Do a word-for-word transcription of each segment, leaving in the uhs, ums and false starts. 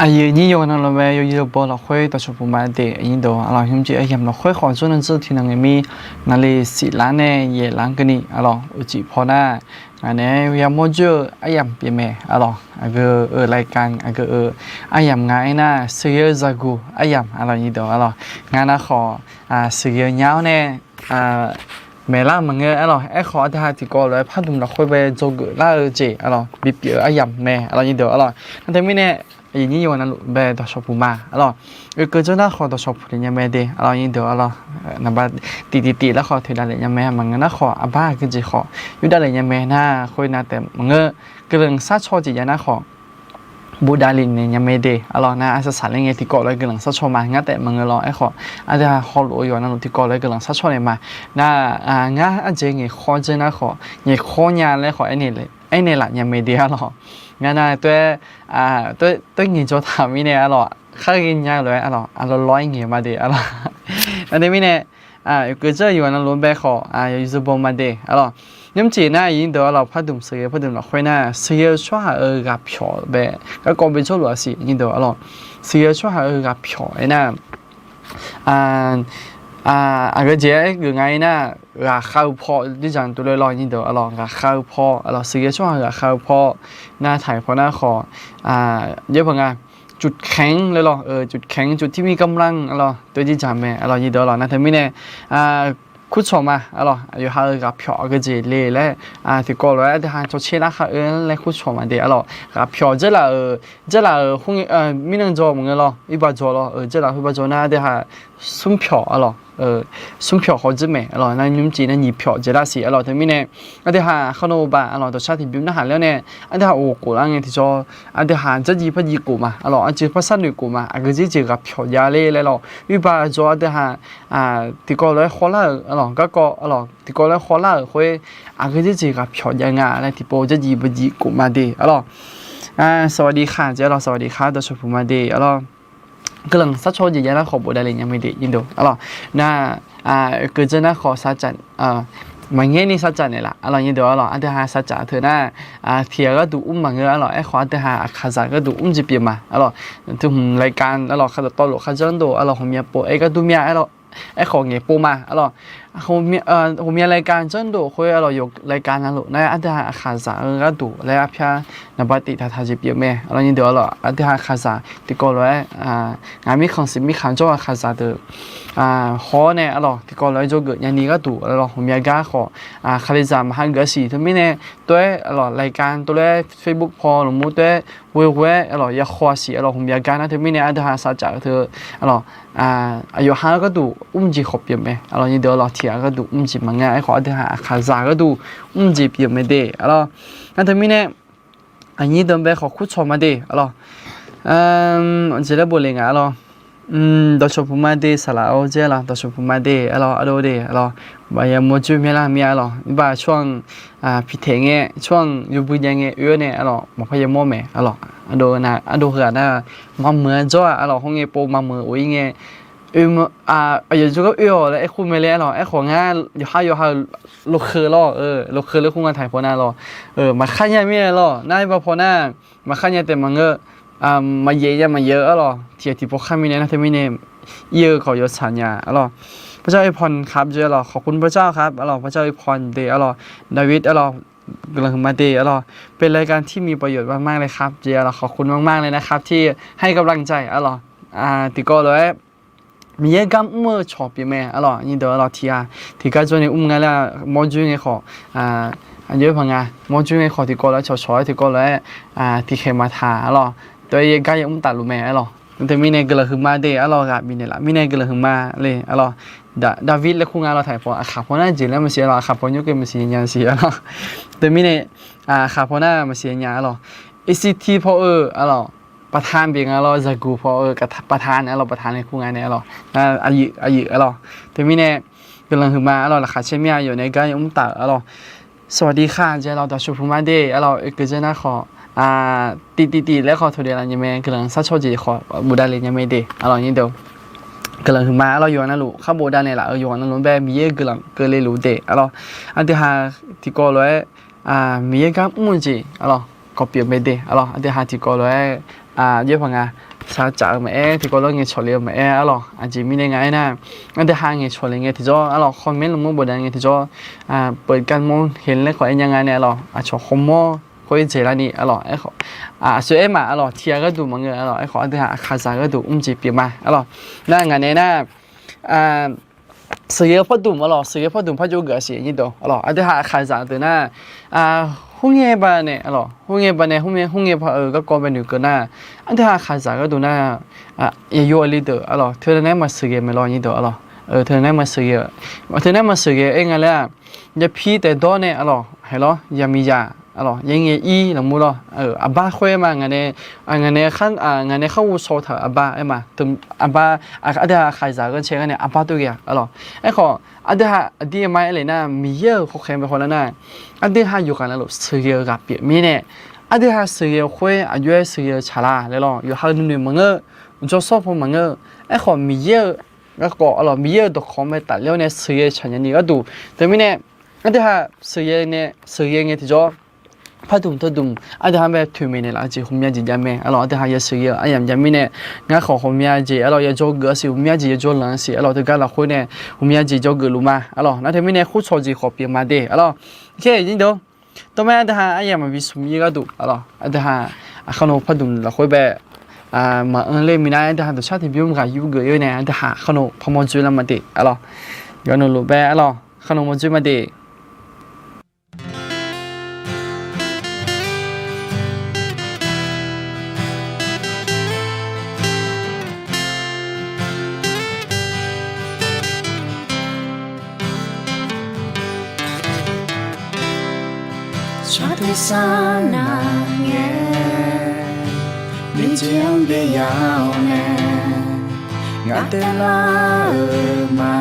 Aqyuif nyir yawqghaq navluf mae, yawzeu baw lafkhoer dawqshawq puq ma de. Aqnyir deuq, arlawq, nymrcif aryamq lafkhoer khawf jawrnan dzeur tiqnan ngae mir, naqli siqlar nae yaeqlar keuvni, arlawq, uiqcif paw nar, ngaq naeq-aer yamawr dzoer-eu aryamq pyeuf mae, arlawq. Aqgeu-euq รายการ aqgeu-euq aryamq nga aernar, sheuqghae-eu zaqguq aryamq, arlawq, nyir deuq, arlawq. Ngar nar khawf, sheuqghae-eu nya-awr nae maeqlar maqngeur, arlawq. Aerkhawf, aqdui ha tiqkawv lof-aer pardmq lafkhoer bae dzawgeuf lar-eu jeq, arlawq, bipyeuf-eu aryamq mae, arlawq, nyir deuq, arlawq. Nar teumirnae, aqyuif nyir yawqghaq navluf bae dawqshawq puq ma, arlawq. Oekeuv dzeur nar khawf dawqshawq puq lef nya mae de, arlawq, nyir deuq, arlawq. Naqba tiqtiq tiq lar khawf toeqdav lef nya mae, maqngeur nar khawf aqbar aqgeu jeq khawf yurdav lef nya mae nar, khoernav taef maqngeur. Guiqlanq sharcaw jeq jav nar khawf bofdav lef naeq nya mae de, arlawq. Nar arsaq saqler ngae tiqkawv lof-aer guiqlanq sharcaw ma, ngar taef maqngeur lawr. Aerkhawf, aqdui ha hawluf-eu yawqghaq navluf tiqkawv lof-aer guiqlanq sharcaw naeq ma. Nar, ngar aqjeq ngaeqkhawr dzeur nar khawf ngaeqkhawr nya laer khawf aernaeq laf nya mae de, arlawq. Ngar nar toer, toer ngaeq dzaw taq mirnae, arlawq, khar ghae nya lof-aer, arlawq, aqlawq lawr-aer ngaeq ma de, arlawq. Nar teumirnae, oekeuv dzeur yawqghaq navluf bae khawf yawzeu baw ma de, arlawq. Nymrcif nar, aqyuif nyir deuq, arlawq, pardmq sheuqghae pardmq lafkhoer nar, sheuqghae-eu tsawrhaq-euq ghaqpyawq bae garkawv bi jawrluf-a siq, nyir deuq, arlawq. Sheuqghae-eu tsawrhaq-euq ghaqpyawq aernar, aqgeu jeq-aer geuf nga aernar, ghaqkhav-eu paw, jirdzaq tuvlof lawr, nyir deuq, arlawq, ghaqkhav-eu paw, arlawq, sheuqghae tsawrhaq ghaqkhav-eu paw, nar taq-euq paw nar khawf, jawr paq nga, จุดแข็ง laer lawr, จุดแข็ง จุดที่มีกำลัง arlawq, toer jirdzaq mae, arlawq, nyir deuq, arlawq. Nar teumirnae, kurcawq ma, arlawq, yawqha-euq ghaqpyawq aqgeu jeq le laer, tiqkawv lof-aer aqdui ha cawtser lar khar oe laer kurcawq ma de, arlawq. Ghaqpyawq dzeurlaf-euq, dzeurlaf-euq mirnan dzaw maqngeur lawr, irbaq dzaw lawr, dzeurlaf khoer irbaq dzaw nar aqdui ha smrpyawq, arlawq, smrpyawq khawf dzoer mae, arlawq. Nar nymrcif nar nyiqpyawq dzaeqlar siq, arlawq. Teumirnae aqdui ha khar nawr-eu baq, arlawq, dawqshar tiqbymr narhaq ler-awr nae aqdui ha of khof lar ngae tiqjawr, aqdui ha dzardziv pardziv khof ma, arlawq, aqcuiv parsar noeq khof ma, aqgeu jeq jeq ghaqpyawq jav ler laer lawr, irbaq dzaw aqdui ha tiqkawv lof-aer khawvlar-euq, arlawq, garkawv, arlawq, tiqkawv lof-aer khawvlar-euq khoer, aqgeu jeq jeq ghaqpyawq jav nga laer tiqpov dzardziv pardziv khof ma de, arlawq. สวัสดีค่ะ jeq, arlawq, สวัสดีค่ะ dawqshawq puq ma de, arlawq. Guiqlanq sharcaw jeq jav nar khawf bofdav lef nya mae de, nyir deuq, arlawq. Nar, oekeuv dzeur nar khawf sarcaf, maqngaer ni sarcaf naeqlaf, arlawq, nyir deuq, arlawq. Aqdui ha sarcaf teu nar, tiq ghaq gharduq mr maqngeur, arlawq. Aerkhawf aqdui ha aqkaqzaq gharduq mr jeq pyeuf ma, arlawq. Teu hmq รายการ arlawq, khaqdawq tawvlof khaqjanr dof, arlawq, ghawqmya pov-aer gharduq mya, arlawq. Aerkhawf ngaeq pov ma, arlawq. Ghawqmya รายการ janr dof khoer, arlawq, yawq รายการ navluf nar aqdui ha aqkaqzaq-eu gharduq laer arpyar naqba tiq taqtaq jeq pyeuf mae, arlawq, nyir deuq, arlawq. Aqdui ha aqkaqzaq tiqkawv lof-aer, ngaq mirkhanq siq mirkhanq jawr-eu aqkaqzaq deuq haw-awr nae, arlawq, tiqkawv lof-aer jawrgeuf nyani gharduq, arlawq, ghawqmya gar khawf, kalizaq maqha geuf-a siq teumirnae, tov-aer, arlawq, รายการ tov-aer Facebook paw lmqmr tov-aer ghoe ghoe-aer, arlawq, ya haw-a siq, arlawq, ghawqmya gar nar teumirnae aqdui ha sarcaf-eu teu, arlawq, aqyawf ha-eu gharduq mr jeq khawf pyeuf mae, arlawq, nyir deuq, arlawq. Tiq ghaq gharduq mr jeq maqngeur, aerkhawf aqdui ha aqkaqzaq gharduq mr jeq pyeuf mae de, arlawq. Nar teumirnae, aqnyir deuq bae khawf kurcawq ma de, arlawq. Jeq laer bofle nga, arlawq. Dawqshawq puq ma de, saqlaq-awr dzaer, arlawq, dawqshawq puq ma de, arlawq, ardov de, arlawq. Baq yamawr dzoer myalar mir-a, arlawq. Irbaq tsawrhaq-anr piqtaeq ngae, tsawrhaq-anr yawbui jav ngae oe-awr nae, arlawq, maqpar yamawr mae, arlawq. Ardov nar, ardov heu-aq nar, maqmuiq-a jawr-aq, arlawq, khoerngae pov maqmuiq of-ir ngae, oe, aqyawf jawrgar oe-awq laer aer khoer mae laer, arlawq. Aerkhawf ngar yawqha yawqha-euq lofkheu lawr, lofkheu laer khoer nga taq paw nar, arlawq, maqkhar nya mirnae lawr. Nar irbaq paw nar, maqkhar nya taef maqngeur, maqyaef nya maqyaef-eu, arlawq, tiq ghaq tiqpov khar mirnae nar teumirnae, ir-eu khawf yawtsaq nya, arlawq. พระเจ้าอวยพรครับ jeq, arlawq, ขอบคุณพระเจ้าครับ arlawq, พระเจ้าอวยพร de, arlawq. David, arlawq, guiqlanq huiqma de, arlawq. เป็นรายการที่มีประโยชน์มากๆเลยครับ jeq, arlawq, ขอบคุณมากๆเลยนะครับ ที่ให้กำลังใจ arlawq. Tiqkawv lof-aer Miqyaer gar mr-eu cawq pyeuf mae, arlawq, nyir deuq, arlawq. Tiq ghaq tiqgar jawr nae mr nga laer, mawr dzoer ngae khawf, aqjox-aer paq nga, mawr dzoer ngae khawf tiqkawv lof-aer cawqcawq-aer tiqkawv lof-aer tiqkhaeq maqtaq, arlawq. Tov-aer yaer gar yaer mr taf luf mae, arlawq. Teumirnae guiqlanq huiqma de, arlawq, ghaq bifnaeq laf mirnae guiqlanq huiqma le, arlawq. David laer kur nga, arlawq, taq paw, aqkhaq paw nar jeq laer maqsiq, arlawq, aqkhaq paw nymr keuv maqsiq nya siq, arlawq. Teumirnae, aqkhaq paw nar maqsiq nya, arlawq. Aqcit paw-eu, arlawq, ประธาน pyeuf nga, arlawq, zaqguq paw-eu ประธาน nae, arlawq, ประธาน laer kur nga nae, arlawq. Aqyuif, aqyuif, arlawq. Teumirnae guiqlanq huiqma, arlawq, laqkhaq caer mir-a, yawf nae gar yaer mr taf, arlawq. สวัสดีค่ะ jeq, arlawq, dawqshawq puq ma de, arlawq, oekeuv dzaer nar khawf, tiqtiqtiq laer khawf taqdaef laf nya mae, guiqlanq sharcaw jeq khawf bofdav le nya mae de, arlawq, nyir deuq. Guiqlanq huiqma, arlawq, yawqghaq navluf khar bofdav naeq laf-eu yawqghaq navluf bae Miqyaer guiqlanq keuvle luf de, arlawq. Aqdui ha tiqkawv lof-aer Miqyaer gar mr-eu jeq, arlawq, kawq pyeuf mae de, arlawq. Aqdui ha tiqkawv lof-aer, aqjox-aer paq nga, shaqcaf-eu maqaer, tiqkawv lawr ngaeqcawq le-eu maqaer arlawq. Aqjeq mirnae nga aernar, aqdui ha ngaeqcawq le ngae tiqjawr arlawq, คอมเมนต์ lafmur bawqdaq ngae tiqjawr, เปิดการมองเห็น laer khawf aer nya nga nae arlawq, aqcawq khawmawr khoer dzaeqlar ni arlawq, aerkhawf, aqsur aer maf arlawq, tiq ghaq gharduq maqngeur arlawq, aerkhawf aqdui ha aqkaqzaq gharduq mrjeq pyeuf ma arlawq. Nar ngaq nae nar, sheuqghae-eu pardmq arlawq, sheuqghae pardmq par jov geuf-a siq nyir deuq arlawq, aqdui ha aqkaqzaq deuq nar, khoerngae baqdanae arlawq, khoerngae baqdanae, khoerngae, khoerngae paq-eu garkawv bae noeqkeuv nar, aqdui ha aqkaqzaq gharduq nar, yayo aqli deuq arlawq, teunae nar maqsheuqghae mae lawr nyir deuq arlawq, teunae nar maqsheuqghae, teunae nar maqsheuqghae aer nga laer-aq, yapir taeqdawr nae arlawq, haeq lawr, yaqmiqzaq arlawq, yaerngae ir lafmur lawr, aqbar khoer ma, ngaq nae, ngaq nae khar ghovshaw taq-euq aqbar aer ma, aqbar, aqdui ha aqkaqzaq ghanrcae gar nae aqbar tov ghae-a arlawq. Aerkhawf aqdui ha aqdir ma aer le nar, Miqyaer-euq khawkhaeq bae hawlar nar, aqdui ha yawqghaq navluf sheuqghae-eu ghaq pyeuf mirnae, aqdui ha sheuqghae-eu khoer aqjox-aer sheuqghae-eu tsaqlar laer lawr, yawqha-eu nuinoeq maqngeur, jawrshawr paw maqngeur. Aerkhawf Miqyaer-euq garkawv arlawq, Miqyaer-euq dawqkawq mae tafler-awr nae sheuqghae tsaq nya ni gharduq teumirnae, aqdui ha sheuqghae nae sheuqghae ngae tiqjawr, pardmq teudmq aqdui ha bae toeqmaeq naeqlaf-eu jeq ghawqmya jeq jav mae arlawq, aqdui ha yasheuqghae-eu aryamq jav mirnae, ngar khawf ghawqmya jeq arlawq, yajawr geuf-a siq ghawqmya jeq, yajawr lanq-a siq arlawq, teugar lafkhoer nae ghawqmya jeq jawr geufluf ma arlawq. Nar teumirnae khoertsawq jeq khawf pyeuf ma de arlawq. Khaer nyir deuq, tawr mae aqdui ha aryamq maqbi smq-ir gharduq arlawq, aqdui ha aqkar naw pardmq lafkhoer bae maqanr ler minav, aqdui ha dawqshar tiqbymr ghaq yur geuf-ir nae aqdui ha aqkar naw par mawr dzoerlar ma de arlawq. Yawqha navluf bae arlawq, aqkar naw mawr dzoer ma de. Tsawrtuiq sar nav ngae, nuijeq-anr byav-awr nae, ngaq taelar-euq ma.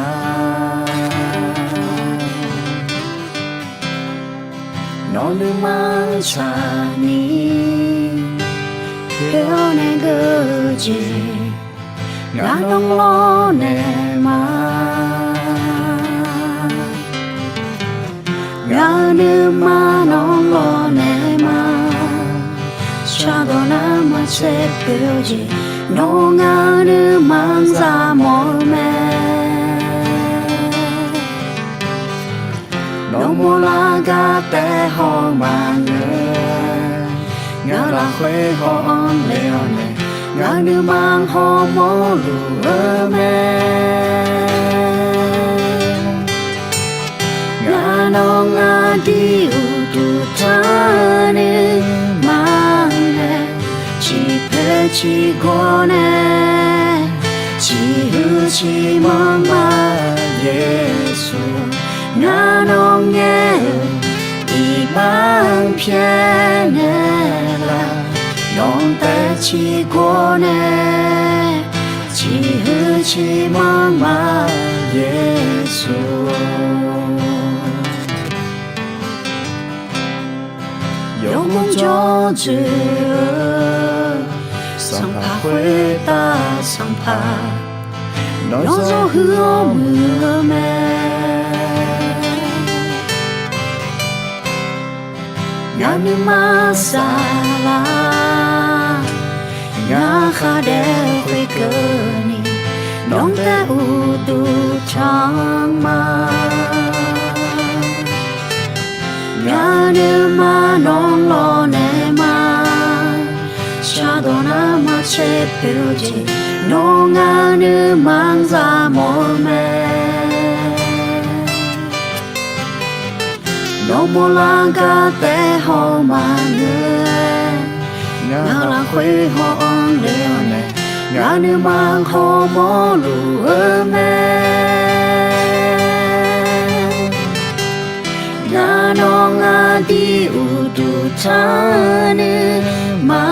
Nawq nuima tsaqni, poeq-awr nae geur-eu jeq, ngaq nawr lawrnaeq ma. Ngaq-euq nuima nawr lawrnaeq ma. Shardawq nar maqtser poeq-eu jeq, nawr ngaq-euq nuima-anr zaq mawf-eu mae. Nawr mawrlar gar taef haw maqngeur. Ngaq lafkhoer haw-anr le-awr nae, ngaq nuima hawmawr luf-eu mae. Ngaq nawr ngaq dui uqduq tanr nuima nae, ciqpoeq ciqgawr nae, ciqhuiq ciqmanr ma Yeqsur. Ngaq nawr ngaer-eu iqbax-anr pyaeqnaeq laf, nawq taev ciqgawr nae, ciqhuiq ciqmanr ma Yeqsur. Yawmuiq jawr dzoeq-eu Sanqpaq khoertav Sanqpaq, nawr zawr huiq-awr muiq-eu mae. Ngaq nuima saflar, ngaq khar daef khoerkeuvni, nawq taev uqduq tanq ma. Ngaq nuima nawr lawrnaeq ma. Shardawq nar maqtser poeq-eu jeq, nawr ngaq nuima-anr zaq mawf-eu mae. Nawr mawrlar gar taef haw maqngeur-a. Ngaq lafkhoer haw-anr le-awr nae, ngaq nuima hawmawr luf-eu mae. Ngaq nawr ngaq dui uqduq tanr nuima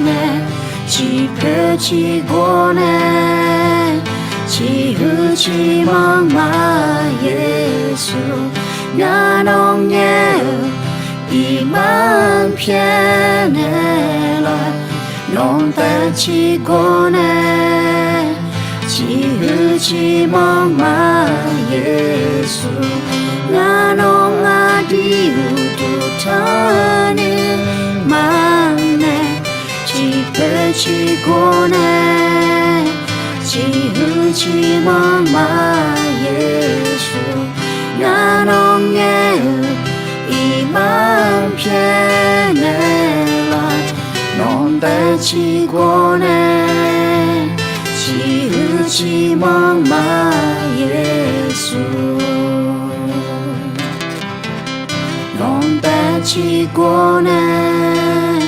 nae, ciqpoeq ciqgawr nae, ciqhuiq ciqmanr ma Yeqsur. Ngaq nawr ngaer-eu iqbax-anr pyaeqnaeq laf, nawq taev ciqgawr nae, ciqhuiq ciqmanr ma Yeqsur. Ngaq nawr ngaq dui uqduq tanr nuima nae, ciq Oe ciqgor nae, ciqhuiq ciqmanr ma Yeqsur, ngar nawr ngaer-euq iqbax pyaeqnaeq laf. Nawq taev ciqgor nae, ciqhuiq ciqmanr ma Yeqsur. Nawq taev ciqgor nae,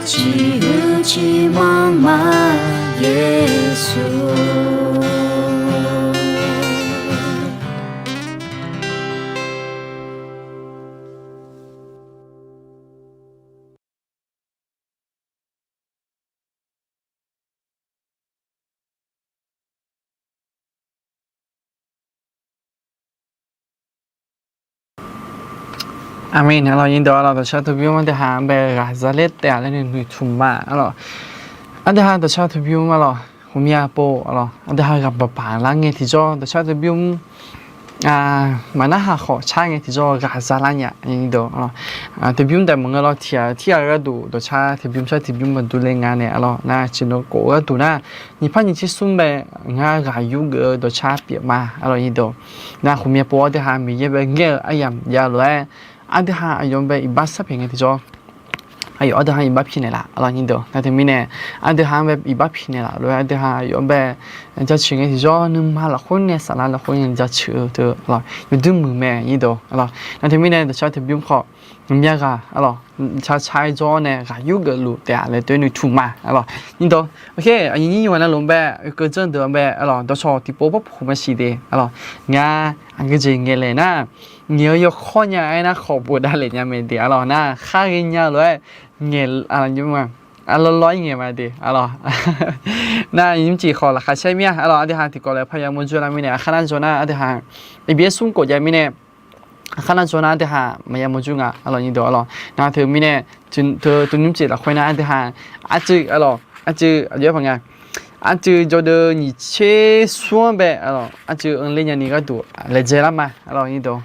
ciqhuiq ciqmanr ma Yeqsur. Aqmeq. Arlawq, nyir dawq arlawq, dawqcar teu bymr aqdui ha-anr bae ghaq za ler taef-a laer noeqtmq ma arlawq. Aqdui ha dawqcar teu bymr arlawq, ghawqmya pov arlawq, aqdui ha ghaq baqbaq lar ngae tiqjawr dawqcar teu bymr maqnarhaq khawf car ngae tiqjawr ghaq za lar nya. Teu bymr daef maqngeur lawr, tiq ghaq tiq ghaq-eu gharduq dawqcar teu bymr car teu bymr maqdur le nga nae arlawq. Nar ciqnov khof-eu gharduq nar, nyiq par nyiq tser smr bae ngar ghaq yur geuf-eu dawqcar pyeuf ma arlawq, nyir dawq. Nar ghawqmya pov aqdui ha Miqyaer bae ngaer-eu aryamq jav lof-aer, aqdui ha aqyawf-anr bae iqbax sharpyaeq ngae tiqjawr aqyawf aqdui ha iqbax pyaeqnaeq laf arlawq, nyir dawq. Nar teumirnae aqdui ha-anr bae iqbax pyaeqnaeq laf lof-aer aqdui ha aqyawf-anr bae jaceuq ngae tiqjawr nuima lafkhoer nae saflar lafkhoer nae jaceuq-eu teu arlawq, yawduir muiq mae, nyir dawq arlawq. Nar teumirnae dawqcar teu bymr khawf, ghawqmya ghaq arlawq, car car-aer jawr-awr nae ghaq yur geuf luf taef-a laer teu noeqtmq ma arlawq, nyir dawq. Aqyuif nyir yawqghaq navluf-anr bae, oekeuv dzeur deuq-anr bae arlawq, dawqcawq tiqpov parpuq maqsiq de arlawq. Ngar aqgeu jeq ngaeq laeq nar, ngaeq-eu yawkawr nya-aer nar khawf bofdav lef nya mae de arlawq. Nar khar ghae nya lof-aer ngaeq, lawrlawr-aer ngaeq ma de arlawq. Nar nymrcif khawf laqkhaq caer mir-a arlawq, aqdui ha tiqkawv lof-aer parya mawrjur lar mirnae, aqkhar nar jawr nar aqdui ha iqbyaer smr khof jav mirnae, aqkhar nar jawr nar aqdui ha maqya mawrjur nga arlawq, nyir dawq arlawq. Nar teumirnae, teu nymrcif lafkhoer nar aqdui ha arcuiv arlawq, arcuiv aqjox-aer paq nga, arcuiv jawrdeuv nyiq tser smr-anr bae arlawq, arcuiv anr ler nyani gharduq laejae lar ma arlawq, nyir dawq.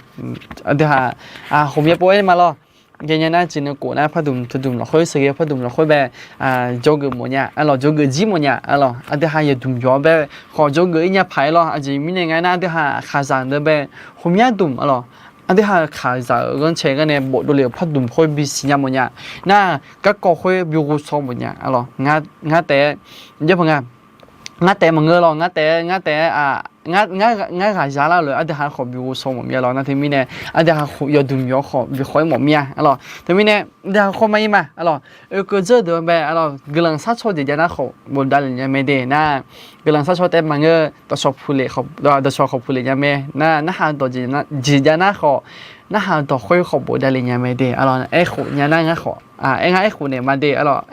Aqdui ha ghawqmya pov-aer ma lawr. Jae nya nar, ciqnov khof nar pardmq teudmq lafkhoer, sheuqghae pardmq lafkhoer bae jawrgeuf mawf nya arlawq, jawrgeuf jir mawf nya arlawq. Aqdui ha yawdmq yawq-anr bae khawf jawrgeuf-ir nya paq-aer lawr. Aqjeq mirnae nga nar, aqdui ha kaqzaq deuq bae ghawqmya dmq arlawq, aqdui ha kaqzaq-euq ghanr cae gar nae bofdov lef-euq pardmq khoer bisiq nya mawf nya. Nar garkawv khoer bi ghovshaw mawf nya arlawq. Ngar taef-aer, jawr paq nga, ngar taef maqngeur lawr, ngar taef-aer, ngar taef-aer, ngar ghaq za lar lof-aer aqdui ha khawf bi ghovshaw mawf mir-a lawr. Nar teumirnae aqdui ha yawdmq yawq khawf bi khawf-aer mawf mir-a arlawq. Teumirnae aqdui ha khawf mar-ir ma arlawq. Oekeuv dzeur deuq-anr bae arlawq, guiqlanq sharcaw jeq jav nar khawf bofdav lef nya mae de. Nar guiqlanq sharcaw taef maqngeur, dawqcawq puq lef, dawqcawq khawf puq lef nya mae. Nar narhaq dawq jeq jav nar khawf, narhaq dawq khoer khawf bofdav lef nya mae de arlawq. Aerkhof nya nar ngar khawf, aer ngar aerkhof naeq ma de arlawq.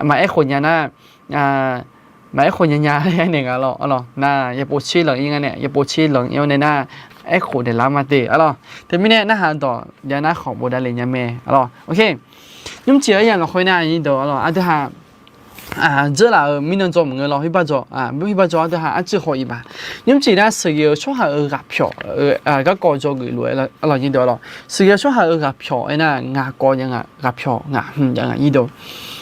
Maqaer khof nya nar, maqaer khof nya nya aer naeq nga lawr arlawq. Nar yaepov tser lanq-ir ngar nae, yaepov tser lanq-ir-awr nae nar, aerkhof naeqlar ma de arlawq. Teumirnae narhaq dawq jav nar khawf bofdav lef nya mae arlawq. Nymrcif aryamq lafkhoer nar, nyir dawq arlawq, aqdui ha dzeur laf-euq mirnan dzaw maqngeur lawr, khoerbar dzaw, khoerbar dzaw aqdui ha arcuiv khawf iq baq. Nymrcif nar sheuqghae-eu tsawrhaq-euq ghaqpyawq garkawv dzawgeuf lof-aer arlawq, nyir dawq arlawq. Sheuqghae-eu tsawrhaq-euq ghaqpyawq aernar, ngaq kawv jav nga, ghaqpyawq ngaq hmq jav nga, nyir dawq.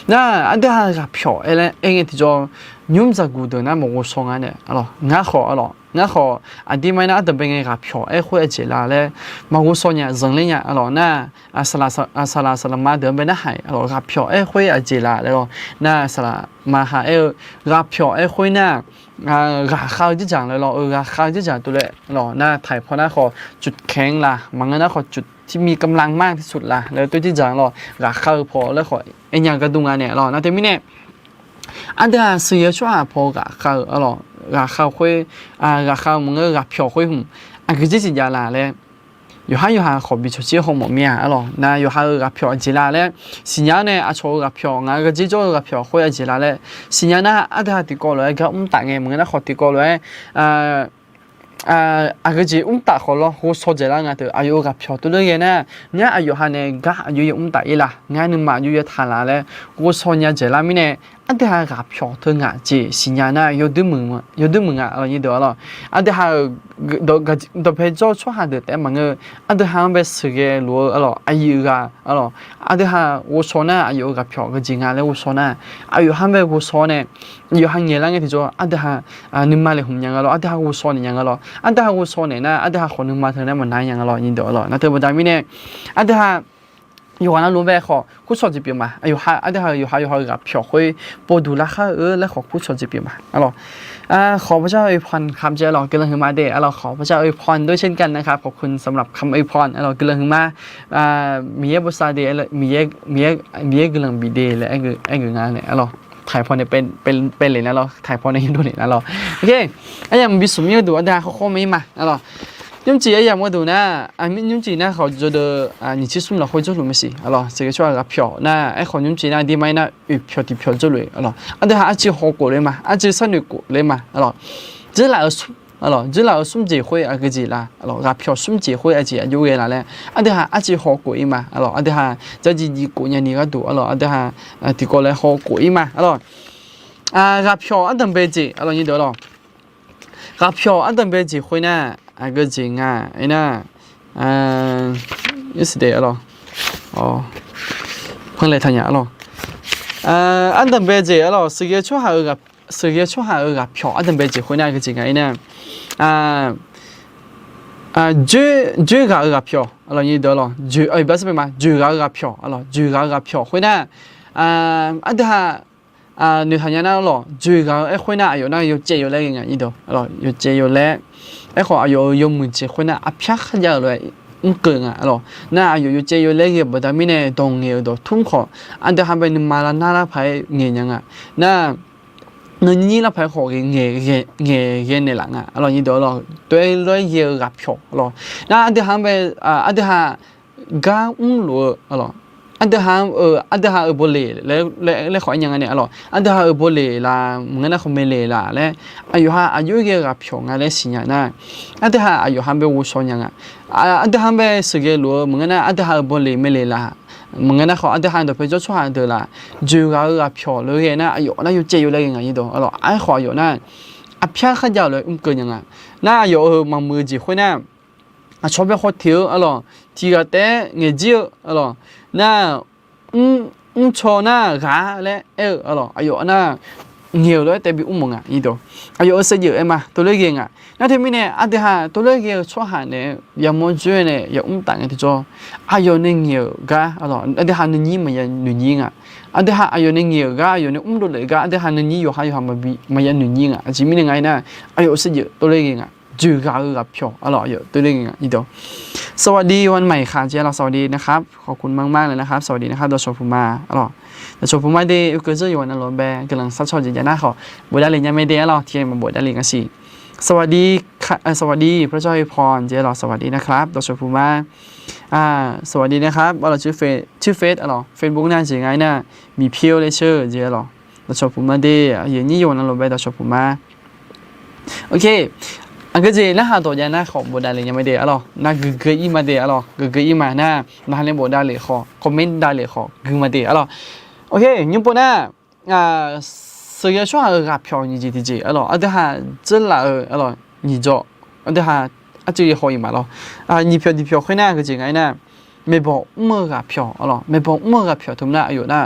Nar aqdui ha ghaqpyawq aer laer aer ngae tiqjawr, nymr zaqguq deuq nar maqghovshaw nga nae arlawq. Ngar khawf arlawq, ngar khawf aqdirma-aer nar ardanqbae ngae ghaqpyawq aer khoer aqjeq la laer maqghovshaw nya, zanqler nya arlawq. Nar saqlaq saqlaq saqlaqma deuq-anr bae narhaq-iq arlawq, ghaqpyawq aer khoer aqjeq la laer lawr. Nar saqlaqma ha aer-eu, ghaqpyawq aer khoer nar ghaqkhav-eu jirdzaq laer lawr, ghaqkhav-eu jirdzaq tov laer lawr. Nar taiq paw nar khawf จุดแข็ง la, maqngeur nar khawf จุดที่มีกำลังมากที่สุด la laer tov jirdzaq lawr, ghaqkhav-eu paw laer khawf aernya gardmr nga nae lawr. Nar teumirnae aqdui ha sheuqghae-eu tsawrhaq paw ghaqkhav-eu arlawq, ghaqkhav khoer, ghaqkhav maqngeur ghaqpyawq khoer hmq aqgeu jir jeq jav la laer yawqhar yawqha khawf bi cawqcir haw mawf mir-a arlawq. Nar yawqha-euq ghaqpyawq aqjeq la laer siqnya-awr nae, aqcawq-euq ghaqpyawq, ngaq-euq gaqjir jawr-eu ghaqpyawq khoer aqjeq la laer siqnya nar, aqdui ha tiqkawv lof-aer gar mrtaf ngae maqngeur nar khawf tiqkawv lof-aer aqgeu jeq mrtaf khawf lawr ghovshaw dzaeqlar nga teu. Aqyawf-euq ghaqpyawq tov ler ghae nar, ngar aqyawf ha nae gar aqjox ya mrtaf-ir la, ngar nuima aqjox ya taq la laer ghovshaw nya dzaeqlar mirnae, aqdui ha ghaqpyawq teu ngaq jeq siqnya nar yawdui muiq nga, arlawq, nyiq deuq, arlawq. Aqdui ha-euq dawqpae jawr-eu tsawrhaq deuq taef-aer maqngeur-eu, aqdui ha-anr bae sheuqghae luf-eu, arlawq, aqyuif ghaq, arlawq, aqdui ha ghovshaw nar aqyawf-euq ghaqpyawq geujeq nga laer ghovshaw nar, aqyawf ha-anr bae ghovshaw nae, aqyawf ha ngaeqlar ngae tiqjawr aqdui ha nuima laeqhmq nya nga lawr, aqdui ha ghovshaw naeq nya nga lawr, aqdui ha ghovshaw naeq nar aqdui ha khawf nuima teu nar maqnar nya nga lawr, nyiq deuq, arlawq. Nar teu baqda mirnae, aqdui ha yawqghaq navluf-anr bae khawf kurtawq jeq pyeuf ma. Aqyawf ha, aqdui ha yawqha yawqha-euq ghaqpyawq khoer povduq larkhar-eu laer khawf kurtawq jeq pyeuf ma, arlawq. ขอพระเจ้าอวยพรครับ jeq, arlawq, guiqlanq huiqma de, arlawq, ขอพระเจ้าอวยพรด้วยเช่นกันนะครับ ขอบคุณสำหรับคำอวยพร arlawq, guiqlanq huiqma. Miqyaer bosav de, Miqyaer, Miqyaer guiqlanq bif de laer aer geuf nga nae, arlawq. Taiq paw nae paev lef nar lawr, taiq paw nae yadov lef nar lawr. Aryamq bi smq mir-eu duq aqdui ha khawr khawr ma ir ma, arlawq. Nymrcif aryamq-eu duq nar, nymrcif nar khawf jawrdeuv nyiq tser smr lafkhoer jawrluf maqsiq, arlawq. Sheuqghae tsawrhaq ghaqpyawq nar, aerkhawf nymrcif nar dirma ir nar oeqpyawq tiqpyawq jawrluf-eu, arlawq. Aqdui ha arcuiv haw khof ler ma, arcuiv sharnoeq khof ler ma, arlawq. Dzeurlaf-euq smr, arlawq, dzeurlaf-euq smr jeq khoer aqgeujeq la, arlawq, ghaqpyawq smr jeq khoer aqjeq aqjox ghae la laer aqdui ha arcuiv haw khof ir ma, arlawq. Aqdui ha dzardziv dziv khof nyani gharduq, arlawq, aqdui ha tiqkawv laer haw khof ir ma, arlawq. Ghaqpyawq ardanqbae jeq, arlawq, nyiq deuq, arlawq. Ghaqpyawq ardanqbae jeq khoer nar aqgeujeq nga aernar, arlawq, panlaeq taqnya, arlawq. Ardanqbae jeq, arlawq, sheuqghae tsawrhaq-euq ghaq, sheuqghae tsawrhaq-euq ghaqpyawq ardanqbae jeq khoer nar aqgeujeq nga aernar, dzoer, dzoer ghaq-euq ghaqpyawq, arlawq, nyiq deuq, arlawq, dzoeq, iqbax sar bae ma, dzoeq ghaq-euq ghaqpyawq, arlawq, dzoeq ghaq-euq ghaqpyawq khoer nar, aqdui ha noeqtaq nya nar, arlawq, dzoeq ghaq-eu aer khoer nar aqyawf nar yawcaev yawlaer ghae nga, nyiq deuq, arlawq, yawcaev yawlaer. Aerkhawf aqyawf-euq yawmuiq jeq khoer nar aqpyar kharjav-euq lof-aer mrkeuv nga, arlawq. Nar aqyawf yawcaev yawlaer ghae-eu baqda mirnae dawq ngaeq-euq dawqtmr khawf aqdui ha bae nuima lar nar lar paq-aer ngaeq nya nga. Nar nuinyir lar paq-aer khawf ngaeq ghae naeqlaf nga, arlawq, nyiq deuq, arlawq, toer lof-aer ghae-eu ghaqpyawq, arlawq. Nar aqdui ha-anr bae, aqdui ha gar mrluf-eu, arlawq, aqdui ha-euq, aqdui ha-euq bawleq laer khawf aer nya nga nae, arlawq, aqdui ha-euq bawleq la maqngeur nar khawf maeqleq la laer aqyawf ha aqjox ghae-eu ghaqpyawq nga laer siqnya nar, aqdui ha aqyawf ha-anr bae ghovshaw nya nga. Aqdui ha-anr bae sheuqghae luf-eu maqngeur nar aqdui ha-euq bawleq maeqleq la maqngeur nar khawf aqdui ha dawqpae jawr tsawrhaq deuq la dzoeq ghaq-eu ghaqpyawq lof-aer ghae nar aqyawf nar yawcaev yawlaer ghae nga, nyiq deuq, arlawq. Aerkhawf aqyawf nar aqpyar kharjav-eu lof-aer mrkeuv nya nga. Nar aqyawf-euq maqmuiq-eu jeq khoer nar aqcawq bae khawf teq-eu, arlawq, tiq ghaq taef-aer ngaeq jir-eu, arlawq, nar mrcaw nar ghaq laer aer-eu, arlawq, aqyawf nar ngaeq-euq lof-aer taef bi mr mawf nga, nyiq deuq, aqyawf-euq saevdzeuf aer ma tov lof-aer ghae nga. Nar teumirnae aqdui ha tov lof-aer ghae-eu tsawrhaq naeq-aer yamawr dzoer nae yamr taf ngae tiqjawr, aqyawf nae ngaeq-euq gar, arlawq, aqdui ha nuinyir maqya noeqnyir nga. Aqdui ha aqyawf nae ngaeq-euq gar aqyawf nae mr dovlef-eu gar aqdui ha nuinyir yawqha yawqha maqya noeqnyir nga. Aqjeq mirnae nga aernar aqyawf-euq saevdzeuf tov lof-aer ghae nga. Dzoeq ghaq-eu ghaqpyawq, arlawq, aqyawf tov lof-aer ghae nga, nyiq deuq. สวัสดีวันใหม่ค่ะ jeq, arlawq, สวัสดีนะครับ ขอบคุณมากๆเลยนะครับ สวัสดีนะครับ dawqcawq puq ma, arlawq, dawqcawq puq ma de, oekeuv zeur yawqghaq navluf-anr bae guiqlanq sharcaw jeq jav nar khawf bofdav lef nya mae de, arlawq, tiqghaq maqbofdav lef nga siq. สวัสดี สวัสดี พระเจ้าอวยพร jeq, arlawq, สวัสดีนะครับ dawqcawq puq ma. สวัสดีนะครับ arlawq, ชื่อเฟซ arlawq, Facebook nar jeq nga aernar มีเพียว laer sheur jeq, arlawq, dawqcawq puq ma de, aqyuif aqnyir yawqghaq navluf bae dawqcawq puq ma. Aqgeu jeq narhaq dawq jav nar khawf bofdav lef nya mae de, arlawq, nar geugeu ir ma de, arlawq, geugeu ir ma nar naqha nae bofdav lef khawf, comment dav lef khawf gui ma de, arlawq. Nymr pov nar sheuqghae tsawrhaq-euq ghaqpyawq nyiq jeq tiqjeq, arlawq, aqdui ha dzeurlaf-eu, arlawq, nyiq jawr, aqdui ha arcuiv haw-iq ma lawr. Nyiq pyawq tiq pyawq khoer nar aqgeu jeq nga aernar, maeqbawq mr-eu ghaqpyawq, arlawq, maeqbawq mr-eu ghaqpyawq teu nar aqyawf nar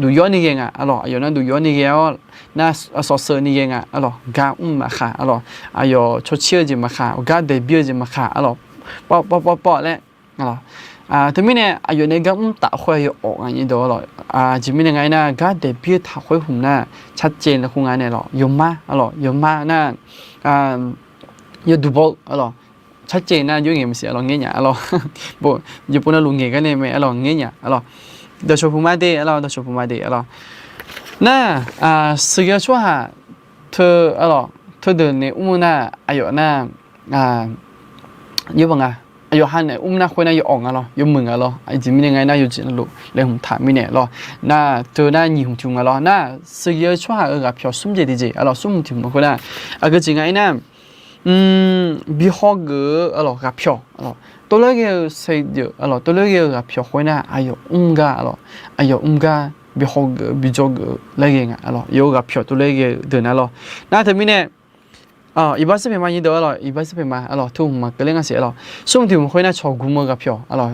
duqyawr ni ghae nga, arlawq, aqyawf nar duqyawr ni ghae-awr nar sawqsheuq ni ghae nga, arlawq, gar mr maqkhaq, arlawq, aqyawf cawcir-eu jeq maqkhaq, gar daeqbir-eu jeq maqkhaq, arlawq, pawv pawv pawv pawv laer, arlawq, teumirnae aqyawf nae gar mr taf khoer aqyawf awq nga, nyiq deuq, arlawq. Aqjeq mirnae nga aernar gar daeqbir-eu taq khoer hmq nar carcaev nae khoer nga nae lawq, yawmar, arlawq, yawmar nar yawduq baw-eu, arlawq, carcaev nar jawr ngaeq maqsiq, arlawq, ngaer nya, arlawq, yawpov navluf ngaeq gar nae mae, arlawq, ngaer nya, arlawq, dawqcawq puq ma de, arlawq, dawqcawq puq ma de, arlawq. Nar sheuqghae tsawrhaq teu, arlawq, teudeuq naeq mr-eu nar aqyawf nar yawbaq nga, aqyawf ha naeq mr nar khoer nar yawawq nga lawr, yawmuiq nga lawr, aqjeq mirnae nga aernar yawjeq navluf laeqhmq taq mirnae lawr. Nar teu nar nyiq hmq tiq hmq nga lawr. Nar sheuqghae-eu tsawrhaq-euq ghaqpyawq smr jeq tiqjeq, arlawq, smr hmq tiq hmq khoer nar aqgeu jeq nga aernar, bi hawgeuf-eu, arlawq, ghaqpyawq, arlawq, tov lof-aer ghae-eu saevdzeuf, arlawq, tov lof-aer ghae-eu ghaqpyawq khoer nar aqyawf mr gar, arlawq, aqyawf mr gar bi hawgeuf-eu bi dzawgeuf-eu laer ghae nga, arlawq, yawf-eu ghaqpyawq tov laer ghae-eu deuq nar lawr. Nar teumirnae, iqbax sar pyaeq ma nyir deuq, arlawq, iqbax sar pyaeq ma, arlawq, teu hmq maqkeuv ler nga siq, arlawq, smr tiq hmq khoer nar cawq gm-eu ghaqpyawq, arlawq,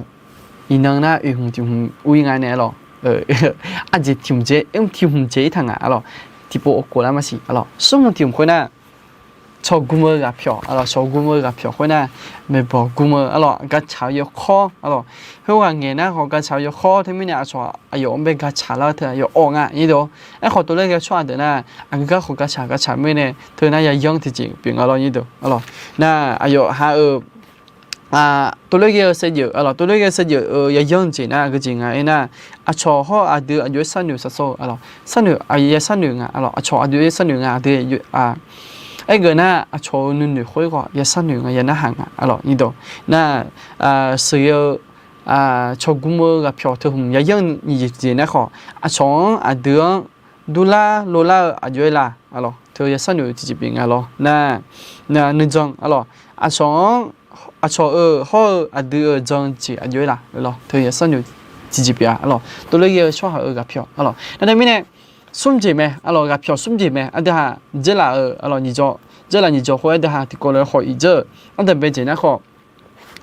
iqnan nar oeq hmq tiq hmq ur-ir nga nae, arlawq, arjeq tiq hmq jeq, mr tiq hmq jeq-ir taq nga, arlawq, tiqpov okof lar maqsiq, arlawq, smr hmq tiq hmq khoer nar cawq gm-eu ghaqpyawq, arlawq, cawq gm-eu ghaqpyawq khoer nar, maeqbawq gm-eu, arlawq, gatsaq-eu yawkawr, arlawq, khoerghaq ngaeq nar khawf gatsaq-eu yawkawr, teumirnae aqcawq aqyawf-anr bae gatsaq lar-eu teu aqyawf awq nga nyir deuq. Aerkhawf tov laer ghae-eu tsawrhaq deuq nar, aqgeu gar khawf gatsaq gatsaq mirnae teu nar yayanr tiqjeq pyeuf nga lawr nyir deuq, arlawq. Nar aqyawf ha-eu tov laer ghae-eu saevdzeuf, arlawq, tov laer ghae-eu saevdzeuf-eu yayanr jeq nar geujeq nga aernar, aqcawq hawr aqdui aqjox-aer sharnoeq saqsawr-eu, arlawq, sharnoeq aqyawf ya sharnoeq nga, arlawq, aqcawq aqdui-aer sharnoeq nga, aqdui, aergeuf nar aqcawq-euq nuinoeq khoer khawf ya sharnoeq nga, ya narhaq nga, arlawq, nyir deuq. Nar sheuqghae-eu cawq gm-eu ghaqpyawq teu hmq yayanr nyiq jeq tiqjeq nar khawf, aqcawq-anr aqdui-anr durlar lolar-eu aqjox-aer la, arlawq, teu ya sharnoeq-eu tiqjeq pyeuf nga lawr. Nar nuijan, arlawq, aqcawq-anr, aqcawq-euq hawr-eu aqdui-euq jan jeq aqjox-aer la, lawr, teu ya sharnoeq tiqjeq pyeuf-a, arlawq, tov laer ghae-eu tsawrhaq-euq ghaqpyawq, arlawq. Nar teumirnae smr jeq mae, arlawq, ghaqpyawq smr jeq mae, aqdui haq dzaerlaf-euq, arlawq, nyiq jawr, dzaerlaf nyiq jawr khoer aqdui haq tiqkawv lof-aer khawf iqjeur-eu, ardanq bae jeq nar khawf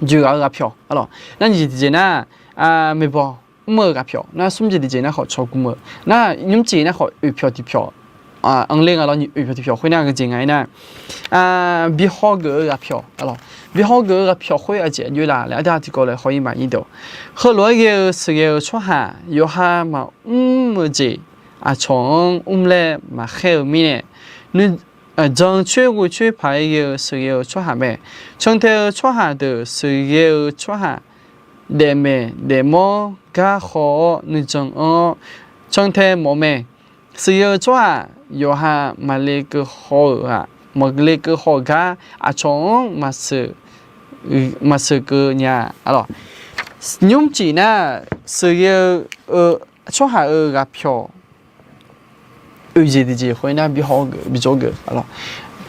joeqghaq-eu ghaqpyawq, arlawq, nar nyiq jeq tiqjeq nar maeqbawq mr-eu ghaqpyawq, nar smr jeq tiqjeq nar khawf cawq gm-eu, nar nymr jeq nar khawf oeqpyawq tiqpyawq, anr ler nga lawr, oeqpyawq tiqpyawq khoer nar geujeq nga aernar, bi hawgeuf-eu ghaqpyawq, arlawq, bi hawgeuf-eu ghaqpyawq khoer aqjeq aqjox ir laf laer aqdui haq tiqkawv lof-aer khawf ir ma nyir deuq. Heulof-aer ghae-eu sheuqghae-eu tsawrhaq yawqha maqmr-eu jeq aqcawq-anr mr laer maqkhaer-eu mirnae, jan coer ghoe coer paq-aer ghae-eu sheuqghae-eu tsawrhaq mae. Cantae-eu tsawrhaq deuq sheuqghae-eu tsawrhaq daefmaeq daefmawr gar khaw-awr nuijan anr-awr cantae mawf mae. Sheuqghae-eu tsawrhaq yawqha maqle keuv haw-euq-aq, maqle keuv haw-euq gar aqcawq-anr maqsheuq keuv nya, arlawq. Nymr jeq nar sheuqghae-eu tsawrhaq-euq ghaqpyawq oeq jeq tiqjeq khoer nar bi hawgeuf bi dzawgeuf, arlawq.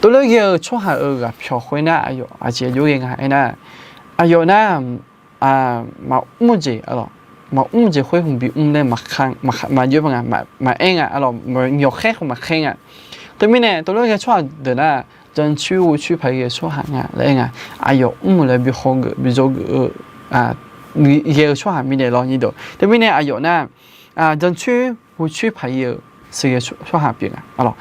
Tov laer ghae-eu tsawrhaq-euq ghaqpyawq khoer nar aqyawf aqjeq aqjox ghae nga aernar, aqyawf nar maqmr-eu jeq, arlawq, maqmr-eu jeq khoer hmq bimr laer maqjox nga, maqaer nga, arlawq, myawqkhaer khawf maqkhaer nga. Teumirnae tov laer ghae tsawrhaq deuq nar jan coer ghoe coer paq-aer ghae-eu tsawrhaq nga laer aer nga. Aqyawf mr-euq laer bi hawgeuf bi dzawgeuf-eu ghae-eu tsawrhaq mirnae lawr nyir deuq. Teumirnae aqyawf nar jan coer ghoe coer paq-aer ghae-eu sheuqghae tsawrhaq pyeuf nga, arlawq.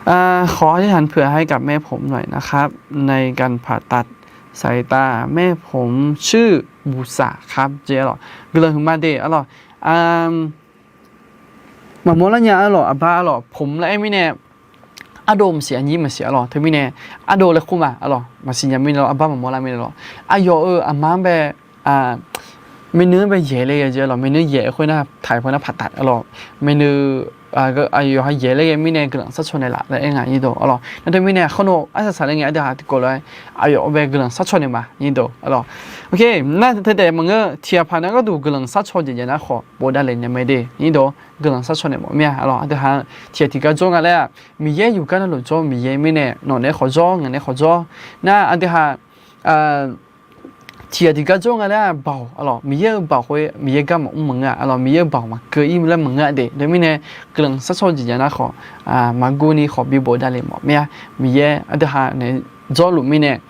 ขออธิษฐานเผื่อให้กับแม่ผม หน่อยนะครับ ในการผ่าตัดสายตา แม่ผมชื่อ บูสา ครับ jeq, arlawq, guiqlanq huiqma de, arlawq. Maqmawr lar nya, arlawq, aqbar, arlawq, ผม laer aer mirnae ardov maqsiq, aqnyir maqsiq, arlawq, teumirnae ardov laer kur ma, arlawq, maqsiq nya mirnae lawr, aqbar maqmawr lar mirnae lawr. Aqyawf-euq aqma-anr bae, maernmr-anr bae yaeq ler ghae jeq, arlawq, maernmr yaeq khoer nar taq-iq paw nar ผ่าตัด, arlawq, maernmr aqyawf ha yaeq ler ghae mirnae guiqlanq sharcaw naeqlaf laer aer nga nyir deuq, arlawq. Nar teumirnae khawf nawr arsaq saqler ngae aqdui haq tiqkawv lof-aer aqyawf-anr bae guiqlanq sharcaw naeq ma nyir deuq, arlawq. Oke, nar teu taef maqngeur, tiqghaq paq nar gharduq guiqlanq sharcaw jeq jav nar khawf bofdav le nya mae de nyir deuq, guiqlanq sharcaw naeq mawf mir-a, arlawq. Aqdui haq tiqghaq tiqgar jawr nga laer-aq, Miqyaer yufgar navluf jawr, Miqyaer mirnae nawq naeq-aer khawf jawr, ngaq naeq-aer khawf jawr. Nar aqdui haq tiqghaq tiqgar jawr nga laer-aq, baoq, arlawq, Miqyaer-euq baoq khoer Miqyaer gar maqmr maqngeur-a, arlawq, Miqyaer-euq baoq maqkeuv ir laer maqngeur-a de. Teumirnae guiqlanq sharcaw jeq jav nar khawf maqguvni khawf bi bofdav le mawf mir-a. Miqyaer aqdui haq naeq-aer jawrluf mirnae,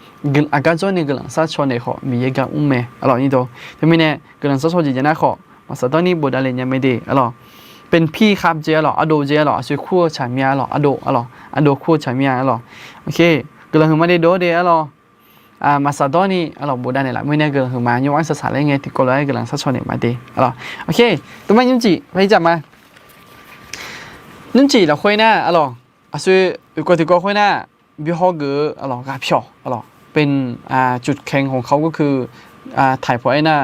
aqgar jawrni guiqlanq sharcaw naeq khawf Miqyaer gar mr mae, arlawq, nyir deuq. Teumirnae guiqlanq sharcaw jeq jav nar khawf maqsaqdawr ni bofdav le nya mae de, arlawq. เป็นพี่ครับ jeq, arlawq, ardov jeq, arlawq, aqsur kur-eu tsaq mir-a, arlawq, ardov, arlawq, ardov kur-eu tsaq mir-a, arlawq. Oke, guiqlanq huiqma de dov de, arlawq. Maqsaqdawr ni, arlawq, bofdav naeqlaf mirnae guiqlanq huiqma, nymr arsaq saqler ngae tiqkawv lof-aer guiqlanq sharcaw naeq ma de, arlawq. Oke, tov ma nymrcif, nymrcif lafkhoer nar, arlawq, aqsur oeqkawv tiqkawv khoer nar, bi hawgeuf-eu, arlawq, ghaqpyawq, arlawq, เป็นจุดแข็งของเขา ก็คือ taq-iq paw aernar,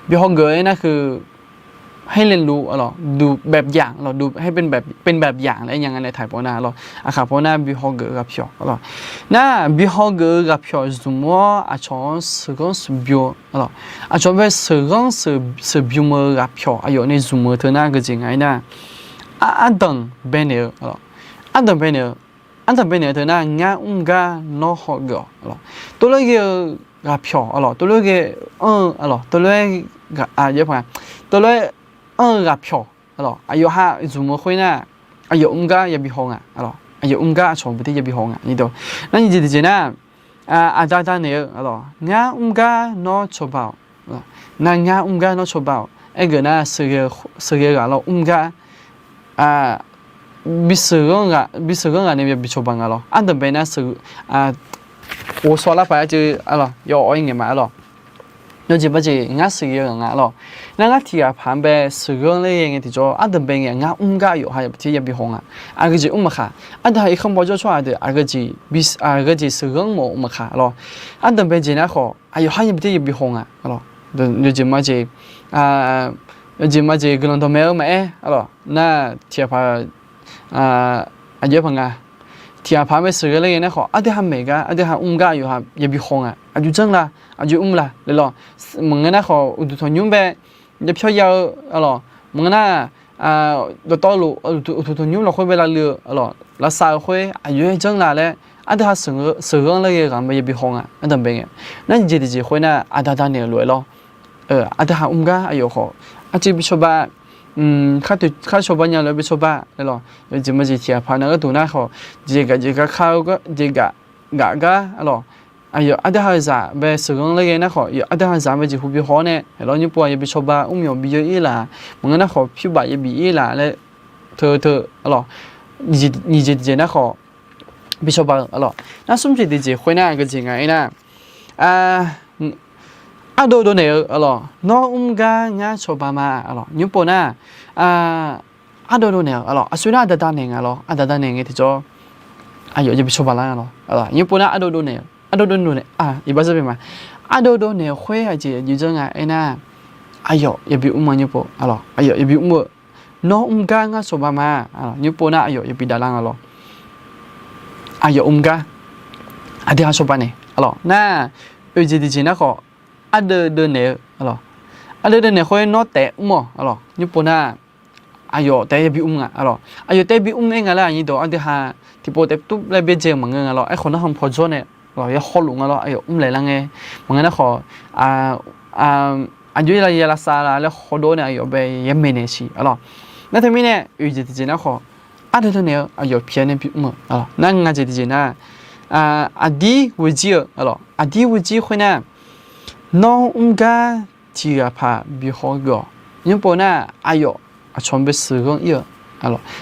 bi hawgeuf-eu aernar คือให้เรียนรู้, arlawq, ดูแบบอย่าง, arlawq, ดูให้เป็นแบบอย่าง laer nya nga nae taq-iq paw nar, arlawq, aqkaq paw nar bi hawgeuf-eu ghaqpyawq, arlawq. Nar bi hawgeuf-eu ghaqpyawq zmq-awr aqcawq-anr sheuqghanr sheuqbym, arlawq, aqcawq bae sheuqghanr sheuqbym-eu ghaqpyawq aqyawf nae zmq-eu teu nar geujeq nga aernar, ardanq baenaeq-eu, ardanq baenaeq-eu, ardanq baenaeq-eu teu nar ngar mr gar nawr hawgeuf-awq, arlawq. Tov lof-aer ghae-eu ghaqpyawq, arlawq, tov lof-aer ghae anr-eu, arlawq, tov lof-aer, tov lof-aer anr-eu ghaqpyawq, aqlawq, aqyawf ha zmq-eu khoer nar, aqyawf mr gar yabi haw nga, aqlawq, aqyawf mr gar aqcawq baqdir yabi haw nga. Nar nyiq jeq tiqjeq nar, aqda danaeq-eu, aqlawq, ngar mr gar nawr cawba-awq, nar ngar mr gar nawr cawba-awq. Aergeuf nar, sheuqghae-eu ghaq lawr mr gar, bi sheuqghanr ghaq, bi sheuqghanr ghaq nae bi cawba nga lawr. Ardanqbae nar, ghovshaw lar paq-aer ceuv, aqlawq, yawawq-aer ngaeq ma, aqlawq. Yawjeq majeq ngar sheuqghae-eu ghaq nga, aqlawq. Nar ngar tiq ghaq paq-anr bae sheuqghanr ler ghae ngae tiqjawr, ardanqbae ngae ngar mr gar aqyawf ha yabi haw nga. Aqgeujeq mr maqkhaq, aqdui ha irkanr bawjawr tsawrhaq deuq aqgeujeq sheuqghanr mawf-eu maqkhaq, aqlawq. Ardanqbae jeq nar khawf, aqyawf ha yabi haw nga, aqlawq. Yawjeq majeq, yawjeq majeq guiqlanq dawqmaeq-eu maqaer, aqlawq, nar tiq ghaq paq aqjox-aer paq nga. Tiq ghaq paq-anr bae sheuqghae ler ghae nar khawf, aqdui ha maeq gar, aqdui ha mr gar aqyawf ha yabi haw nga. Aqjox janr la, aqjox mr la laer lawr. Maqngeur nar khawf, uqduq tanqnymr bae yapyawr ya-eu, aqlawq, maqngeur nar, dawqtawvluf uqduq tanqnymr lafkhoer bae lavluiv-eu, aqlawq, lavsav-eu khoer aqjox-aer janr la laer, aqdui ha sheuqghanr ler ghae ghaq-anr bae yabi haw nga, ardanqbae ngae. Nar nyiq jeq tiqjeq khoer nar, aqda danaeq-euq lof-aer lawr. Aqdui ha mr gar aqyawf khawf, aqjeq bi cawba, khar cawba nya lof-aer bi cawba laer lawr. Yawjeq majeq tiq ghaq paq nar gharduq nar khawf, jeqgaf jeqgaf kar-eu, jeqgaf gaf gar, aqlawq, aqyawf aqdui ha zaq bae sheuqghanr ler ghae nar khawf, aqdui ha zaq bae jeqhu bi haw-awr nae, aqlawq, nymr pov-aq yabi cawba, mr myawq bi yawr-ir laf, maqngeur nar khawf pyur baf yabi ir laf laer, teu teu, aqlawq, nyiq jeq tiqjeq nar khawf, bi cawba-eu, aqlawq. Nar smr jeq tiqjeq khoer nar, aqgeujeq nga aernar, ardov dovnaeq-eu, aqlawq, nawr mr gar ngar cawba ma, aqlawq, nymr pov nar, ardov dovnaeq-eu, aqlawq, aqsur nar aqda danaeq nga lawr, aqda danaeq ngae tiqjawr, aqyawf yabi cawba lar nga lawr, aqlawq, nymr pov nar ardov dovnaeq-eu, ardov dovnaeq, iqbax zeur bae ma, ardov dovnaeq-eu khoer aqjeq aqjox janr nga aernar, aqyawf yabi mr-a nymr pov, aqlawq, aqyawf yabi mr-eu, nawr mr gar ngar cawba ma, nymr pov nar aqyawf yabi davlar nga lawr. Aqyawf mr gar, aqdui ha cawba naeq, aqlawq, nar, oeq jeq tiqjeq nar khawf, ardeuv deuv naeq-eu, aqlawq, ardeuv deuv naeq khoer nawr taef mr-awq, aqlawq, nymr pov nar, aqyawf taef yabi mr nga, aqlawq, aqyawf taef bi mr-aer nga laer aqnyir dawq aqdui ha tiqpov taef tmr laer byaerdzae-eu maqngeur nga lawr. Aerkhawf nar hawpaw jawr nae, aqlawq, ya hawluf nga lawr, aqyawf mr laeq lar ngae, maqngeur nar khawf, aqjox-ir la ya lavsav la laer hawdov-awr nae aqyawf bae ya maeqnaeq siq, aqlawq. Nar teumirnae oeq jeq tiqjeq nar khawf, ardeuv deuv naeq-eu aqyawf pyaeq nae bi mr-eu, aqlawq, nar nga jeq tiqjeq nar, aqdir ghoejir-eu, aqlawq, aqdir ghoejir khoer nar, nawr mr gar tiq ghaq paq bi haw geuf-awq, nymr pov nar aqyawf aqcawq bae sheuqghanr ir-eu,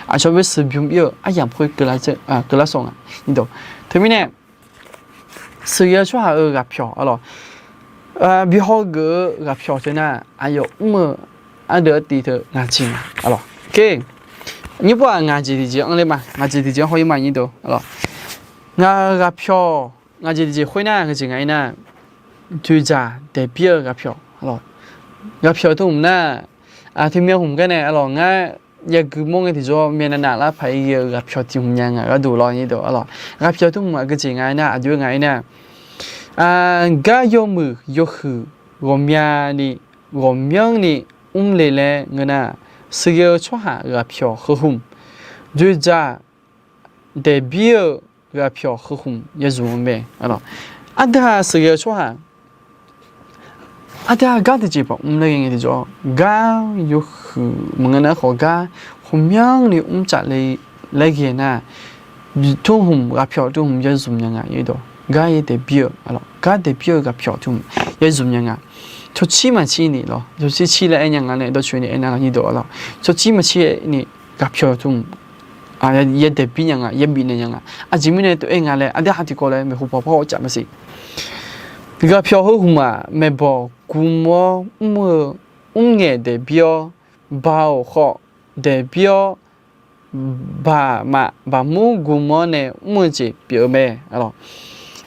aqcawq bae sheuqbymr ir-eu aryamq khoer keuvlar sawq nga. Teumirnae sheuqghae-eu tsawrhaq-euq ghaqpyawq, aqlawq, bi haw geuf-eu ghaqpyawq teu nar, aqyawf mr-eu ardeuv artiv teu ngaq jeq nga, aqlawq. Nymr pov-aq ngaq jeq tiqjeq anr ler ma, ngaq jeq tiqjeq anr haw-ir ma, aqnyir dawq, aqlawq. Ngaq-euq ghaqpyawq ngaq jeq tiqjeq khoer nar, ngaq jeq nga aernar, dzoeqdzaq daeqbir-eu ghaqpyawq, aqlawq, ghaqpyawq teu hmq nar, teumyan hmq gar nae, aqlawq, ngar yagui mawr ngae tiqjawr myavnav navlar paq-aer ghae-eu ghaqpyawq tiq hmq nya ngaq gharduq lawr, aqnyir dawq, aqlawq. Ghaqpyawq teu hmq aqgeujeq nga aernar, aqjox-aer nga aernar, gar yawmuiq yawhuiq ghawqmyani ghawqmyanrni mr le laer ngeur nar, sheuqghae-eu tsawrhaq ghaqpyawq heu hmq, dzoeqdzaq daeqbir-eu ghaqpyawq heu hmq ya zmq-eu mae. Aqdui ha sheuqghae-eu tsawrhaq, aqdui ha gar tiqjeq paq mr laer ghae ngae tiqjawr, gar yawhuiq maqngeur nar khawf gar ghawqmyanrni mr tsaf le laer ghae nar, teu hmq ghaqpyawq teu hmq ya zmq nya nga, aqnyir dawq. Gar ya daeqbir-eu, aqlawq, gar daeqbir-eu ghaqpyawq teu hmq ya zmq nya nga. Tsawrcir maqcir ni lawr, tsawrcir cir laer aer nya nga nae dawrcoeni aernar, aqnyir dawq, aqlawq, tsawrcir maqcir ni ghaqpyawq teu hmq ya daeqbir nya nga, ya bifnaeq nya nga. Aqjeq mirnae teu-aer nga laer aqdui ha tiqkawv laer maeqhu paw par haw caf maqsiq. Ghaqpyawq heu hmq-aq, maeqbawq guvmawr mr-eu, mrngaeq daeqbir-awr, baoq khawf daeqbir-awr, baqmaf baqmur guvmawr nae mr-eu jeq pyeuf-eu mae, aqlawq.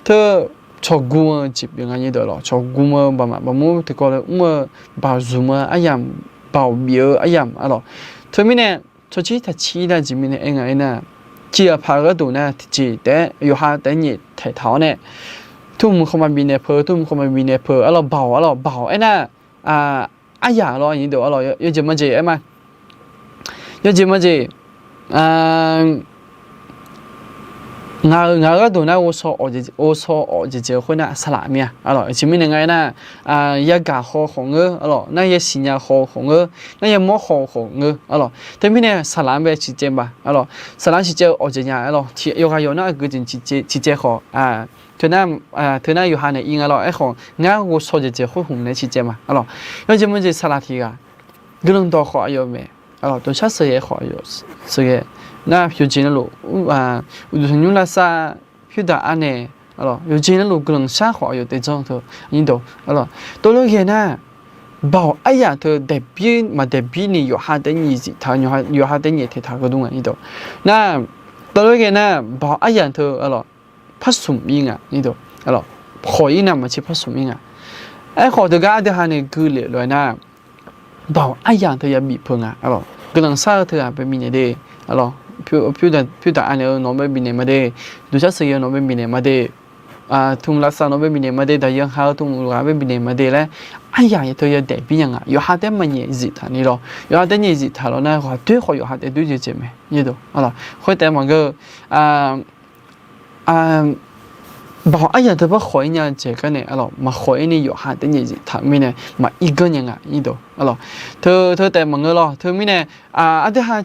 Teu cawqguv-eu jeq pyeuf nga, aqnyir dawq, aqlawq. Cawqguv-eu baqmaf baqmur tiqkawv laer mr-eu, baoq zmq-eu aryamq, baoq bif-eu aryamq, aqlawq. Teumirnae tsawrcir taqcir nar, aqjeq mirnae aer nga aernar, tiq ghaq paq-eu gharduq nar tiqjeq taef-aer yawqha taef-aer nyaef taeqtaq-awr nae, teu hmq khawf maqbifnaeq peuq, teu hmq khawf maqbifnaeq peuq, aqlawq, baoq, aqlawq, baoq aernar, aryaq lawr, aqnyir dawq, aqlawq, yawjeq majeq aer ma. Yawjeq majeq, Ngaq-euq, ngaq-euq gharduq nar ghovshaw awf jeq, ghovshaw awf jeq jeq-eu khoernar saqlaq mir-a. Arlawq, aqjeq mirnae nga aernar, yagaq haw khawf ngeur, arlawq, nar yasiq nya haw khawf ngeur, nar yamawr haw khawf ngeur, arlawq. Teumirnae saqlaq-anr bae ciqcaev ma, arlawq. Saqlaq-anr ciqcaev-eu awq jeq nya, arlawq. Yawqghaq yawq nar aqgeu jeq ciqcaev khawf, teunar, teunar yawqha naeq-ir nga, arlawq. Aerkhawf ngar ghovshaw jeq jeq khoer hmq nae ciqcaev ma, arlawq. Yawjeq meujeq saqlaq tiq ghaq, guiqlanq dawq khawf aqyawf mae, arlawq. Dawqshar sheuqghae khawf aqyawf sheuqghae. Nar yawqjeq navluf, uqduq tanqnymr lavsav, pyurdaq anaeq, arlawq, yawqjeq navluf guiqlanq shar khawf aqyawf taef janr teu, arlawq. Tov lof ghae nar, baoq aryamq teu daeqbir maqdaeqbir ni yawqha taef nyiq zif taq, yawqha taef nyiq taeq taq-eu dur nga, arlawq. Nar, tov lof ghae nar, baoq aryamq teu, arlawq, parsmq ir nga, arlawq. Khawq ir nar maqtser parsmq ir nga. Aerkhawf teugar aqdui ha nae gui lef lof-aer nar, baoq aryamq teu yabif peuq nga, arlawq. Guiqlanq shar-eu teughaq bae bifnaeq de, arlawq. Pyurdaq anaeq-eu nawq-anr bae bifnaeq ma de, dawqshar sheuqghae-eu nawq-anr bae bifnaeq ma de, tmq lavsav nawq-anr bae bifnaeq ma de, daqyan ha-eu tmq ghaq bae bifnaeq ma de laer, aryamq teu yadaef bir nya nga. Yawqha taef maqnyaef zif taq ni lawr, yawqha taef nyaef zif taq lawr nar, ghaq doer khawf yawqha taef doer jeq jeq mae, arlawq. Khoertaef maqngeur-eu, baoq aryamq teu par khawq ir nya jeq gar nae, arlawq, maqkhawq ir ni yawqha taef nyaef zif taq-eu mirnae maqir ganr nya nga, arlawq. Teu, teu taef maqngeur lawr. Teumirnae, aqdui ha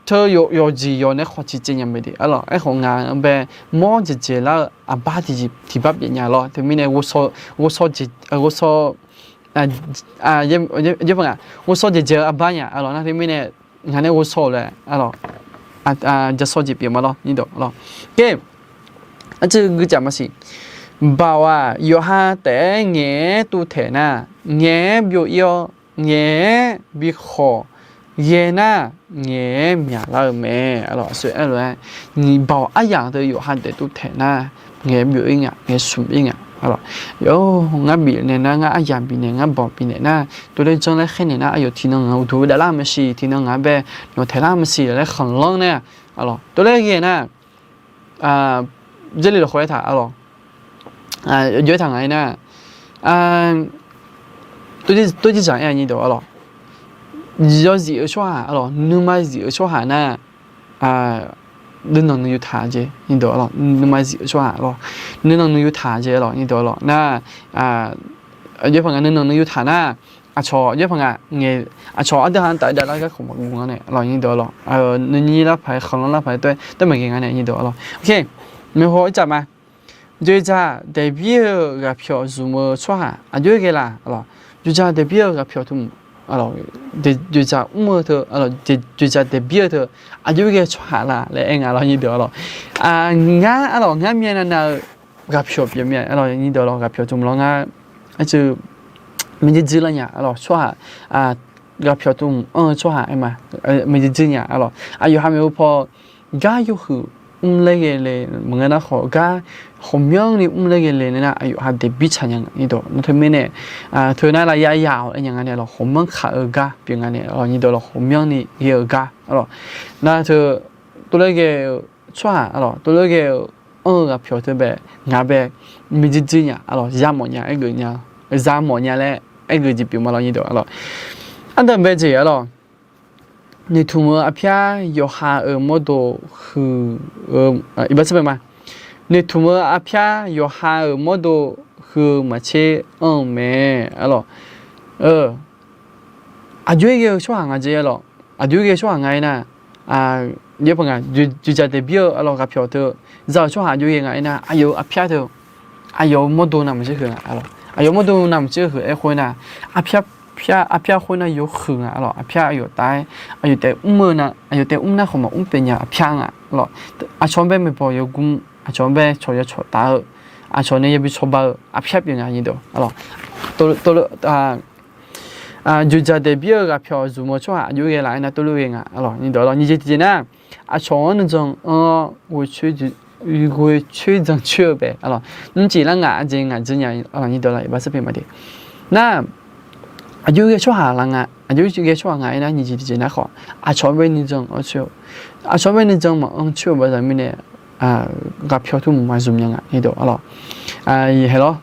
teu yawqjeq yawq nae khawf ciqcaev nya mae de, arlawq. Aerkhawf ngaq-anr bae mawr jeq jeq lar-eu aqbar tiqjeq tiqbar pyeuf nya lawr. Teumirnae ghovshaw, ghovshaw jeq, ghovshaw, ghovshaw jeq jeq-eu aqbar nya, arlawq. Nar teumirnae ngaq nae ghovshaw-euq laer, arlawq, jashawr jeq pyeuf ma lawr, arlawq. Arcuiv guicaf maqsiq. Baoq-aq yawqha taef-aer ngaeq-aer tuvtaeq nar, ngaeq-aer byov ir-awr, ngaeq-aer bi khawq ghae nar, ngaeq-aer myaqlar-eu mae, arlawq. Aqsur aer lof-aer, baoq aryamq teu yawqha taef tuvtaeq nar, ngaeq-aer byov ir nga, ngaeq-aer smq ir nga, arlawq. Ngar bifnaeq nar, ngar aryamq bifnaeq, ngar baoq bifnaeq nar, tov laer janr laer khaernaeq nar, aqyawf tiqnan ngaq-anr uqduq daflar maqsiq, tiqnan ngaq-anr bae nawq taeqlar maqsiq laer khanqlanr nae, arlawq. Tov laer ghae nar, jarlif lafkhoer aertaq, arlawq, jov-aer taq nga aernar, tov jir dzaq aer-a, arlawq. Yawzif-eu tsawrhaq, arlawq, nuima zif-eu tsawrhaq nar, nuinanq nuiyu taq jeq, arlawq. Nuima zif-eu tsawrhaq, arlawq, nuinanq nuiyu taq jeq, arlawq, arlawq. Nar, aqjox paq nga nuinanq nuiyu taq nar, aqcawq aqjox paq nga, aqcawq aqdui ha-anr taf-aer davlar garkawv maqguv nga nae, arlawq, arlawq. Nuinyir lar paq-aer, khanqlanr lar paq-aer taef maqghae nga nae, arlawq. Maeqhaw ircaf ma. Dzoeqdzaq daeqbir-eu ghaqpyawq zmq-eu tsawrhaq aqjox-aer ghae la, arlawq. Dzoeqdzaq daeqbir-eu ghaqpyawq teu, dzoeqdzaq mr-eu teu, dzoeqdzaq daeqbir-eu teu aqjox-aer ghae tsawrhaq la laer aer nga, arlawq, arlawq. Ngar, arlawq, ngar myavnav nav-eu ghaqpyawq pyeuf mir-a, arlawq, arlawq. Ghaqpyawq teu mq lawr ngar, arcuiv, miqdui dui lar nya, arlawq, tsawrhaq, ghaqpyawq teu mq anr-eu tsawrhaq aer ma, miqdui dui nya, arlawq. Aqyawf ha maeqhu paw gar yawhuiq mr laer ghae le, maqngeur nar khawf gar ghawqmyanrni mr laer ghae le nar, aqyawf ha daeqbir tsaq nya nga, arlawq. Nar teumirnae, teu nar lavyar yaf-awq aer nya nga nae, arlawq, ghawqmanr kaq-eu gar pyeuf nga nae, arlawq, arlawq, ghawqmyanrni ghae-eu gar, arlawq. Nar teu, tov laer ghae-eu tsawrhaq, arlawq, tov laer ghae-eu anr-eu ghaqpyawq teu bae, ngaq bae miqdui dui nya, arlawq, yamawf nya, aergeuf nya, zamawf nya laer aergeuf jeq pyeuf ma, arlawq, arlawq. Ardanq bae jeq, arlawq, noeqtmq-eu arpyar yawqha-euq mawrdo huiq-eu, iqbax tser bae ma. Noeqtmq-eu arpyar yawqha-euq mawrdo huiq-eu maqtser anr-eu mae, arlawq. Aqjox-aer ghae-eu tsawrhaq nga jeq, arlawq. Aqjox-aer ghae-eu tsawrhaq nga aernar, aqjox paq nga, dzoeqdzaq daeqbir-eu, arlawq, ghaqpyawq teu za-euq tsawrhaq aqjox ghae nga aernar, aqyawf-euq arpyar teu, aqyawf-euq mawrdo navmaqtser huiq nga, arlawq. Aqyawf-euq mawrdo navmaqtser huiq-aer khoer nar, arpyar, arpyar khoer nar yawhuiq nga, arlawq. Arpyar aqyawf taf-aer aqyawf taef mr-eu nar, aqyawf taef mr nar khawf maqmr pyeuf nya arpyar nga, arlawq. Aqcawq-anr bae maeqbawq yawgmr, aqcawq-anr bae cawq ya cawq taf-eu, aqcawq nae yabi cawba-eu arpyar pyeuf nga, arlawq. Dzoeqdzaq daeqbir-eu ghaqpyawq zmq-eu tsawrhaq aqjox ghae laf aernar tov lof ghae nga, arlawq, arlawq. Nyiq jeq tiqjeq nar, aqcawq-anr nuijan anr-awr, ghoecoer jancoer-eu bae, arlawq, mrcif lar ngaq aqjeq ngaq dzeur nya, arlawq, iqbax tser bae ma de. Nar, aqjox ghae tsawrhaq la nga, aqjox ghae tsawrhaq nga aernar nyiq jeq tiqjeq nar khawf, aqcawq-anr bae nuijan anr coer-eu, aqcawq-anr bae nuijan maqanr coer-eu baqda mirnae, ghaqpyawq tmq maqzmq nya nga, arlawq. Haelawr,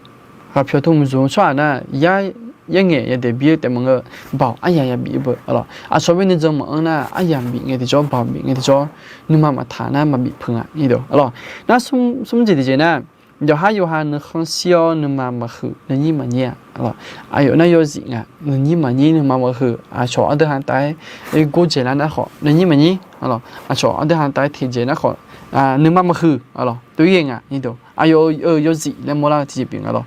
ghaqpyawq tmq zmq-eu tsawrhaq nar, yar yaerngaeq yadaef bir-eu taef maqngeur, baoq aryaq yabif-eu beu, aqlawq. Aqcawq bae nuijan maqanr nar, aryaq bif ngae tiqjawr, baoq bif ngae tiqjawr, nuima maqtaq nar maqbif peuq nga, aqlawq. Nar smr, smr jeq tiqjeq nar, yawqhar yawqha nuikhanr shir-awr nuima maqhuiq, nuinyir maqnyir-a, aqlawq. Aqyawf nar yawzif nga, nuinyir maqnyir nuima maqhuiq, aqcawq aqdui ha taef-aer gordzaeq lar nar khawf nuinyir maqnyir, aqlawq. Aqcawq aqdui ha taef-aer teqdzaeq nar khawf, nuima maqhuiq, aqlawq. Tov-ir ghae nga, aqyawf-euq yawzif laer mawrlar-eu tiqjeq pyeuf nga, aqlawq.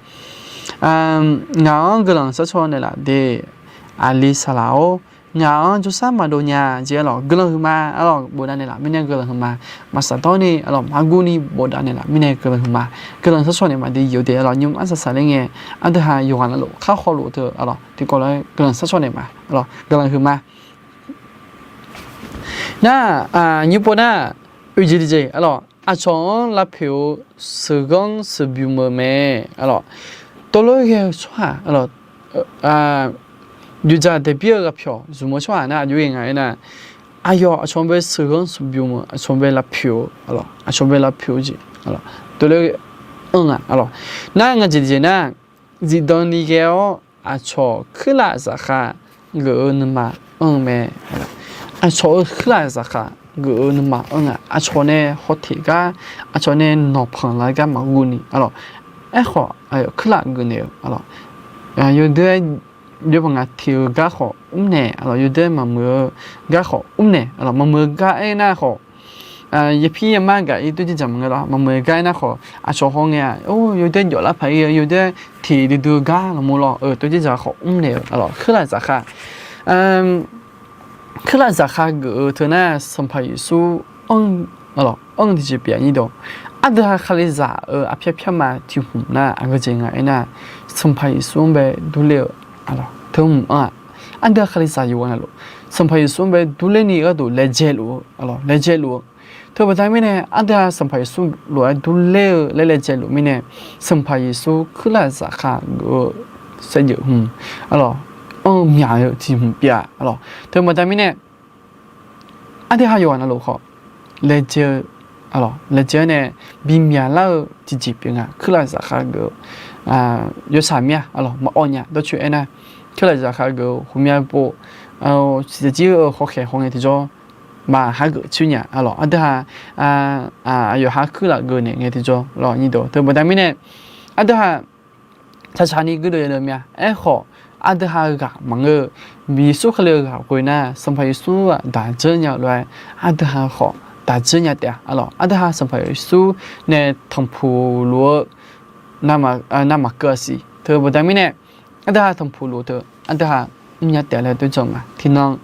Ngaq-anr guiqlanq sharcaw naeqlaf de, aqli saqlaq-or, ngaq-anr jawrshar maqdov nya jeq, aqlawq, guiqlanq huiqma, aqlawq, bofdav naeqlaf mirnae guiqlanq huiqma, maqsaqdawr ni, aqlawq, margur ni bofdav naeqlaf mirnae guiqlanq huiqma, guiqlanq sharcaw naeqma de yawdaef, aqlawq, nymr arsaq saqler ngae, aqdui ha yawqghaq navluf khar khawluf teu, aqlawq, tiqkawv lof-aer guiqlanq sharcaw naeqma, aqlawq, guiqlanq huiqma. Nar, nymr pov nar, oeq jeq tiqjeq, aqlawq, aqcawq-anr lavpoeq-eu sheuqghanr sheuqbymq-euq mae, aqlawq. Tov lof-aer ghae-eu tsawrhaq, aqlawq, dzoeqdzaq daeqbir-eu ghaqpyawq zmq-eu tsawrhaq nar aqjox ghae nga aernar, aqyawf aqcawq bae sheuqghanr sheuqbymq-eu, aqcawq bae lavpoeq-eu, aqlawq, aqcawq bae lavpoeq-eu jeq, aqlawq, tov lof-aer anr nga, aqlawq. Nar ngaq jeq tiqjeq nar, zifdan ni ghae-awr aqcawq kuirlaf zafkhav geuf-eu nuima anr-eu mae. Aqcawq-euq kuirlaf zafkhav geuf-eu nuima anr nga, aqcawq nae hawteq gar, aqcawq nae nawqpanq lar gar maqghof ni, aqlawq. Aerkhawf, kuirlaf geuf naeq-eu, aqlawq, yawdoer-aer, yawbaq ngaq teq-eu gar khawf mrnaeq, aqlawq, yawdoer-aer maqmuiq-eu gar khawf mrnaeq, aqlawq, maqmuiq-eu gar aernar khawf, yapir yamar gaq-ir toer dzerdzaq maqngeur lawr, maqmuiq-eu gar aernar khawf aqcawq haw ngae-aq, or, yawdoer jawflar paq-ir-eu, yawdoer teq duidui-eu gar lawqmur lawr, toer dzerdzaq khawf mrnaeq-eu, aqlawq, kuirlaf zafkhav kuirlaf zafkhav geuf-eu teu nar, Sanqpaq Yeqsur anr, aqlawq, anr-eu tiqjeq pyeuf-a, aqdui ha Kalizaq-euq arpyar pyarma tiq hmq nar aqgeu jeq nga aernar, Sanqpaq Yeqsur-anr bae durler-eu, aqlawq, teu hmq anr-aq, aqdui ha Kalizaq yawqghaq navluf Sanqpaq Yeqsur-anr bae durler ni gharduq laejae luf-eu, aqlawq, laejae luf-eu. Teubaqda mirnae aqdui ha Sanqpaq Yeqsur lof-aer durler-eu laer laejae luf mirnae, Sanqpaq Yeqsur kuirlaf zafkhav geuf-eu saevdzeuf hmq, aqlawq, anr-eu myaq-eu tiq hmq pyeuf-a, aqlawq. Teubaqda mirnae aqdui ha yawqghaq navluf khawf laejae-eu, aqlawq, laejae-awr nae bimyaq lar-eu tiqjeq pyeuf nga, kuirlaf zafkhav geuf-eu yawshaq mir-a, aqlawq, maqawv nya, dawrcoeni aernar, kuirlaf zafkhav geuf-eu ghawqmya pov, siqsaqjir-eu hawkhaeq haw ngae tiqjawr, maqhageuf coer nya, aqlawq, aqdui ha, aqyawf ha kuirlaf geuf naeq ngae tiqjawr, aqlawq, nyirdawq teubaqda mirnae, aqdui ha shaqshaq ni guirdeuv yadeuv mya. Aerkhawf, aqdui ha ghaq maqngeur-eu, Yeqsur Kali-euq ghaq ghoe nar, Sanqpaq Yeqsur-aq daq dzeur nya-eu lof-aer, aqdui ha khawf daq dzeur nya taef-a, aqlawq. Aqdui ha Sanqpaq Yeqsur nae tanqpuq luf-eu navmaqkeuv-a siq. Teubaqda mirnae, aqdui ha tanqpuq luf teu, aqdui ha mrnya taef laer doer dzawq ma. Tiqnan,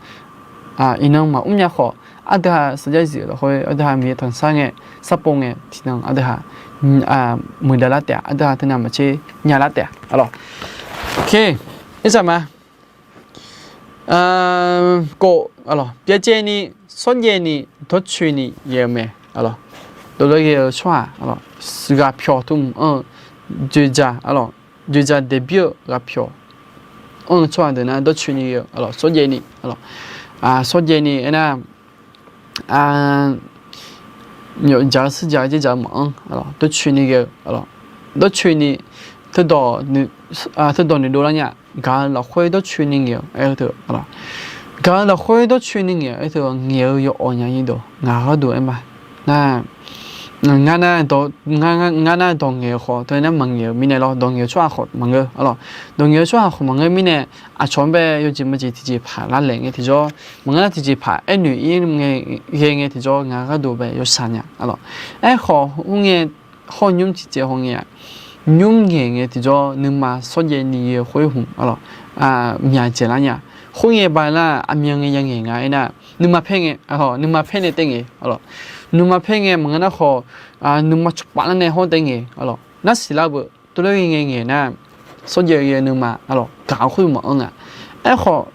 iqnan maqmr nya khawf, aqdui ha sarjax zif-euq lafkhoer aqdui ha Miqyaer tanqsar ngae, sarpov ngae, tiqnan aqdui ha muiqdav lar taef-a, aqdui ha teunav maqtser nya lar taef-a, aqlawq. Oke, irsaq ma. Kov, aqlawq, byacaevni, shawrjaevni, dawrcoeni ghae-eu mae, aqlawq. Dovlar ghae-eu tsawrhaq, aqlawq, ghaqpyawq teu hmq anr-eu, dzoeqdzaq, aqlawq, dzoeqdzaq daeqbir-eu ghaqpyawq anr-eu tsawrhaq deuq nar dawrcoeni ghae-eu, aqlawq, shawrjaevni, aqlawq, shawrjaevni aernar, myawf dzaq-eu shirdzaq-eu dzerdzaq-eu maqanr, aqlawq, dawrcoeni ghae-eu, aqlawq, dawrcoeni, teudawq, teudawq noeqdov lar nya, gaq-eu lafkhoer dawrcoeni ngaeq-eu aer-eu teu, aqlawq, gaq-eu lafkhoer dawrcoeni ngaeq-eu aer-eu teu, ngaeq-eu yawawq nya nyirdawq ngaq gharduq aer ma. Nar, ngar nar, ngar nar dawq ngaeq-eu khawf teu nar maqngaeq-eu mirnae lawr, dawq ngaeq-eu tsawrhaq khawf maqngeur, aqlawq, dawq ngaeq-eu tsawrhaq khawf maqngeur mirnae, aqcawq-anr bae yawjeq maqjeq tiqjeqpaq lavlaeq ngae tiqjawr, maqngeur nar tiqjeqpaq aernoeq ir ngae, ghae ngae tiqjawr ngaq gharduq bae yawshaq nya, aqlawq. Aerkhawf khoerngae, hawr nymr tiqjeq hawngae-aq, nymr ngaeq ngae tiqjawr nuima shawrjaevni ghae-eu khoer hmq, aqlawq, myaq dzaeqlar nya. Khoerngae bala aqmyan ngae yangaeq nga aernar, nuima paer ngae, aqlawq, nuima paer nae taef ngae, aqlawq, nuima paer ngae maqngeur nar khawf, nuima cawqpaf lar nae hawr taef ngae, aqlawq, nar siqlar beu, tov lar ghae ngae ngaeq nar, shawrjaev ghae nuima, aqlawq, gaq-eu khoer maqanr nga. Aerkhawf,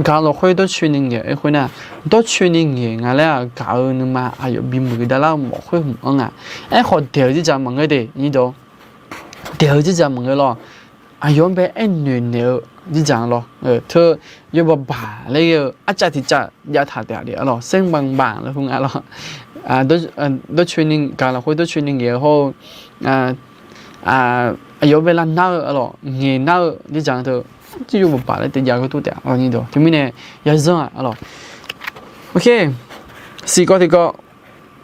gaq-eu lafkhoer dawrcoeni ngaeq-eu khoer nar, dawrcoeni ngaeq nga laer-aq gaq-eu nuima aqyawf bimuiq dav lar-eu mawf khoer hmq anr nga. Aerkhawf daeq-eu dzerdzaq maqngeur de, nyirdawq, daeq-eu dzerdzaq maqngeur lawr. Aqyawf-anr bae aernoeq naeq-eu dzerdzaq-anr lawr. Teu yawbaq baq laer ghae-eu arcav tiq cav jav taq taef-a de, aqlawq, sanqbanq banq laer hu nga lawr. Dawrcoeni gaq lafkhoer dawrcoeni ngaeq-eu hawr-eu, aqyawf-anr bae lavnar-eu, aqlawq, ngaeq nar-eu dzerdzaq-anr teu Tsuif yawbaq laer taef jav geur tov taef-a, aqnyir deuq. Teumirnae yazanr-aq, arlawq. Siqkawv tiqkawv,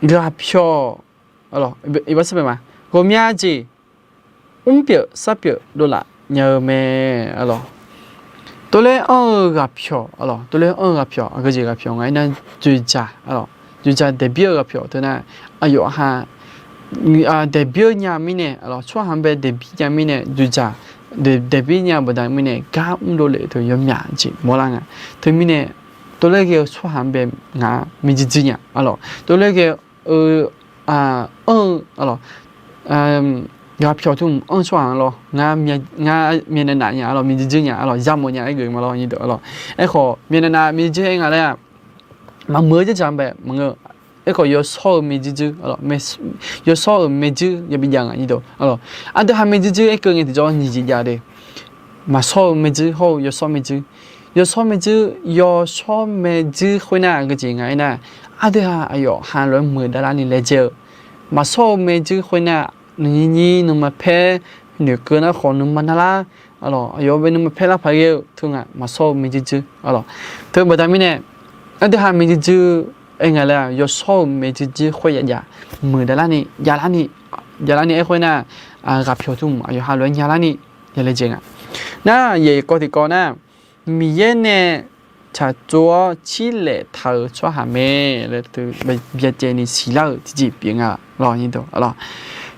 ghaqpyawq, arlawq, iqbax sar bae ma, ghawqmya jeq mrpyeuf sarpyeuf dovlaf nya-eu mae, arlawq. Tov laer anr-eu ghaqpyawq, arlawq, tov laer anr-eu ghaqpyawq, aqgeu jeq ghaqpyawq nga aernar, dzoeqdzaq, arlawq, dzoeqdzaq daeqbir-eu ghaqpyawq teu nar, aqyawf ha daeqbir-eu nya mirnae, arlawq, tsawrhaq-anr bae daeqbir nya mirnae, dzoeqdzaq daeqbir nya baqda mirnae, gar mrdov lef-eu teu yawmyaq jeq mawrlar nga. Teumirnae, tov laer ghae-eu tsawrhaq-anr bae ngaq-anr mirdzuir dzuir nya, arlawq, tov laer ghae-eu anr-eu, arlawq, ghaqpyawq tmr anr-eu tsawrhaq-anr lawr, ngar, ngar myavnav nav nya, arlawq, mirdzuir dzuir nya, arlawq, yamawf nya aergeuf ma lawr, aqnyir deuq, arlawq. Aerkhawf myavnav nav mirdzuir dzuir aer nga laer-aq, maqmuiq-eu dzerdzaq-anr bae maqngeur. Aerkhawf yawshawr-eu mirdzuir dzuir, yawshawr-euq maerdzuir yabi jav nga, aqnyir deuq, arlawq. Aqdui ha mirdzuir dzuir aerkeuv ngae tiqjawr nyiq jeq jav de. Maqshawr-eu maerdzuir hawr-eu yawshawr maerdzuir. Yawshawr maerdzuir, yawshawr maerdzuir khoernar aqgeu jeq nga aernar, aqdui ha aqyawf ha lof-aer muiqdav larni laejae-eu. Maqshawr-eu maerdzuir khoernar, nuinyir nuima paer noeqkeuv nar khawf nuima narlar, arlawq, aqyawf bae nuima paer lar paq ghae-eu teu nga, maqshawr-eu maerdzuir dzuir, arlawq. Teu baqda mirnae, aqdui ha mirdzuir dzuir aer nga laer-aq, yawshawr-euq maerdzuir dzuir khoer jav jav, muiqdav larni javlarni, javlarni aer khoernar, ghaqpyawq tmr aqyawf ha lof-aer nyalarni yalaejae nga. Nar yaeq kawv tiqkawv nar, Miqyaer nae tsaqtsov-awr cirlaef taq-euq tsawrhaq mae laer teu byacaevni siqlar-euq tiqjeq pyeuf nga, arlawq, aqnyir deuq, arlawq.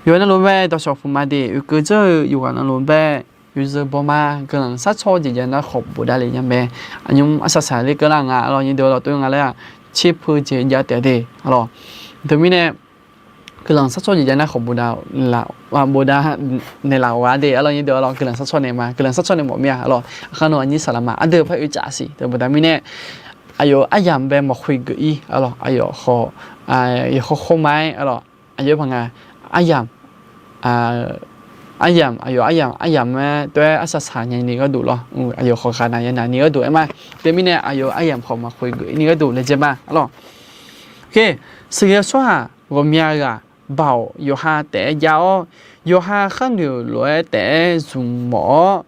Yawqha navluf bae dawqshawq puq ma de, oekeuv dzeur-eu yawqghaq navluf bae, yawzeu bawma guiqlanq sharcaw-eu jeq jav nar khawf bofdav lef nya mae. Aqnymr arsaq saqler keuvlar nga, arlawq, aqnyir deuq, arlawq, tov nga laer-aq, tserpeu jeq jav taef de, arlawq. Teumirnae, guiqlanq sharcaw jeq jav nar khawf bofdav, bofdav naeqlaf-awq-a de, arlawq, aqnyir deuq, arlawq, guiqlanq sharcaw naeq ma, guiqlanq sharcaw nae mawf mir-a, arlawq, aqkar nawq aqnyir saqlaq ma, aqdui par oe caf siq teu baqda mirnae, aqyawf-euq aryamq bae maqkhoeq geuf-ir, arlawq, aqyawf khawf, yawqkhawr khawr ma-aer, arlawq, aqyawf paq nga, aryamq, aryamq, aqyawf aryamq, aryamq-aer tov-aer arsaq saq nya ni gharduq lawr, aqyawf khawf ghaq naq ya naq ni gharduq aer ma. Teumirnae aqyawf-euq aryamq khawf maqkhoeq geuf-ir ni gharduq laejae ma, arlawq. Sheuqghae-eu tsawrhaq ghawqmya ghaq baoq yawqha taef-aer jav-awr, yawqha kharnoeq lof-aer taef-aer zmq mawf-awr,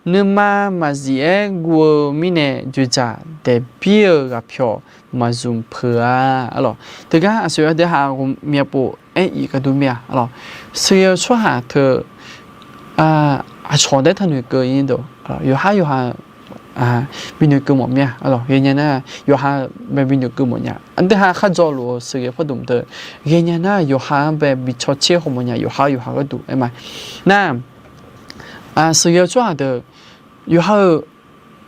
nuima maqzif-aer guv-eu mirnae dzoeqdzaq daeqbir-eu ghaqpyawq maqzmq peuq-a, arlawq. Teugar aqsoeq aqdui ha ghawqmya pov-aer iq gharduq mir-a, arlawq. Sheuqghae-eu tsawrhaq teu aqcawq daef taqnoeq keuv-ir deuq, yawqhar yawqha binoeq keuv mawf mir-a, arlawq. Ghaenya nar yawqha bae binoeq keuv mawf nya. Aqdui ha kharjawv luf-eu sheuqghae pardmq deuq, ghaenya nar yawqha-anr bae bi cawtser haw mawf nya, yawqha yawqha gharduq aer ma. Nar sheuqghae-eu tsawrhaq deuq, yawqha-euq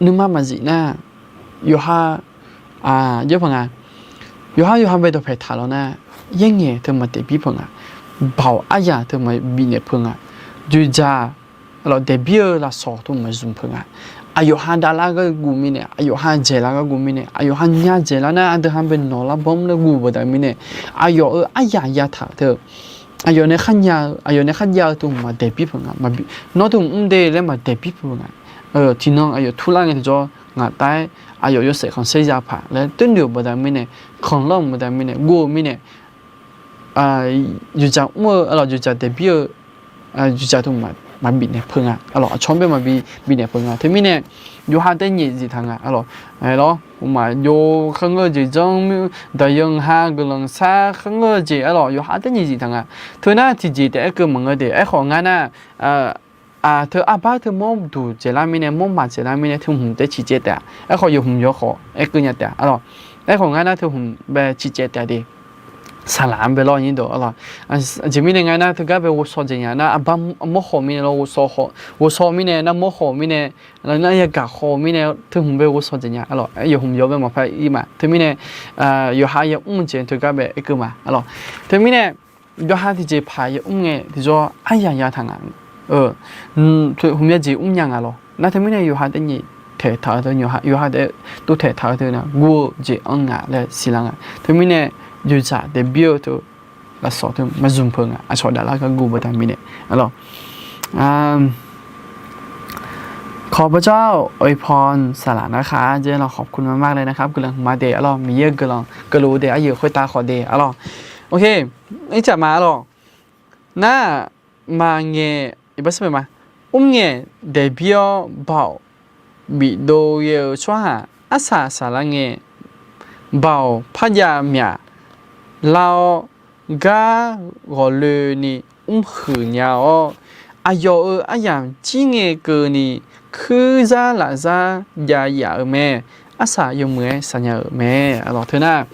nuima maqzif nar, yawqha, jawr paq nga, yawqha yawqha bae dawqpaeq taq lawq nar, yaerngaeq teu maqdaeq bir peuq nga, baoq aryaq teu maqbifnaeq peuq nga, dzoeqdzaq lawq daeqbir-eu lafsawq teu maqzmq peuq nga. Aqyawf ha davlar gharduq mirnae, aqyawf ha dzaeqlar gharduq mirnae, aqyawf ha nya dzaeqlar nar aqdui ha bae nawq lar bawr laer guv-eu baqda mirnae, aqyawf-euq aryaq yataq-eu teu, aqyawf nae kharnya-eu, aqyawf nae kharjav-eu teu maqdaeq bir peuq nga. Nawr teu mr de laer maqdaeq bir peuq nga. Tiqnan aqyawf turlar ngae tiqjawr ngaq tav-aer aqyawf yawshaef khanqsaer ya paq laer toer noeq-euq baqda mirnae, khanqlanr-euq baqda mirnae, guv-eu mirnae, dzoeqdzaq mr-eu, arlawq, dzoeqdzaq daeqbir-eu dzoeqdzaq teu maqbifnaeq peuq nga, arlawq, aqcawq-anr bae maqbi bifnaeq peuq nga. Teumirnae yawqha taer nyaef zif taq nga, arlawq, lawr, maqjov kharngeur-eu jeq janr, daqyan ha guiqlanq sar kharngeur-eu jeq, arlawq, yawqha taer nyaef zif taq nga. Teunar tiqjeq taef-aer keuv maqngeur de. Aerkhawf ngar nar, teu arbar teu mawr duq dzaeqlar mirnae, mawr maq dzaeqlar mirnae teu hmq taer ciqcaev taef-a. Aerkhawf yawhmq yawkawq aer keuv nya taef-a, arlawq. Aerkhawf ngar nar teu hmq bae ciqcaev taef de. Saqlaq-anr bae lawr, aqnyir deuq, arlawq. Aqjeq mirnae ngar nar teugar bae ghovshaw dzaeq nya nar, arbar mawr khawf mirnae lawr, ghovshaw mirnae nar, mawr khawf mirnae, nar yagaq khawf mirnae, teu hmq bae ghovshaw dzaeq nya, arlawq. Yawhmq yawkawq bae maqpar ir ma. Teumirnae yawqha yamr-eu jeq teugar bae aer keuv ma, arlawq. Teumirnae yawqha tiqjeqpaq yamr ngae tiqjawr aryaq yataq nga. Hmq mya jeq mrnya nga lawr. Nar teumirnae yawqha taer nyaef taeq taq-eu teu, yawqha taef tov taeq taq-eu teu nar guv-eu jeq anr nga laer siqlar nga. Teumirnae dzoeqdzaq daeqbir-eu teu lafsawq teu maqzmq peuq nga, aqcawq daqlar gar guv baqda mirnae, arlawq. ขอบพระเจ้าอวยพร saqlaq narkhaq-a jeq, arlawq, ขอบคุณมากๆเลยนะครับ guiqlanq hmq ma de, arlawq, Miqyaer-eu guiqlanq keuvluf de, aryuif khoertav khawf de, arlawq. Ircaf ma, arlawq. Nar maqngaeq, iqbax sar ma, mr ngaeq daeqbir-awr baoq bif dov ghae-eu tsawrhaq arsaq saqlar ngae, baoq parjav myaq lar-awr, gar ghawqloeni mrhuiq nya-awr, aqyawf-euq aryamq jir ngae keuvni, kuirzar lafzar jav yaf-euq mae. Arsaq yawmuiq-aer saqnya-euq mae. Aqlawq teu nar,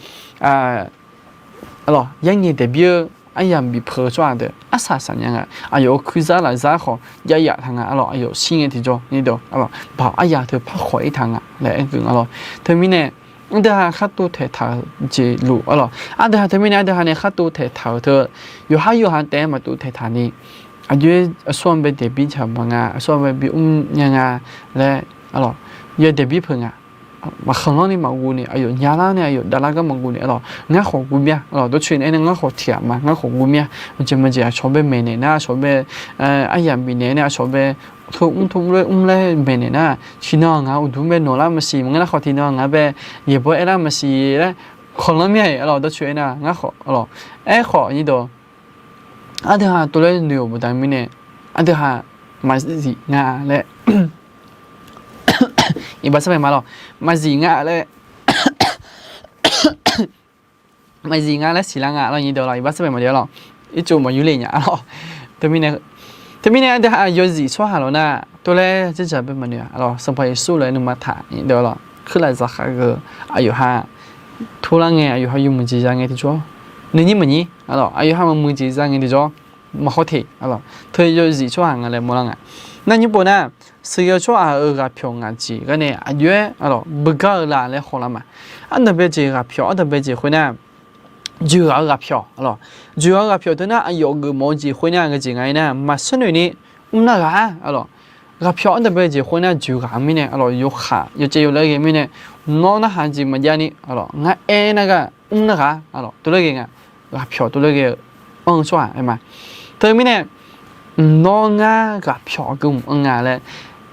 aqlawq yarngae daeqbir-eu aryamq bifpeuq-eu tsawrhaq deuq arsaq saqnya nga. Aqyawf-euq kuirzar lafzar khawf jav yaf taq nga. Aqlawq aqyawf shir ngae tiqjawr ni deuq, aqlawq baoq aryamq teu par khawf-ir taq nga laer aer-eu nga lawr. Teumirnae, aqdui ha khartov taeqtaq-euq jeq luf, aqlawq aqdui ha teumirnae aqdui ha nae khartov taeqtaq-euq teu, yawqhar yawqha taef-aer maqtov taeqtaq ni, aqjox-aer aqsur-anr bae daeqbir jaq ma nga, aqsur-anr bae bi mrnya nga laer, aqlawq yawdaeq bir peuq nga. Maqkhanqlanr ni maqguv ni, aqyawf nyalar ni, aqyawf davlar gar maqguv ni, aqlawq ngar khawf guv mir-a. Aqlawq dawrcoeni aernar, ngar khawf tiq ghaq ma, ngar khawf guv mir-a. Aqjeq maqjeq aqcawq bae maeqnaeq nar, aqcawq bae aryamq bifnaeq nae, aqcawq bae teu mr teu mr laer mr laer maeqnaeq nar, tiqnan ngaq-euq uqduq bae nawqlar maqsiq, maqngeur nar khawf tiqnan ngaq bae yaeqbawq aerlar maqsiq laer khanqlanr mir-a. Aqlawq dawrcoeni aernar, ngar khawf, aqlawq aerkhawf nyir deuq, aqdui ha tov laer noeq-euq baqda mirnae, aqdui ha maqzif nga laer, iqbax sarbae ma lawq, maqzif nga laer, maqzif nga laer siqlar nga lawr nyir deuq lawq, iqbax sarbae maqle lawq, ircuf maqyur le nya lawq. Teumirnae, teumirnae aqdui ha yawzif tsawrhaq lawq nar, tov laer dzerdzaq bae maqnoeq-a lawq. Sanqpaq Yeqsur lof-aer nuima taq nyir deuq lawq, kuirlaf zaqkhav geu aqyawf ha turlar ngae, aqyawf ha yawmuiq jeq za ngae tiqjawr, nuinyir maqnyir, aqlawq aqyawf ha maqmuiq jeq za ngae tiqjawr, maqkhawr teq, aqlawq teu yawzif tsawrhaq nga laer mawrlar nga. Nar nyir pov nar, sheuqghae-eu tsawrhaq-euq ghaqpyawq ngaq jeq gar nae aqjox-aer, aqlawq beugar-eu la laer khawf lar ma. Ardanqbae jeq ghaqpyawq, ardanqbae jeq khoer nar, joeqghaq-eu ghaqpyawq, aqlawq joeqghaq-eu ghaqpyawq teu nar, aqyawf geufmawf-eu jeq khoer nar, ngaq jeq nga aernar, maqshar noeq ni mrnar ghaq-a, aqlawq ghaqpyawq ardanqbae jeq khoer nar, joeqghaq-eu mirnae, aqlawq yawkhaq yawcaev yawlaer ghae mirnae, nawr narhaq jeq maqjav ni, aqlawq ngar aer nar gar mrnar ghaq, aqlawq tov laer ghae nga. Ghaqpyawq tov laer ghae-eu anr-eu tsawrhaq aer ma. Teumirnae, nawr ngar ghaqpyawq geufmawf anr nga laer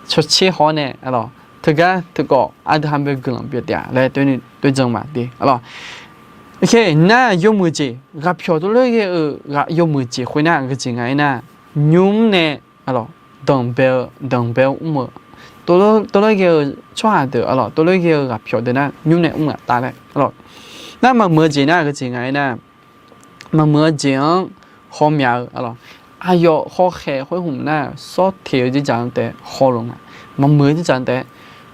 cawtser haw-awr nae, aqlawq teugar teukawv aqdui ha bae guiqlanq pyeuf taef-a laer toeq jan ma de, aqlawq. Nar yawmuiq jeq, ghaqpyawq tov laer ghae-eu yawmuiq jeq khoer nar, ngaq jeq nga aernar, nymr nae, aqlawq danqbae-eu, danqbae-eu mr-eu, tov laer ghae-eu tsawrhaq deuq, aqlawq tov laer ghae-eu ghaqpyawq deuq nar, nymr nae mr-aq taf laer, aqlawq. Nar maqmuiq-eu jeq nar, ngaq jeq nga aernar, maqmuiq-eu jeq-anr hawmya-eu, aqlawq aqyawf hawkhaeq khoer hmq nar, sawr teq-eu dzerdzaq-anr taef hawlof nga. Maqmuiq-eu dzerdzaq-anr taef,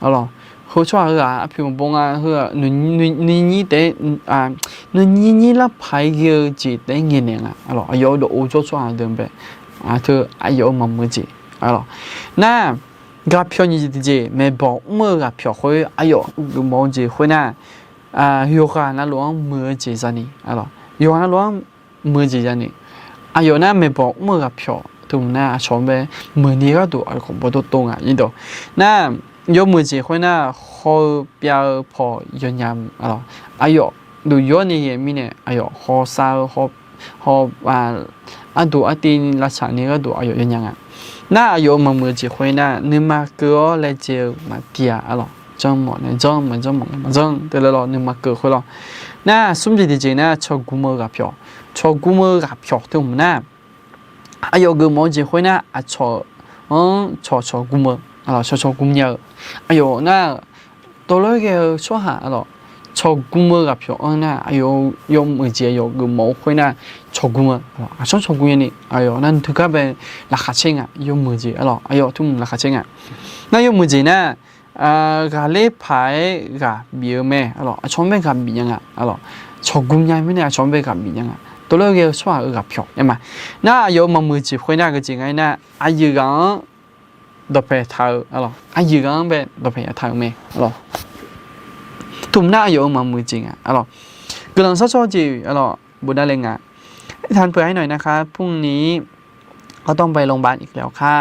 aqlawq heu tsawrhaq heu-aq arpoeq maqbaw nga, heu-aq nuinyir taef, nuinyir nyir lar paq-aer ghae-eu jeq taef-aer ngaeqnaeq nga, aqlawq aqyawf-euq dawqov jawr tsawrhaq deuq bae, teu aqyawf-euq maqmuiq-eu jeq, aqlawq nar, ghaqpyawq nyiq jeq tiqjeq, maeqbawq mr-eu ghaqpyawq khoer aqyawf geufmawf-eu jeq khoer nar, yawqghaq navluf-anr muiq-eu jeq zani, aqlawq yawqghaq navluf-anr muiq-eu jeq zani, aqyawf nar maeqbawq mr-eu ghaqpyawq teu hmq nar, aqcawq bae muiqni gharduq aqyawf khawf bawdov tov nga nyir deuq. Nar yawmuiq jeq khoer nar, haw-eu pyav-eu paw yawnya, aqlawq aqyawf duq yawr ni ghae mirnae, aqyawf hawsav-eu haw, arduq artiv ni lavsaq ni gharduq aqyawf yawnya nga. Nar aqyawf-euq maqmuiq-eu jeq khoer nar, nuima keuv-awr laejae-eu maqtiv-a, aqlawq janrmawf nae janr, maqjanr mawf nae maqjanr teu laer lawr, nuima keuv khoer lawr. Nar smr jeq tiqjeq nar, cawqgum-eu ghaqpyawq, cawqgum-eu ghaqpyawq teu hmq nar, aqyawf geufmawf-eu jeq khoer nar, aqcawq-anr cawqcawq gum-eu, aqlawq cawqcawq gum nya-eu, aqyawf nar tov laer ghae-eu tsawrhaq, aqlawq cawqgum-eu ghaqpyawq-anr nar, aqyawf yawmuiq jeq aqyawf geufmawf-eu khoer nar, cawqgum-eu, aqcawq-anr cawqgum nyani, aqyawf nar teugar bae laqkhaq caer nga, yawmuiq jeq, aqlawq aqyawf teu hmq laqkhaq caer nga. Nar yawmuiq jeq nar, ghaqler paq-aer ghaq bif-eu mae, aqlawq aqcawq-anr bae ghaq bif nya nga, aqlawq cawqgum nya mirnae aqcawq-anr bae ghaq bif nya nga. Tov laer ghae-eu tsawrhaq-euq ghaqpyawq aer ma. Nar aqyawf-euq maqmuiq jeq khoer nar, ngaq jeq nga aernar, aqyuif ghaq-anr dawqpaeq taq-eu, aqlawq aqyuif ghaq-anr bae dawqpaeq ya taq-euq mae, aqlawq teu hmq nar aqyawf-euq maqmuiq jeq nga, aqlawq. Guiqlanq sharcaw jeq, aqlawq bofdav le nga. ที่ทำเพื่อให้หน่อยนะคะ พรุ่งนี้ก็ต้องไปโรงพยาบาลอีกแล้วค่ะ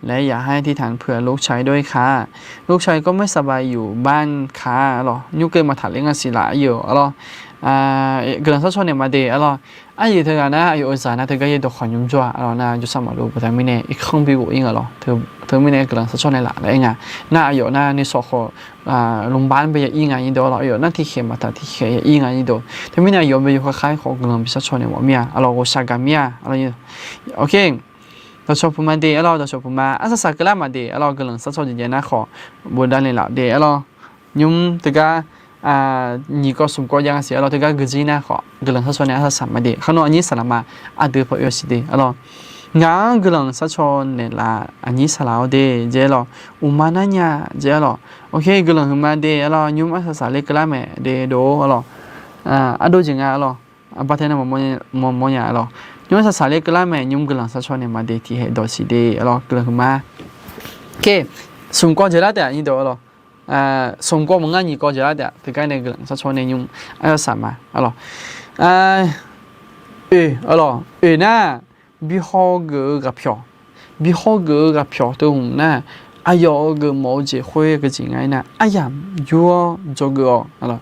และอยากให้อธิษฐานเผื่อลูกชายด้วยค่ะ ลูกชายก็ไม่สบายอยู่บ้านค่ะ aqlawq nymr keuv maqtaq ler nga siq laf, aqyuif, aqlawq guiqlanq sharcaw naeq ma de, aqlawq aqyuif teughaq nar aqyawf-euq zaq nar teugar yaerdawq khawf nymr jawr-a, aqlawq nar jawrsar maqluf baqda mirnae irkanr bi ghof-ir nga lawr. Teumirnae guiqlanq sharcaw naeq laf laer aer nga. Nar aqyawf nar nuisawq khawf โรงพยาบาล bae ya-ir nga nyir deuq, aqlawq aqyawf nar tiqkhaeq maqtaq tiqkhaeq ya-ir nga nyir deuq. Teumirnae aqyawf bae yawkhav khav-aer khawf guiqlanq bi sharcaw naeq mawf mir-a, aqlawq ghawqshaq gaq mir-a, aqlawq Dawqcawq puq ma de arlawr, dawqcawq puq ma. Arsaq saq keuvlar maqde arlawr, guiqlanq sarcaw jeq jaev nar khawf bofdavle laf de arlawr. Nymr teugar nyiq kawv smq kawv jav nga siq arlawr, teugar guiqzir nar khawf guiqlanq sarcaw nae arsaq saq ma de. Khar nawr aqnyir saqlaq ma, aqdui paw oe-a siq de arlawr. Ngaq-anr guiqlanq sarcaw naeqlaf aqnyir saqlaq-awr de jeq arlawr. Uqma nar nya jeq arlawr. Oke, guiqlanq huiqma de arlawr, nymr arsaq saq ler keuvlar mae de dov arlawr. Ardov jeq nga arlawr. Aqbar tae nar mawrmawr nya arlawr. Nymr arsaq saq ler keuvlar mae, nymr guiqlanq sarcaw naeq ma de tiqhaeq dawq siq de arlawr, guiqlanq huiqma. Oke, smq kawv jeq lar taef aqnyir dov arlawr. Smq kawv maqngeur nyiq kawv jeq lar taef-a, teugar nae guiqlanq sarcaw nae nymr arsaq saq ma arlawr. Oe arlawr, oe nar bi hawgeuf-eu ghaqpyawq, bi hawgeuf-eu ghaqpyawq teu hmq nar, aqyawf-euq geufmawf-eu jeq khoer geujeq nga aernar, aryamq yur-awr dzawgeuf-awq.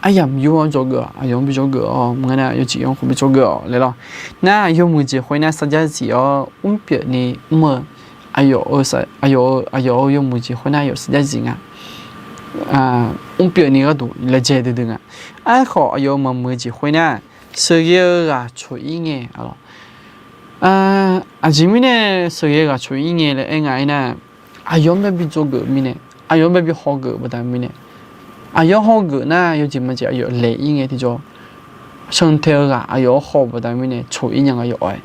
Aryamq yur-awr dzawgeuf-awq, aqyawf-anr bi dzawgeuf-awq, maqngeur nar yawjeq yawr-anr khawf bi dzawgeuf-awq laer lawr. Nar yawmuiq jeq khoer nar sarjax zif-awr mrpyeuf ni mr-eu, aqyawf-eu, aqyawf-euq yawmuiq jeq khoer nar aqyawf sarjax zif nga. Mrpyeuf ni gharduq laejae duidui nga. Aerkhawf aqyawf-euq maqmuiq-eu jeq khoer nar, sheuqghae-eu ghaq coq-ir ngae arlawr. Aqjeq mirnae sheuqghae-eu ghaq coq-ir ngae laer aer nga aernar, aqyawf-anr bae bi dzawgeuf mirnae, aqyawf-anr bae bi hawgeuf-eu baqda mirnae, aqyawf-anr hawgeuf nar yawjeq maqjeq aqyawf laeq-ir ngae tiqjawr, santae-eu ghaq aqyawf-anr haw-eu baqda mirnae coq-ir nya nga yawf-awr-aer.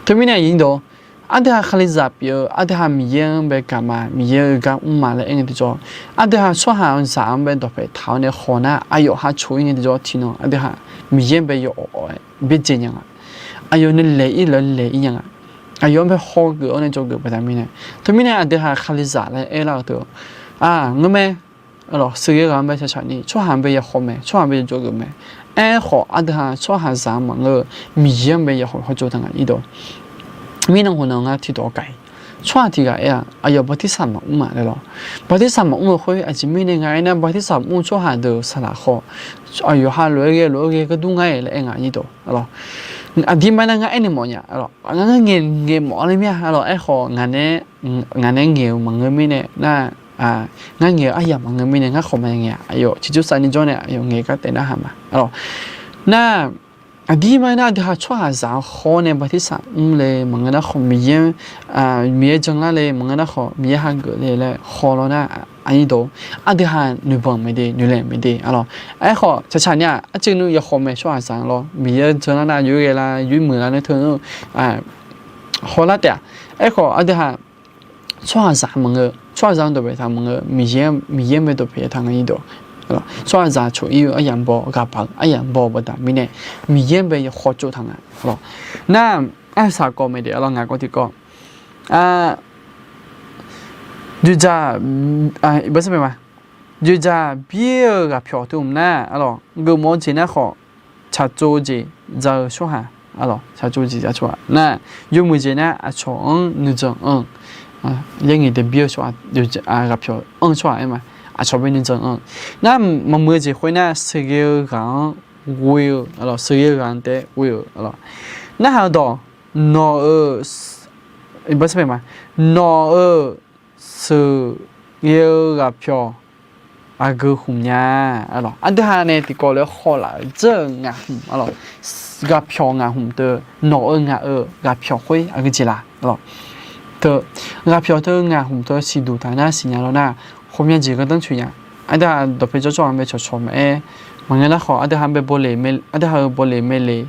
Teumirnae aqnyir dov, aqdui ha Kalizaq pyeuf-eu, aqdui ha Miqyaer-anr bae gaq ma, Miqyaer-euq gar mr ma laer aer ngae tiqjawr, aqdui ha tsawrhaq-anr zaq-anr bae dawqpae taq-awr nae haw nar aqyawf ha coq-ir ngae tiqjawr tiqnan aqdui ha Miqyaer-anr bae yawawq-awr-aer byaerdzae nya nga. Aqyawf nae laeq-ir laer laeq-ir nya nga. Aqyawf-anr bae hawgeuf-awr nae dzawgeuf baqda mirnae. Teumirnae aqdui ha Kalizaq laer aerlar-eu teu, ngeur mae, sheuqghae ghaq-anr bae shaqshaq ni tsawrhaq-anr bae yahaw mae, tsawrhaq-anr bae yadzawgeuf mae. Aerkhawf aqdui ha tsawrhaqzaq-anr maqngeur-eu Miqyaer-anr bae yahaw hawdzawr taq nga irdov. Mirnan hawq nan ngar tiqdawq gaq-ir. Tsawrhaq tiq ghaq aer-aq, aqyawf bartirsaq maqmr ma laer lawr. Bartirsaq maqmr-eu khoer aqjeq mirnae nga aernar, bartirsaq mr-eu tsawrhaq deuq saqlaq khawf, aqyawf ha lof-aer ghae lof-aer ghae gharduq ngar-aer laer aer nga irdov. Aqdirmar nar ngar aernaeq mawfnya, ngar ngaeq ngaeq mawf-a ler mir-a arlawr. Aerkhawf ngaq nae ngaeq-eu maqngeur mirnae nar, ngar ngaeq-eu aryamq maqngeur mirnae ngar khawf maqngaeq-a, aqyawf ciqcursav ni jawr nae aqyawf ngaeq gar taef narhaq ma arlawr. Nar aqdirmar nar aqdui ha tsawrhaqzaq-anr haw nae bartirsaq mr le maqngeur nar khawf, Miqyaer, Miqyaer janlar le maqngeur nar khawf, Miqyaer hageuf le laer haw lawr nar, aqnyir dov, aqdui ha noeqbanq maeqde noeqlaeq maeqde arlawr. Aerkhawf caqcaq nya-aq, arcuiv nui yahaw mae tsawrhaqzaq-anr lawr, Miqyaer janlar nar yoerghae lar yoermuiq lar nae teu nmr hawlar taef-aq. Aerkhawf aqdui ha tsawrhaqzaq maqngeur, tsawrhaqzaq-anr dawqpae taq maqngeur, Miqyaer-anr bae dawqpae taq nga irdov. Tsawrhaqzaq coq-ir-eu aryamq baw, ghaqbaq-eu aryamq baw baqda mirnae, Miqyaer-anr bae yahaw tsov taq nga. Nar arsaq kawv maeqde arlawr, ngaq kawv tiqkawv, dzoeqdzaq, dzoeqdzaq bir-eu ghaqpyawq teu hmq nar arlawr, geufmawf-eu jeq nar khawf, tsaqtsov-eu jeq za-eu tsawrhaq arlawr, tsaqtsov-eu jeq za tsawrhaq nar, yawmuiq jeq nar aqcawq-anr nuijan anr-eu, yaer ngaeq daeq bir-eu tsawrhaq, ghaqpyawq anr-eu tsawrhaq aer ma, aqcawq bae nuijan anr-eu. Nar maqmuiq-eu jeq khoer nar sheuqghae-eu ghaq-anr ghoe-eu arlawr, sheuqghae-eu ghaq-anr taef ghoe-eu arlawr. Narhaq-eu dawq, nawq-euq, nawq-euq sheuqghae-eu ghaqpyawq aqgeu hmq nya arlawr. Aqdui ha nae tiqkawv lof-aer hawlaf-euq dzeur-euq ngaq hmq arlawr, ghaqpyawq ngaq hmq teu, nawq-euq ngaq-euq ghaqpyawq khoer aqgeu jeq la arlawr. Teu, ghaqpyawq teu ngaq hmq teu siqduq taq nar siqnya lawr nar, ghawqmya jeq gardanr tsoeq nya. Aqdui ha dawqpae jawr tsawrhaq-anr bae cawqcawq maqaer, maqngeur nar khawf aqdui ha-anr bae bawleq, aqdui ha-euq bawleq maeqleq,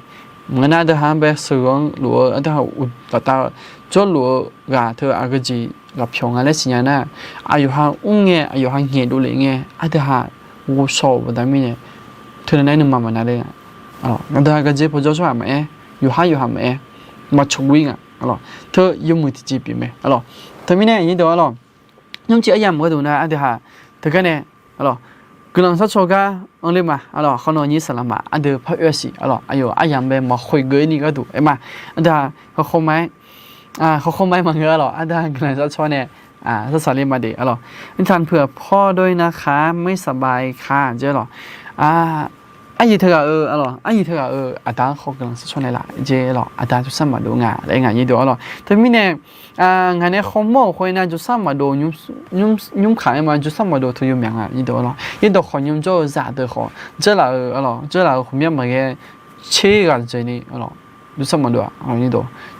maqngeur nar aqdui ha-anr bae sheuq-eu-anr luf-eu, aqdui ha-euq uqtaf taf-eu jawrluf-eu ghaq teu aqgeu jeq ghaqpyawq nga laer siqnya nar, aqyawf ha mr ngae, aqyawf ha ngaeqdov lef ngae, aqdui ha ghovshaw-euq baqda mirnae, teunav nar-aer nuima maqnav ler nga. Aqdui ha gardzer paw jawr tsawrhaq maqaer, yawqhar yawqha maqaer, maqcawq ghoe nga arlawr. Teu yawmuiq tiqjeq pyeuf mae arlawr. Teumirnae aqnyir deuq arlawr, nymrcif aryamq gharduq nar aqdui ha teugar nae arlawr, guiqlanq sharcaw gar anr ler ma arlawr. Khawr nawr nyir saqlaq ma aqdui par oe-a siq arlawr. Aqyawf aryamq bae maqkhoeq geuf-ir ni gharduq aer ma. Aqdui ha hawkhaw ma-aer, hawkhaw ma-aer maqngeur arlawr. Aqdui ha guiqlanq sharcaw nae sarsaq ler ma de arlawr. ทานเผื่อพ่อด้วยนะคะ ไม่สบายค่ะ jeq arlawr. Aryiq teughaq-eu arlawr, aryiq teughaq-euq aqda-anr khawf guiqlanq sharcaw naeqlaf jeq arlawr. Aqda jawrshar maqdov nga laer ngaq nyir deuq arlawr. Teumirnae ngaq nae khawr mawr-euq khoer nar jawrshar maqdov, nymr kaq-aer ma, jawrshar maqdov teu yawmyaq nga nyir deuq arlawr. Yaerdawq khawf nymr jawr-eu zaqdeuq khawf dzeurlaf-eu arlawr, dzeurlaf-euq ghawqmyanr maqghae tser ghaq dzaeqni arlawr. jawrsar maqdov-aq,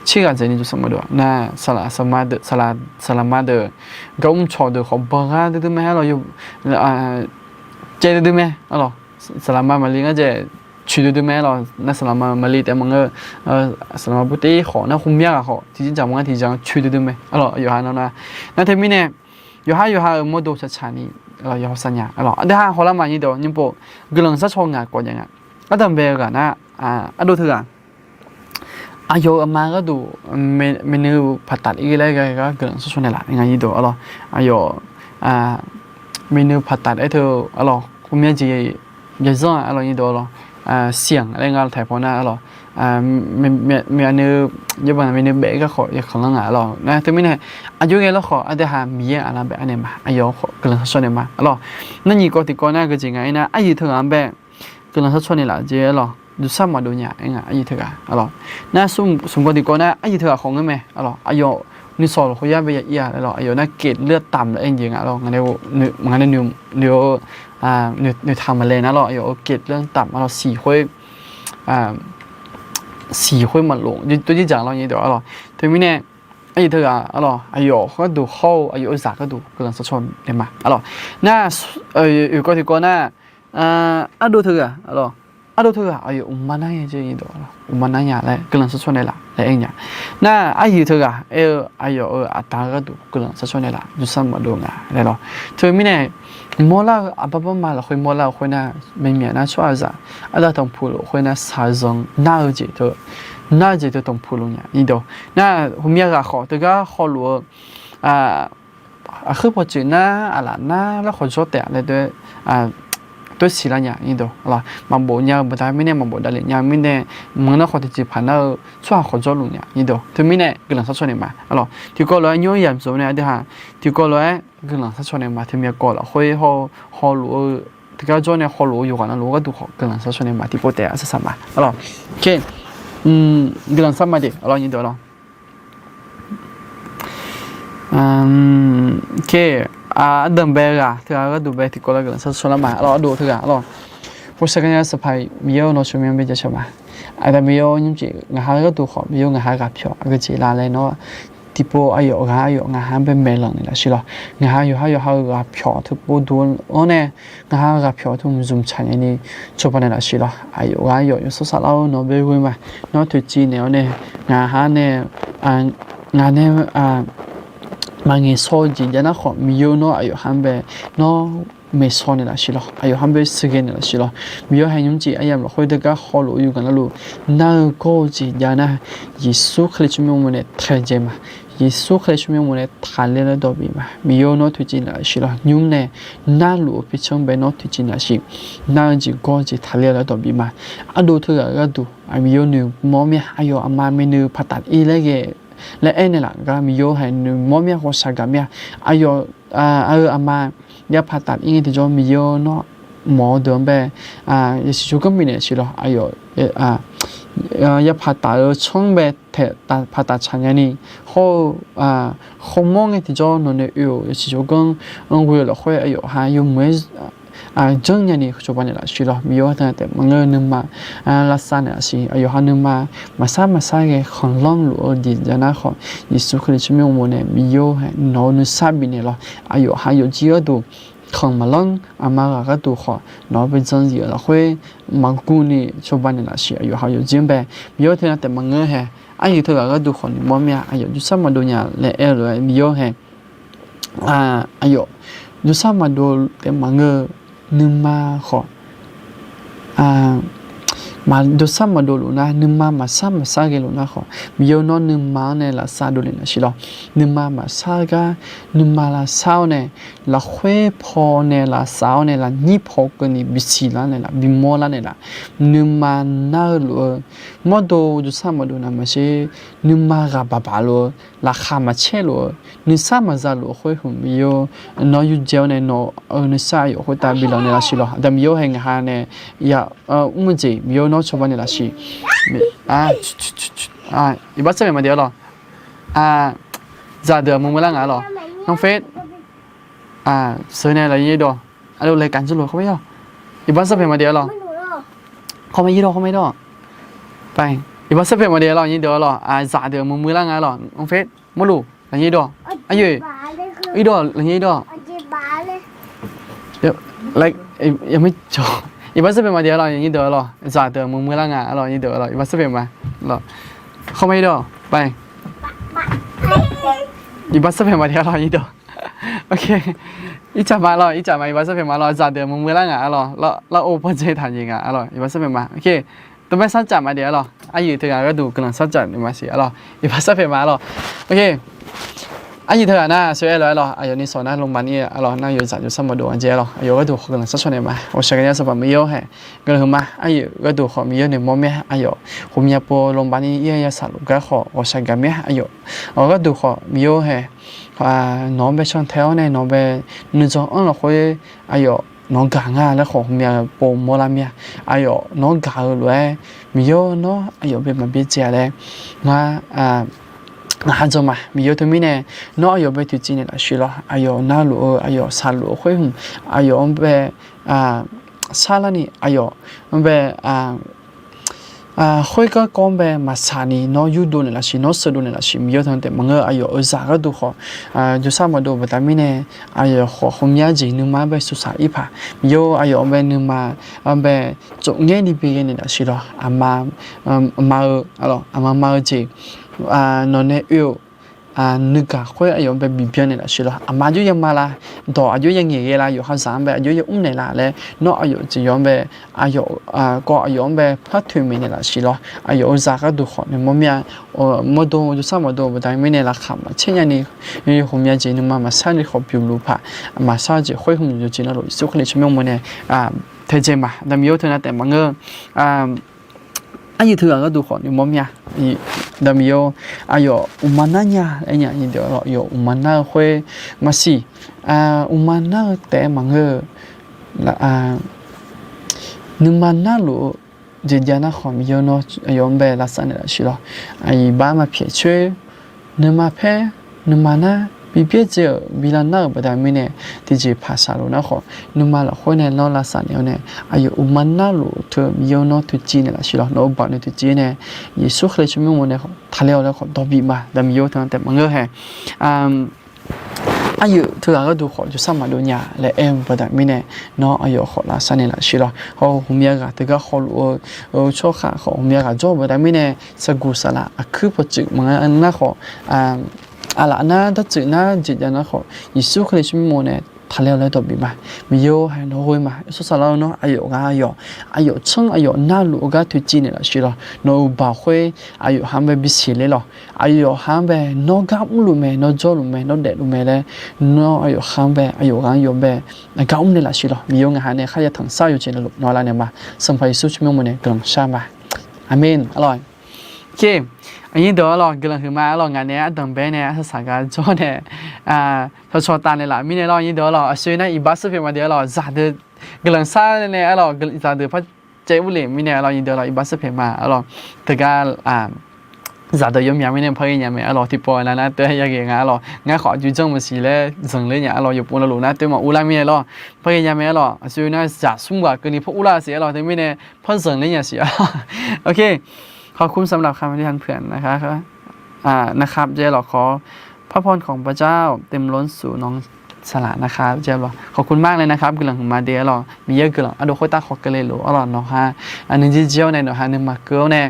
tserghaq dzaeqni jawrsar maqdov-aq. Nar, saqlaq, saqlaqma deuq, saqlaq, saqlaqma deuq, gar mrcawq deuq khawf bawqghaq duidui mae, arlawq, caev duidui mae, arlawq. Saqlaqma maqli ngar dzaeq coeq duidui mae, arlawq. Nar saqlaqma maqli taef maqngeur, saqlaqma bur ter khawf nar, khoermya ghaq khawf tiqjeq dzaq maqngar tiqjeq coeq duidui mae, arlawq. Yawqha nawnar, nar teumirnae, yawqha yawqha-euq mawrdo tsaqtsaqni, arlawq, yawqha saqnya, arlawq, aqdui ha hawlar ma nyir deuq nymrpov guiqlanq sharcaw ngaq kawv jav nga. Ardanqbae-eu ghaq nar, ardov teughaq aqyawf-euq aqma gharduq, maeqnui paqtaf-ir ghae laer ghae gar guiqlanq sharcaw naeqlaf nga nyir deuq, arlawq. Aqyawf, maeqnui paqtaf-aer teu, arlawq, khoermya jeq yaqzanr-aq, arlawq, nyir deuq, arlawq, siq-anr laer nga taq paw nar, arlawq, maeqnui, yawbav maeqnui baef-aer garkhawf yaqkhanq lanr nga, arlawq. Nar teumirnae, aqjox ghae lawrkhawf aqdui ha Miqyaer aqlaf baef-aer naeq ma, aqyawf khawf guiqlanq sharcaw naeq ma, arlawq. Nar nyiq kawv tiqkawv nar geujeq nga aernar, aryiq teughaq-anr bae guiqlanq sharcaw naeqlaf jeq, arlawq, jawrsar maqdov nya aer nga, aryiq teughaq, arlawq. Nar smq kawv tiqkawv nar, aryiq teughaq khawf ngeur mae, arlawq, aqyawf nuisawq lafkhoer yar bae ya ir-a, arlawq, aqyawf nar เกรดเลือดต่ำ laer aer jeq nga, arlawq, ngaq nae, ngaq nae noeqtaq maqlae nar, arlawq, aqyawf-euq เกรดเลือดต่ำ arlawq, siq khoer, siq khoer maqlof, tov jir dzaq lawr nyir deuq, arlawq. Teumirnae, aryiq teughaq, arlawq, aqyawf gharduq hawr-eu aqyawf-euq zaq gharduq guiqlanq sharcaw naeq ma, arlawq. Nar, oeq kawv tiqkawv nar, ardov teughaq, arlawq, ardov teughaq aqyawf uqma nar nya jeq, uqma nar nya laer guiqlanq sharcaw naeqlaf laer aer nya. Nar, aryiq teughaq aer-eu aqyawf-euq aqda gharduq guiqlanq sharcaw naeqlaf jawrsar maqdov nga laer lawr. Teumirnae, mawrlar-eu aqbar barma lafkhoer mawrlar-eu khoernar, maeqmyaq nar tsawrhaqzaq arda tanqpuq luf khoernar shaqzanq nar-eu jeq teu, nar-eu jeq teu tanqpuq luf nya nyir deuq. Nar, hmqmya ghaq khawf teugar hawluf-eu aqkhoer pawqtsuif nar, aqlaf nar, larkhawq jawr taef-a laer doer siqlar nya nyir deuq, arlawq. Maqbof nya-eu baqda mirnae, maqbof davlef nya-eu mirnae, maqngeur nar khawf tiqjeq paq nar-eu tsawrhaq khawf jawrluf nya nyir deuq. Teumirnae guiqlanq sharcaw naeq ma, arlawq. Tiqkawv lof-aer nymr yamq dzawq nae aqdui ha, tiqkawv lof-aer guiqlanq sharcaw naeq ma. Teumirnae kawv lafkhoer hawluf-eu teugar jawr nae hawluf-eu yawqghaq navluf-eu gharduq khawf guiqlanq sharcaw naeq ma. Tiqpov taef-a sar sar ma, arlawq. Guiqlanq sharma de, arlawq, nyir deuq, arlawq. Ardanqbae ghaq teughaq gharduq bae tiqkawv lar guiqlanq sharcaw lar ma, arlawq, ardov teughaq, arlawq. ผู้สง่างามสง่าผ่า Miqyaer-or, nawr tsawrmyanr bae jaceuq ma. Aqda Miqyaer-or, nymrjeq ngaq ha gharduq khawf Miqyaer-or, ngaq ha ghaqpyawq aqgeujeq la laer nawr tiqpov aqyawf ghaq aqyawf ngaq ha-anr bae maeqlanq naeq lafshuir lawr. Ngaq ha yawqha yawqha-euq ghaqpyawq teu pov duq-awr nae, ngaq ha ghaqpyawq teu mqzmq tsaq nyani cawba naeq lafshuir lawr. Aqyawf ghaq aqyawf yawshawr saflar-awr nawr bae ghoe ma. Nawr toeqciv naeq-awr nae, ngaq ha nae, ngaq nae maqngaeq shaw-eu jeq jav nar khawf, Miqyaer-or, nawr aqyawf ha-anr bae nawr maeqshaw naeq lafshuir lawr. Aqyawf ha-anr bae sheuqghae nae lafshuir lawr. Miqyaer-or, haeq nymrjeq aryamq lafkhoer teugar hawluf-eu yawqghaq navluf nar-eu gawr-eu jeq jav nar, Yeqsur Kali tsawrmyanr uqmov nae taedzae ma. Yeqsur Kali tsawrmyanr uqmov nae taqler laer dawq bif ma. Miqyaer-or, nawr toeqciv naeq lafshuir lawr. Nymr nae narluf-eu pirtsanr bae nawr toeqciv naeq lafshuir. Nar-eu jeq gawr-eu jeq taqler laer dawq bif ma. Ardov teughaq gharduq, Miqyaer-or, noeqmawr mir-a. Aqyawf aqma maeqnui paqtaf-ir laer ghae laer aernaeq laf gar Miqyaer-or, haeq noeqmawr mir-a, ghawqshaq gaq mir-a. Aqyawf, aqyawf-euq aqma yapaq taf-ir ngae tiqjawr Miqyaer-or, nawr mawq-eu deuq-anr bae yasiq tsawrganr bifnaeq lafshuir lawr. Aqyawf yapaq taf-eu tsanr bae taeq paqtaf tsaq nyani, hawr-eu khawrmawr ngae tiqjawr nawq nae oe-euq yasiq tsawrganr-anr ghoe-eu lafkhoer aqyawf ha yawmuiq-aer janr nyani cawba naeq lafshuir lawr. Miqyaer-or, teunav taef maqngeur-eu nuima lavsav naeq lafshuir. Aqyawf ha nuima maqsar maqsar ghae khanqlanr luf-eu jeq jav nar khawf, Yeqsur Kali tsawrmyanr uqmov nae Miqyaer-or, haeq nawq-eu nuisar bifnaeq lawr. Aqyawf ha yawfjir gharduq khanq maqlanr, aqma ghaq gharduq khawf nawq-anr bae janr zif-euq lafkhoer maqgurni cawba naeq lafshuir. Aqyawf ha yawfjir-anr bae Miqyaer-or, teunav taef maqngeur hae, aryiq teughaq gharduq khawf noeqmawr mir-a. Aqyawf jawrsar maqdov nya laer aer-eu lof-aer Miqyaer-or, haeq aqyawf jawrsar maqdov taef maqngeur-eu nuima khawf, jawrsar maqdov luf nar, nuima maqsar maqsar ghae luf nar khawf, Miqyaer-or, nawr nuima-anr nae lavsav dovle lafshuir lawr. Nuima maqsar gar, nuima lavsar-awr nae, lafkhoer paw nae lavsav-awr nae lafnyir paw keuvni bisiq lar naeqlaf, bimawr lar naeqlaf. Nuima nar-eu lof-eu mawrdo jawrsar maqdov navmaqtser, nuima ghaq baq baq lof-eu, laqkhaq maqcaer lof-eu, nuisar maqza luf-eu khoer hmq Miqyaer-or, nawr yurdzae-awr nae nawq-euq nuisar aqyawf khoertav biflanq naeq lafshuir lawr. Aqda Miqyaer-or, haeq ngaq ha nae ya mr-eu jeq Miqyaer-or, nawr cawba naeq lafshuir. Iqbax tsar maeq maqdeq-a lawr. Zaqdeuq aqmur meular ngaq-a lawr. Nawr fer sheuq nae lafyir dawq, aqlov laeq kaq jir lof khawr ma yar. Iqbax tsar maeq maqdeq-a lawr. Khawr ma yar dawq, khawr ma yar dawq. Iqbax sarpaeq maqdaef lawq, nyir deuq-a lawq, zaqdeuq muiq muiq lar nga lawq. Maqluf, lafnyir dawq, aqyuif, irdawq, lafnyir irdawq, iqbax sarpaeq maqdaef lawq, nyir deuq-a lawq, zaqdeuq muiq muiq lar nga lawq, nyir deuq-a lawq, iqbax sarpaeq ma lawq. Khawr ma irdawq, iqbax sarpaeq maqdaef lawq, nyir dawq. Ircaf ma lawq, ircaf ma, iqbax sarpaeq ma lawq, zaqdeuq muiq muiq lar nga-a lawq, lar or pawdzae taqnyaef nga-a lawq, iqbax sarpaeq ma. Teumaer sarcaf maqdaef-a lawq, aqyuif teughaq gharduq guiqlanq sarcaf naeq ma siq-a lawq, iqbax sarpaeq ma-a lawq. Aqyuif teughaq nar aqsur aer lof-aer lawq, aqyawf ni sawq nar lmqma ni-a lawq, nar yawzaq jawrsar maqdov-a jeq-a lawq, aqyawf gharduq khawf guiqlanq sarcaf naeq ma. Ghawqshaq gaqnya sanqpaq Miqyaer-or hae, guiqlanq huiqma. Aqyuif gharduq khawf Miqyaer noeqmawr mir-a, aqyawf ghawqmya pov lmqma ni ir-a yasaq luf gar khawf ghawqshaq gaq mir-a. Aqyawf gharduq khawf Miqyaer-or hae, nawq-anr bae cantae-awr nae nawq bae nuijan anr lafkhoer aqyawf nawq-anr gaq nga laer khawf ghawqmya pov mawrlar mir-a. Aqyawf nawq-anr gaq-eu lof-aer Miqyaer-or, nawr aqyawf bae maqbyaerdzae-a laer ngar ngaq ha jan ma. Miqyaer teumirnae nawr aqyawf bae toeqciv naeqlaf siq lawq. Aqyawf narluf-eu, aqyawf shaqluf-eu khoer hmq, aqyawf-anr bae sarlarni, aqyawf-anr bae khoergar kawv-anr bae maqsaq ni nawr yurdov naeqlaf siq, nawr sheuqdov naeqlaf siq. Miqyaer teu taef maqngeur, aqyawf-euq zaq gharduq khawf jawrsar maqdov baqda mirnae, aqyawf khawf ghawqmya jeq nuima-anr bae suqsaq ir paq. Miqyaer-or, aqyawf-anr bae nuima-anr bae tsofngaer ni bi ghae naeqlaf siq lawq. Aqma-eu, aqma ma-eu jeq nawq nae oe-euq nuigaq khoer aqyawf-anr bae bibyan naeqlaf siq lawq. Aqma aqjox yama la, dawq aqjox yangaeq ghae la, yawqha zaq-anr bae aqjox yamr naeq la laer nawr aqyawf jeq yawq-anr bae, aqyawf kawv aqyawf-anr bae par toeqmaeq naeqlaf siq lawq. Aqyawf-euq zaq gharduq khawf noeqmawr mir-a. Mawrdo jawrsar maqdov baqda mirnae laqkhaq maqcaer nyani ghawqmya jeq nuima maqsar ni khawf bymq luf paq, maqsar jeq khoer hmq yawqjeq navluf Yeqsur Kali tsawrmyanr uqmov nae taedzae ma. Aqda Miqyaer-or, teu nar taef maqngeur. Aqyuif teughaq gharduq khawf noeqmawr mir-a. Aqda Miqyaer-or, aqyawf uqma nar nya aer nya, aqyawf uqma nar-eu khoer maqsiq. Uqma nar-eu taef-aer maqngeur-eu, nuima narluf-eu jeq jav nar khawf Miqyaer nawr aqyawf-anr bae lavsav naeqlaf siq lawq. Iqbax maqpyaeq coer, nuima paer, nuima nar bibyaerdzae-euq bi lavnar-euq baqda mirnae tiqjeq paq saqluf nar khawf nuima lafkhoer nae nawr lavsav naeq-awr nae aqyawf uqma narluf teu Miqyaer nawr toeqciv naeqlaf siq lawq. Nawq-euq baoq nae toeqciv-aer nae Yeqsur Kali tsawrmyanr uqmov nae taqler-awq laer khawf dawq bif ma. Aqda Miqyaer-or, teu nar taef maqngeur hae. Aqyuif teughaq gharduq khawf jawrsar maqdov nya laer aer-eu baqda mirnae nawr aqyawf khawf lavsav naeqlaf siq lawq. Hawr ghawqmya ghaq teugar hawluf-eu tsawrhaq khawf ghawqmya ghaq jawr-eu baqda mirnae saqguq saqlaq aqkuir pawqtsuif maqnga nar khawf, aqlaf nar dartsuif nar jeq jav nar khawf Yeqsur Kali tsawrmyanr uqmov nae taqler-awq laer dawq bif ma. Miqyaer-or, haer nawr ghoe ma. Sawrsaq lar-eu nawr aqyawf ghaq aqyawf, aqyawf tsanr aqyawf narluf-eu gar toeqciv naeqlaf siq lawq. Nawq-euq baoq khoer aqyawf ha-anr bae bisiq ler lawq. Aqyawf ha-anr bae nawr gar mrluf mae, nawr jawrluf mae, nawr daefluf mae laer nawr aqyawf ha-anr bae aqyawf ghaq-anr yawf bae gar mr naeqlaf siq lawq. Miqyaer-or, ngaq ha nae kharya tanqsar yawqjeq navluf nawq lavnaeq ma. Sanqpaq Yeqsur tsawrmyanr uqmov nae guiqlanq shar ma. Aqmeq. Arlawq, aqnyir deuq arlawq, guiqlanq huiqma arlawq. Ngaq nae ardanq bae nae arsaq saq gar jawr nae cawqcawq taf naeqlaf mirnae lawr, aqnyir deuq arlawq, aqsur nar iqbax sarpaeq ma deuq arlawq, zaqdeuq guiqlanq shar nae arlawq, zaqdeuq par caev urle mirnae arlawq, aqnyir deuq arlawq, iqbax sarpaeq ma arlawq. Teugar zaqdeuq yawmyaq mirnae par ghae nya mae arlawq. Tiqpawf nar nar tov-aer yaghae nga arlawq. Ngar khawf aqjox janr maqsiq laer zanqler nya arlawq. Yawpov navluf nar tov maqur lar mirnae lawr, par ghae nya mae arlawq. Aqsur nar zaq smr ghaq keuvni par ur lar siq arlawq. Teumirnae par zanqler nya siq arlawq. ขอบคุณสำหรับคำอธิษฐานเผื่อนะครับ นะครับ เจ๊หรอ ขอพระพรของพระเจ้าเต็มล้นสู่น้องสลานะครับ ขอบคุณมากเลยนะครับ guiqlanq huiqma de arlawq. Miqyaer guiqlanq ardov khoertav khawf keuvle lof arlawq. Nawqha nuijeq jeq-awr nae nawqha nuima keuv-awr nae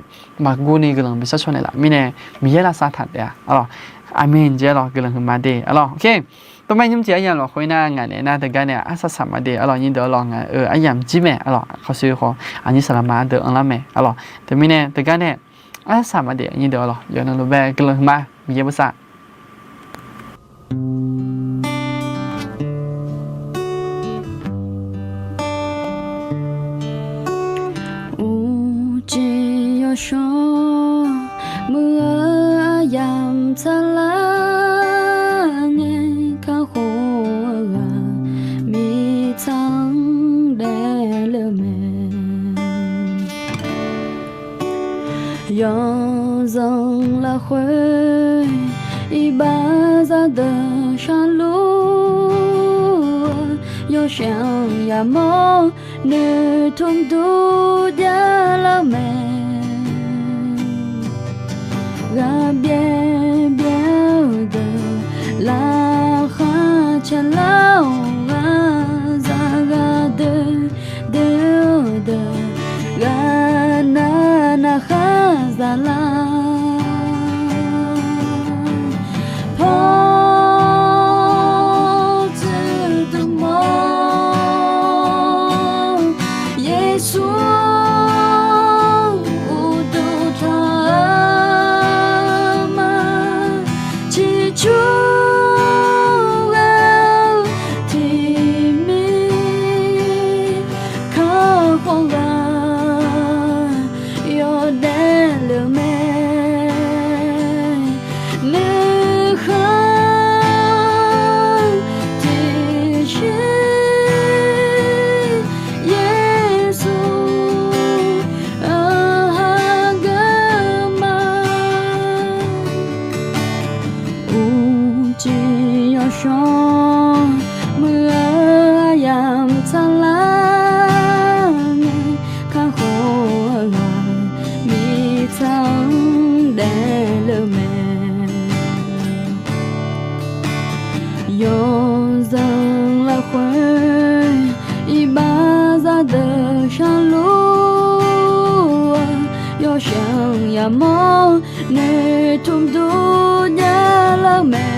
maqguv ni guiqlanq bi sharcaw naeqlaf mirnae Miqyaer lavsav taq taef-a arlawq. Aqmeq jeq arlawq, guiqlanq huiqma de arlawq. Tov mae nymr jeq aryamq lafkhoer nar ngaq nae nar teugar nae arsaq saq ma de arlawq, aqnyir deuq arlawq, ngaq-euq aryamq jir mae arlawq. Khawf sui khawf aqnyir saqlaqma ardeuv anrlar mae arlawq. Teumirnae teugar nae arsaq saq ma de aqnyir deuq arlawq, yawqnan lof bae guiqlanq huiqma Miqyaer bosav. Uqcif yawshawr muiq-eu aryamq tsaqlar ngae, kakhof-eu ghaq mirtsanq daefle mae. Yawzanq lafkhoer iqbax zaqdeuq sharluf-eu, yawshaef-anr yamawr noeqtmq dur javlar mae. narhaq zaqlar. Paw tsuif dmq mawr, Yeqsur uqduq tanq-eu ma. Ciqcur ghae-eu tiqmir kakhof ghaq yawdaef lef-eu mae. Nuikhanr tiqshuir Yeqsur-anr hageuf ma. Uqcif yawshawr muiq-eu aryamq tsaqlar nae, kakhof-eu ghaq mirtsaq-anr daefle-eu mae. Yawzanq lafkhoer iqbax zaqdeuq sharluf-eu, yawshaef yamawr noeqtmq dur javlar-eu mae.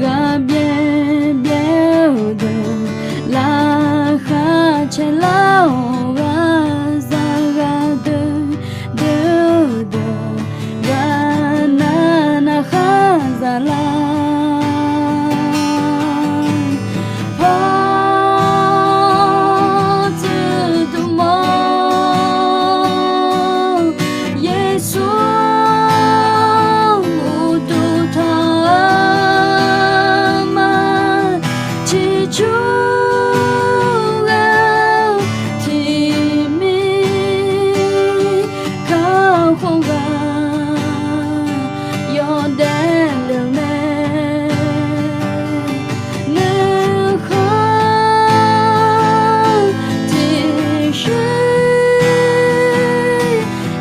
Ghaqbyaev byaev-eu deuq laqkhaq caelar-awq, ghaqzaq ghaqdeuq deuq-eu deuq ghaqnav narhaq zaqlar. Paw tsuif dmq mawr, Yeqsur uqduq tanq-eu ma. Ciqcur ghae-eu tiqmir kakhof ghaq yawdaef lef-eu mae. Nuikhanr tiqshuir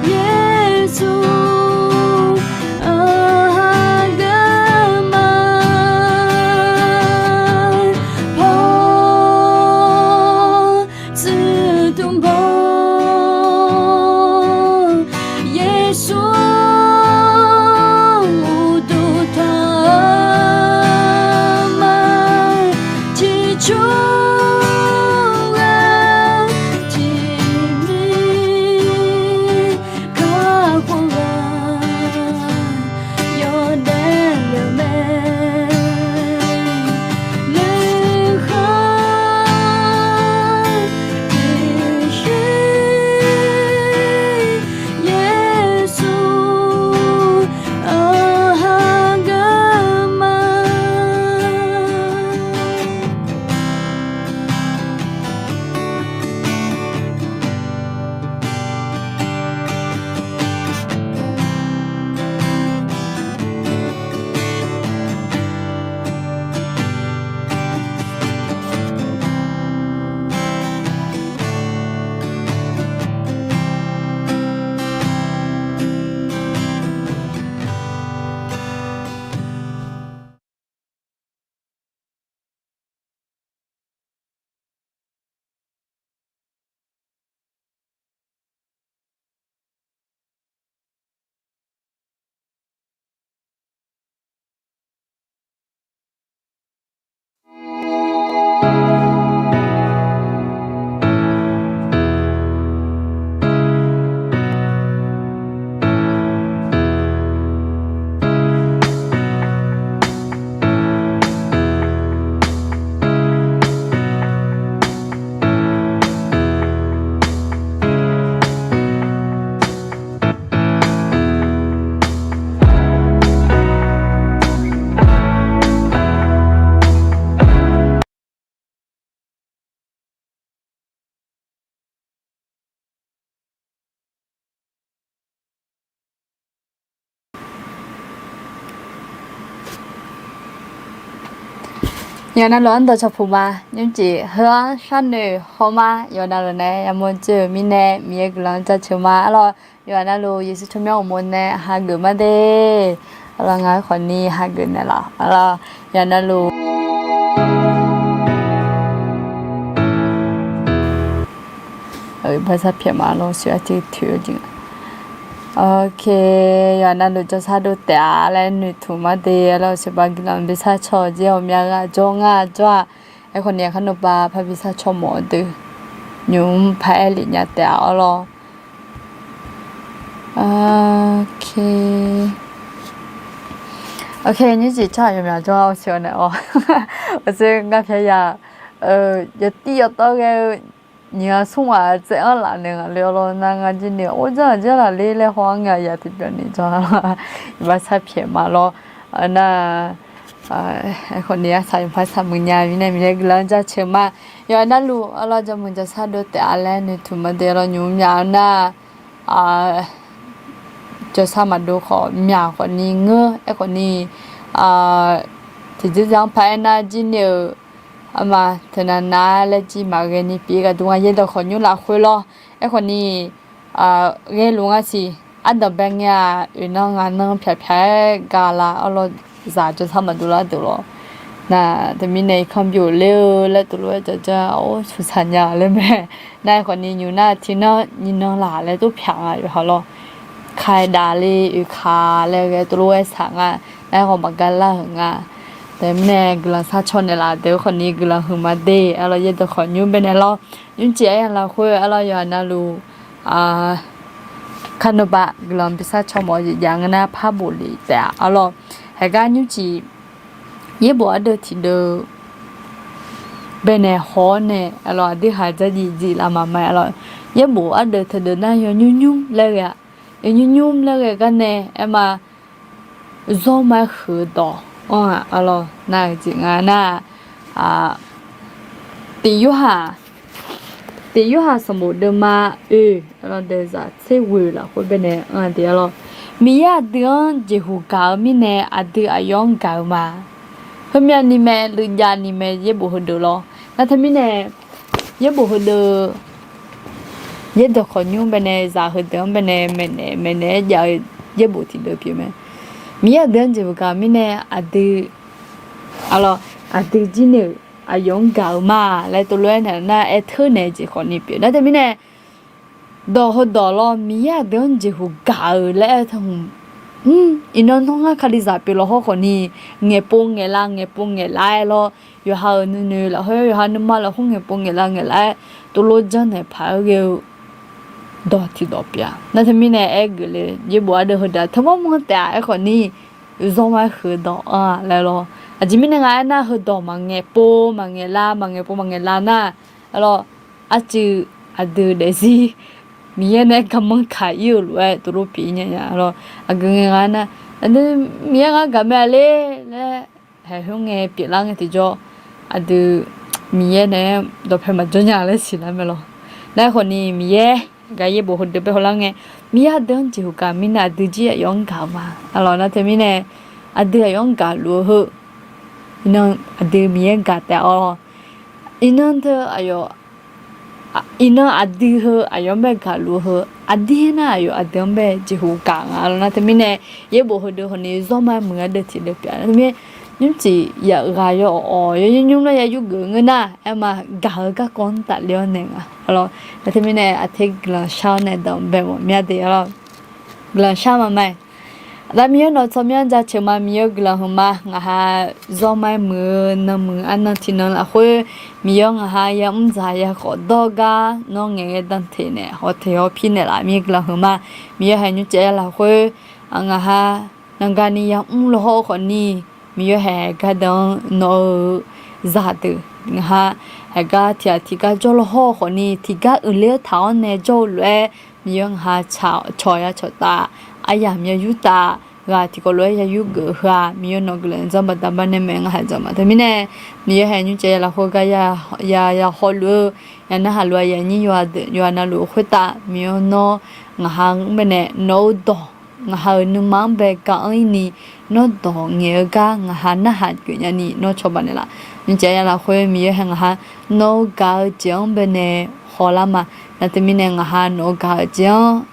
Yeqsur-anr hageuf ma. Paw tsuif dmq mawr, Yeqsur uqduq tanq-eu ma. Ciqcur ghae-eu tiqmir kakhof ghaq yawdaef lef-eu mae. Nuikhanr tiqshuir Yeqsur-anr hageuf ma. Yawqha navluf-anr dawqcawq puq ma. Nymrcif heu-anr sharnoeq haw ma. Yawqha navluf nae yamawr dzoer-euq mirnae Miqyaer guiqlanq-anr jaceuq ma. Arlawr, yawqha navluf Yeqsur tsawrmyanr uqmov nae hageuf ma de. Arlawr, ngaq-anr khawfni hageuf naeqlaf. Arlawr, yawqha navluf Iqbax sar pyaeq ma lawr, siq arciv toeq-eu jeq nga. Ok, yawqha navluf jawrshar dov taef-a laer noeqtmq ma de. Arlawr, siqbax guiqlanq bi sar caw-eu jeq ghawqmya ghaq jawr ngar jawr-aq, aerkhawf ni aqkar navbav parbi sar caw mawf-eu deuq nymq mr paraer lef nya taef-a arlawr. Ok. Ok, nymrcif tsawrhaq yawqmyaq jawr-a, awq siq-awq naeq-awr, awq siq ngar pyaeq ya, yawtir yawtawr ghae-eu nyiq ghaq smr ghaq tsaev-anr laf naeq ngaq le arlawr. Nar ngar jir ni or janr-aq janr laf ler laer haw-anr ngae aqyaf tiqbyan ni jawr-a. Iqbax sar pyaeq ma lawr. Nar, aerkhawf ni arsaq yawqha saq muiq nya mirnae Miqyaer guiqlanq-anr jaceuq ma. Yawqha navluf arlawr jawrmuiq jawrshar dov taef-a laer noeqtmq ma de. Arlawr nymq mr nya-eu nar, jawrshar maqdov khawf myaq khawf ni ngeur aerkhawf ni, tiqjeq zaq-anr paraer nar jir ni-euq arma teunav nav laer jir maqghae ni pyeuf-ir gharduq nga yaerdawq khawqnymr lafkhoer lawr. Aerkhawf ni, ghaeluf nga siq, ardanqbae ngae-aq oeq nan ngaq nan pyaq pyaq-aer ga la arlawr, zaq jawrshar maqdov lar deuq lawr. Nar teumirnae irkanr byov ler-eu laer tov lof-aer jawrjanr-awr suqsaq nya laer mae. Nar aerkhawf ni nymq nar tiqnan nyiq nan laq laer tov pyaq nga yawqha lawr. Kaeq daf le oeq kaq laer ghae tov lof-aer saq nga. Nar aerkhawf maqgar lar-euq nga. Teumirnae guiqlanq sar caw naeqlaf deuq khawf ni guiqlanq huiqma de. Arlawr yaerdawq khawqnymr baenae lawr. Nymrcif aryamq lafkhoer arlawr yawqha navluf, kar navbav guiqlanq bi sar caw mawf-eu jeq jav ngeur nar par bof lef taef-a arlawr. Haiq gar nymrcif yaerbof ardeuv tiqdeuv baenae haw-awr nae arlawr aqdui haq dzardziv dziv laf maqma arlawr. Yaerbof ardeuv teudeuv nar yawnymr nymr laer ghae-a. Yawnymr nymr laer ghae gar nae aerma, zawr ma-aer huiq-eu dawq-anr-aq arlawr nar-eu jeq nga nar, tiq yorhaq, tiq yorhaq sanqbof deuvma oe, arlawr daezaq tser ghoeq lafkhoer baenae anr-a de arlawr. Miqyaer aqdui-anr jeqhuq gaq-eu mirnae aqdui aqyawf-anr gaq-eu ma. Heumyav ni mae, luiv jav ni mae yaerbof heudeuq lawr. Nar teumirnae yaerbof heudeuq, yaerdawq khawqnymr baenae zaq heudeuq-anr baenae maeqnaeq maeqnaeq-aer jav-eu yaerbof tiqdeuv pyeuf mae. Miqyaer aqdui-anr jeqhuq gaq-eu mirnae aqdui, arlawr, aqdui jir ni-euq aqyawf-anr gaq-eu ma laer tov lof-aer naeq nar aer teur naeq-eu jeq khawf ni pyeuf. Nar teumirnae dawq heudawq lawr Miqyaer aqdui-anr jeqhuq gaq-euq laer aer-eu teu hmq, mr, iqnan nawr ngar kalizaq pyeuf lawq hawr khawf ni, ngaeqpov ngaeqlav ngaeqpov ngaeqlav-aer lawr, yawqha-euq nuinoeq lafkhoer yawqha nuima lafkhoer ngaeqpov ngaeqlav ngaeqlav-aer tov lof janrnaeq paq-aer ghae-eu dawq tiqdawq pyeuf-a. Nar teumirnae aer geuf le, yaerbof ardeuv heudeuq teumanr manr taef-a aerkhawf ni, zawr ma-aer huiq-eu dawq-anr-aq laer lawr. Aqjeq mirnae nga aernar heudawq maqngaeqpov maqngaeqlav maqngaeqpov maqngaeqlav nar, arlawr, arcuiv aqdui daefzir Miqyaer nae-aer garmanr kaq-ir-euq lof-aer tov lof pyeuf-ir nya nya lawr. Aqgeu ngae nga nar, aqdui Miqyaer ngar gaq mae-a le laer haeq khoer ngae pyeuflar ngae tiqjawr, aqdui Miqyaer nae-aer dawqpae maqjawr nya laer siqlar mae lawr. Nar aerkhawf ni Miqyaer gaq yaerbof heudeuq bae hawlar ngae, Miqyaer aqdui-anr jeqhuq gaq mirnae aqdui jir aqyawf-anr gaq-eu ma. Arlawr nar teumirnae aqdui aqyawf-anr gaqluf-eu heu, iqnan aqdui Miqyaer gaq taef-awr, iqnan teu aqyawf, iqnan aqdui heu aqyawf-anr bae gaqluf-eu heu, aqdir nar aqyawf aqdui-anr bae jeqhuq gaq nga. Arlawr nar teumirnae yaerbof heudeuq khawf ni zawr ma-aer muiq-eu ardeuv tiqdeuv pyeuf-a. Nar teumirnae nymrcif yaf ghaq yaw-awq yawnymr nymr laer ya yurgeuf ngeur nar aerma gaq-eu garkawv-anr tafle-awr naeq nga. Arlawr nar teumirnae aqte guiqlanq shar-awr nae danqbae mawf mya de arlawr. Guiqlanq shar maqma-aer, Aqda Miqyaer nawq tsawrmyanr jaceuq ma. Miqyaer-eu guiqlanq huiqma. Ngaqha zawr ma-aer muiq-eu nanmuiq arnan tiqnan lafkhoer, Miqyaer-awr ngaqha yamr dzaq yakhawf dawr gar nawr ngaeqghae dan teq naeq hawteq hawpir naeqlaf. Miqyaer guiqlanq huiqma. Miqyaer haeq nymrcif-aer lafkhoer, ngaqha nanqgani yamr lawhawr-eu khawfni, Miqyaer haeq gardanq-anr nawq-eu zaqdeuq ngaqha haeq gar tiq ghaq tiq gar jawr lawhawr-eu khawfni, tiq gar uiqler-eu taq-awr nae jawr-eu lof-aer, Miqyaer ngaqha cawq ya cawq taf, aryamq ya yur taf, ghaq tiqkawv lof-aer ya yurgeuf heu-aq, Miqyaer nawq guiqlanq zanr baqda baqnae mae. Ngaqha dzawq ma teumirnae, Miqyaer haeq nymrcif-aer lafkhoer gar ya ya ya hawluf-eu, ya narhaq luf-eu aqyuif aqnyir yawqha deuq yawqha navluf khoertav Miqyaer nawr ngaqha-anr baenae nawq-eu dawq ngaqha-euq nuima-anr bae ga-anr ir ni, nawr dawq ngaeq-eu gar ngaqha narhaq geuf nyani nawr cawba naeqlaf. Nymrcif-aer ya lafkhoer Miqyaer haeq ngaqha nawq-eu gaq-eu jeq-anr baenae hawlar ma. Nar teumirnae ngaqha nawq-eu gaq-eu jeq-anr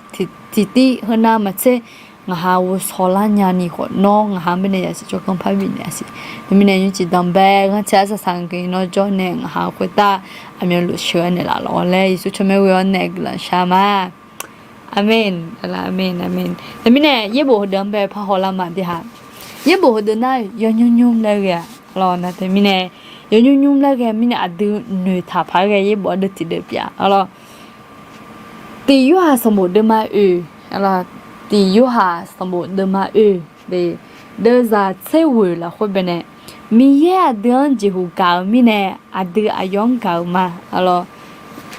tiqtiv heunav maqtser ngaqha ghovshaw lar nyani khawf, nawr ngaqha mirnae zaqsiq tsawrganr parbi naeq-a siq. Teumirnae nymrcif danqbae ghanrcae arsaq saq-eu geuf nawr jawr nae ngaqha khoertav aqmyanluf sheuq-aer naeqlaf lawq laer Yeqsur tsawrmyanr ghoe-awr nae guiqlanq shar ma. Aqmeq, aqmeq, aqmeq. Teumirnae yaerbof heudeuq-anr bae parhaw lar ma de ha. Yaerbof heudeuq nar yawnymr nymr laer ghae-a lawq. Nar teumirnae yawnymr nymr laer ghae mirnae aqdui noeqtaq paq-aer ghae yaerbof ardeuv tiqdeuv pyeuf-a lawq. Tiq Yorhaq sanqbof deuvma oeq, tiq Yorhaq sanqbof deuvma oeq, deuvzaq tser ghoeq lafkhoer baenae, Miqyaer aqdui-anr jeqhuq gaq-eu mirnae, aqdui aqyawf-anr gaq-euq ma. Lawq,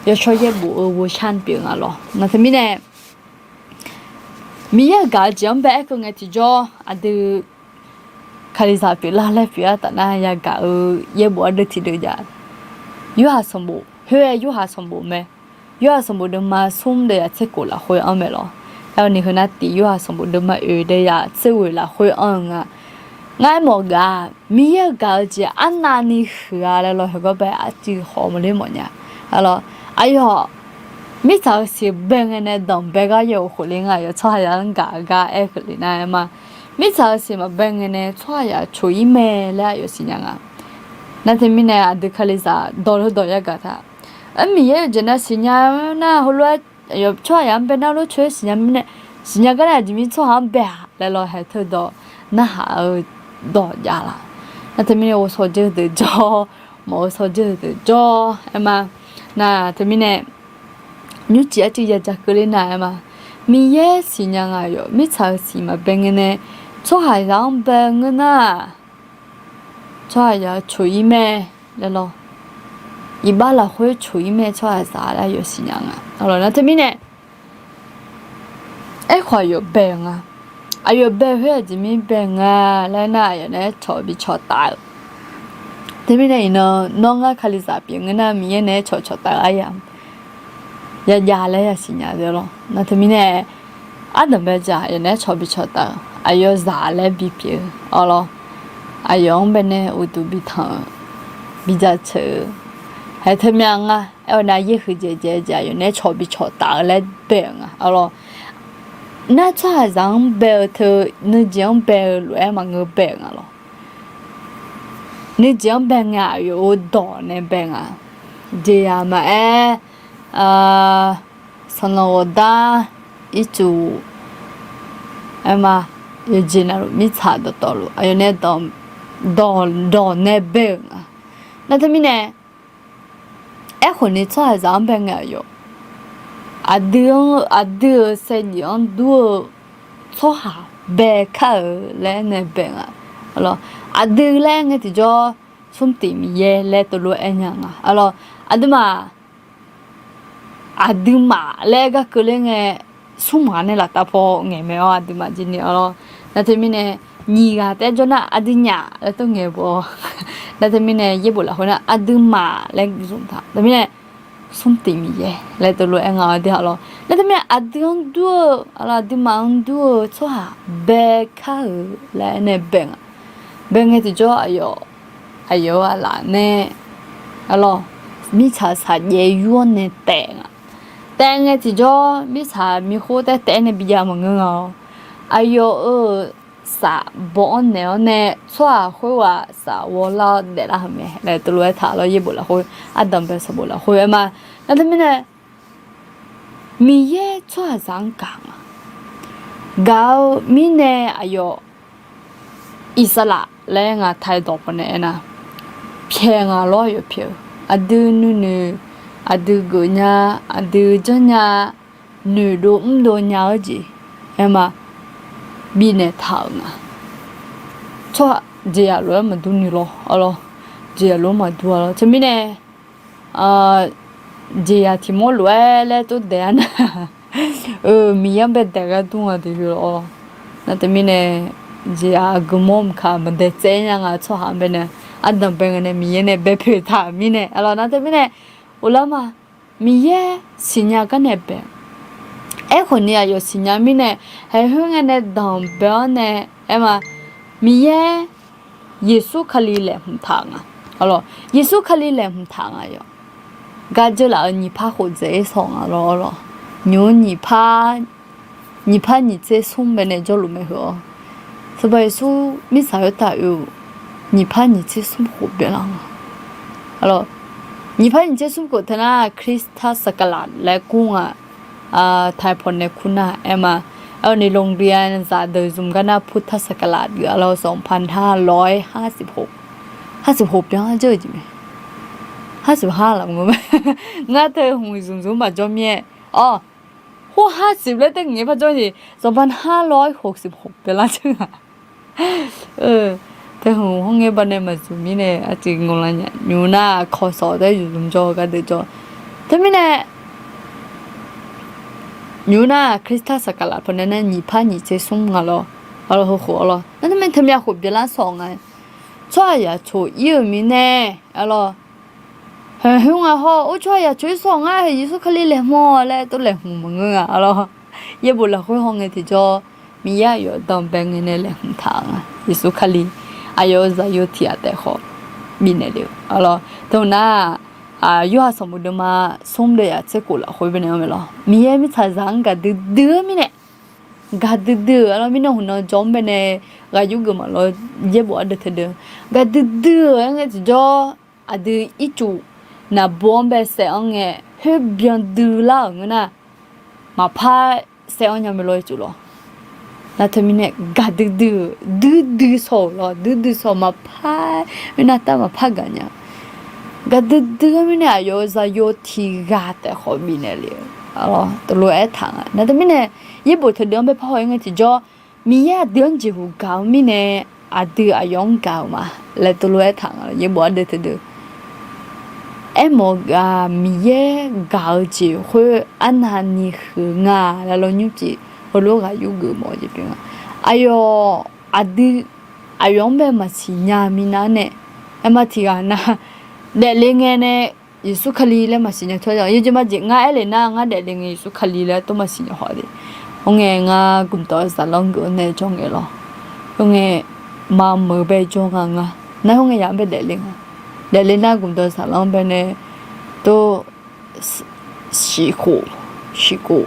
yawshawr yaerbof-eu ghovsharni pyeuf nga lawq. Nar teumirnae Miqyaer-euq gaq-eu jeq-anr bae aerkeuv ngae tiqjawr aqdui kalizaq pyeuflar laer pyeuf-aer taf nar yagaq-eu yaerbof ardeuv tiqdeuv jav. Yorhaq sanqbof, khoer-aer Yorhaq sanqbof mae. Yorhaq sanqbof deuvma smr deuvyaq tser khof lafkhoer anr mae lawq. Aerkhawf ni heu nar tiq Yorhaq sanqbof deuvma oeq deuvyaq tser ghoeq lafkhoer anr-eu nga. Ngar aermawf gaq-aq, Miqyaer-euq gaq-eu jeq arnavni huiq-a laer lawq. Heugar bae arcuiv khawf maqler mawfnya. Lawq, aqyawf mirtsaq-euq siq bae ngae nae danqbae gar yaw-euq khofle nga, aqyawf tsawrhaqzaq-anr gaq-eu gar aer keuvle nar-aer ma. Mirtsaq-euq siq maqbae ngae nae tsawrhaqzaq coq-ir mae laer aqyawf siqnya nga. Nar teumirnae aqdui kalizaq dawq lof dawq yagaq taq. Aer, Miqyaer-euq jeq nav siqnya nar heulof-aer, aqyawf tsawrhaqzaq-anr bae nar lof coq-ir siqnya mirnae, siqnya gar nae aqjeq mir tsawrhaq-anr bae-aq laer lawq, haeq teudawq narhaq-eu dawq jav laf. Nar teumirnae ghovshaw jawr deuq jawr, mawf ghovshaw jawr deuq jawr aer ma. Nar teumirnae nymrcif arcuiv ya ja keuvler nar aer ma. Miqyaer siqnya nga, aqyawf mirtsaq-euq siq maqbae ngae nae tsawrhaqzaq-anr bae ngeur nar-aq, tsawrhaqzaq coq-ir mae laer lawq. Iqbax lafkhoer coq-ir mae tsawrhaqzaq laer aqyawf siqnya nga. Nar teumirnae aerkhawf aqyawf bae nga. Aqyawf bae khoer aqjeq mir bae nga laer nar, aqyawf nae aercawq bi cawq taf-eu. Teumirnae iqnan nawr ngar kalizaq pyeuf ngeur nar, Miqyaer nae aercawq cawq taf-eu aryamq yajav laer yasiqnya-eu lawq. Nar teumirnae ardanqbae dzaq aqyawf nae aercawq bi cawq taf-eu, aqyawf zaq laer bipyeuf-eu lawq. Aqyawf-anr bae nae uqduq bi tanq-eu, bi jaceuq-eu, haeq teumya nga. Aer-awr nar yaer huiqdzaeq dzaeq-eu jeq aqyawf nae aercawq bi cawq taf-eu laer bae-euq nga lawq. Nar tsawrhaqzaq-anr bae-eu teu nuijeq-anr bae-eu lof-aer maqngeur bae-euq nga lawq. Nuijeq-anr bae ngae aqyawf-euq dawq nae bae nga. Jeqzaq maqaer, sanqlanq ghawqdar ircuf aer ma, yawqjeq navluf mirtsaq dawqtawvluf aqyawf nae dawq, dawq nae bae-euq nga. Nar teumirnae aerkhawf ni tsawrhaqzaq-anr bae ngae aqyawf, aqdui-anr, aqdui-euq saevdzeuf-anr dur-eu tsawrhaq bae kar-euq laer nae bae nga. Aqdui laer ngae tiqjawr, smrtif Miqyaer laer teulof-aer aer nya nga. Aqduimaf aqduimaf laer gar keuvler ngae, smrmaf nae laftav paw ngaeq mae-awr aqduimaf jir ni-a lawr. Nar teumirnae nyiq ghaq taef-aer jawr nar aqdui nyaf laer tov ngaeq baw-awr, nar teumirnae yaerbof lafkhoer nar aqduimaf laer zmq taq. Teumirnae smrtif Miqyaer laer teulof-aer nga-awr de-a lawr. Nar teumirnae aqdui-anr dur-eu, aqduimaf-anr dur-eu tsawrhaq bae kar-euq laer nae bae nga. Bae ngae tiqjawr aqyawf, aqyawf-euq aqlaf nae, aqlawr, mirtsaq saqjaev yur-awr nae taef nga. Taef ngae tiqjawr mirtsaq mirkhof taef taef-aer nae bijav maqngeur nga-awr, aqyawf-euq saf baw-anr naeq-awr nae tsawrhaq khoerghaq saf ghawrlar-awr daeflar-euq mae laer teulof-aer taq lawr. Yaerbof lafkhoer, ardanqbae sanqbof lafkhoer aer ma. Nar teumirnae Miqyaer tsawrhaqzaq-anr gaq nga. Gaq-eu mirnae aqyawf Iqsaqlaq laer ngaq taq-aer dawq pawnae aernar, pyaeq nga lawr, aqyawf pyaeq-eu, aqdui nuinoeq, aqdui geufnya, aqdui janrnya, noeqdov mrdov nya-eu jeq aer ma, bifnaeq taq-euq nga. Tsawrhaq jeqzaq lof-aer maqdur ni lawr, aqlawr, jeqzaq lof-aer maqdur-a lawr. Teumirnae jeqzaq tiq mawr lof-aer laer tov daef-a nar, Miqyaer-anr bae daef gar dur nga deuq lawr. Nar teumirnae jeqzaq aqgeu mawr mqkaq maqdae tsaev nya nga tsawrhaq-anr bae nae, ardanqbae ngae nae Miqyaer nae bae poeq taq-euq mirnae, aqlawr, nar teumirnae ghoflar ma. Miqyaer siqnya gar nae bae. Aerkhawf ni aqyawf siqnya mirnae, haeq khoerngae nae danqbae-awr nae aer ma, Miqyaer Yeqsur Kali laeqhmq taq nga. Aqlawr, Yeqsur Kali laeqhmq taq nga yawq. Gaq jeuq laf-euq nyiq par khof dzaeq-ir saw nga lawr, aqlawr. Nymq-mr nyiq par nyiq par nyiq tser smr baenae jawrluf mae heu-awr, Sanqpaq Yeqsur mirtsaq khoertav oe-euq nyiq par nyiq tser smr khof byanlar nga. Arlawr, nyiq par nyiq tser smr khof teunar คริสตศักราช laer kur nga. ไทย พจน์ nae kur nar aer ma. Aer-awr ni โรงเรียน zaqdeuq zmq gar nar พุทธศักราช geuf arlawr สองพันห้าร้อยห้าสิบหก ห้าสิบหก byan-anr jawr-eu jeq mae. ห้าสิบห้า laf mq-eu mae. Ngar teu hmq zmq zmq maqjawr mir-aer. Awr, hu ห้าสิบ laer teu ngaeq-aer par jawr ni, สองพันห้าร้อยหกสิบหก byanlar jawr nga. Teu hmq hawr ngae banae maqzmq mirnae aqjeq ngawqlanr nya nymr nar, kawsawq taer yuf zmq jawr gardeuq jawr. Teumirnae nymr nar คริสตศักราช pawnae nar nyiq par nyiq tser smr nga lawr. Arlawr, heukhof arlawr nar teumirnae teumyav khof byanlar sawq nga. Tsawrhaq yaq coq ir-euq mirnae arlawr, haeq khoer nga hawr, or tsawrhaq yaq coq ir sawq ngar, Yeqsur Kali laeqhmq-awq laer tov laeqhmq maqngeur nga arlawr. Yaerbof lafkhoer hawngae tiqjawr, Miqyaer aqyawf danqbae ngae nae laeqhmq taq nga. Yeqsur Kali aqyawf-euq zaqyo tiq ghaq taef khawf bifnaeq le-eu arlawr. Teu hmq nar, Yorhaq sanqbof deuvma smr deuvyaq tser khof lafkhoer baenae-anr mae lawr, Miqyaer mirtsaqzaq-anr gaqdui dui-eu mirnae, gaqdui dui-euq arlawr, mirnan hmq nan jawr-anr baenae ghaq yurgeuf maqlawr. Yaerbof ardeuv teudeuv gaqdui dui-euq aer ngae tiqjawr, aqdui ircuf naqbo-anr bae saef-anr ngae, khoer byan dui lar-euq ngeur nar, maqpar saef-anr nya mae lawr ircuf lawr. Nar teumirnae gaqdui dui-euq, duidui sawq-euq lawr, duidui sawq maqpar, khoernar tar maqpar gaq nya. Gaqdui dui-anr mirnae aqyawf-euq zaqyo tiq ghaq taef khawf bifnaeq le-eu arlawr, teulof-aer aertaq nga. Nar teumirnae yaerbof teudeuv-anr bae parhaw-ir ngae tiqjawr, Miqyaer aqdui-anr jeqhuq gaq-eu mirnae, aqdui aqyawf-anr gaq-euq ma laer teulof-aer aertaq nga. Yaerbof ardeuv teudeuv aermawf-eu ghaq, Miqyaer gaq-eu jeq khoer arnavni huiq nga laer lawr nymr pyeuf heulof-aer ghaq yurgeuf mawf-eu jeq pyeuf nga. Aqyawf aqdui aqyawf-anr bae maqsiq nya minav nae, aerma tiq ghaq nar daefle ngae nae Yeqsur Kali laer maqsiq nya tawr-a. Yawjeq majeq ngar aer le nar, ngar daefle ngae Yeqsur Kali laer tov maqsiq nya haw de. Khoerngae ngar gmqdawq-eu zaqlanr geuf-awr nae jawr ngae lawr. Khoerngae maqmeuq bae jawr nga ngar. Nar khoerngae yaq-anr bae daefle nga. Daefle nar gmqdawq-eu zaqlanr bae nae tov siqkhof, siqkhof.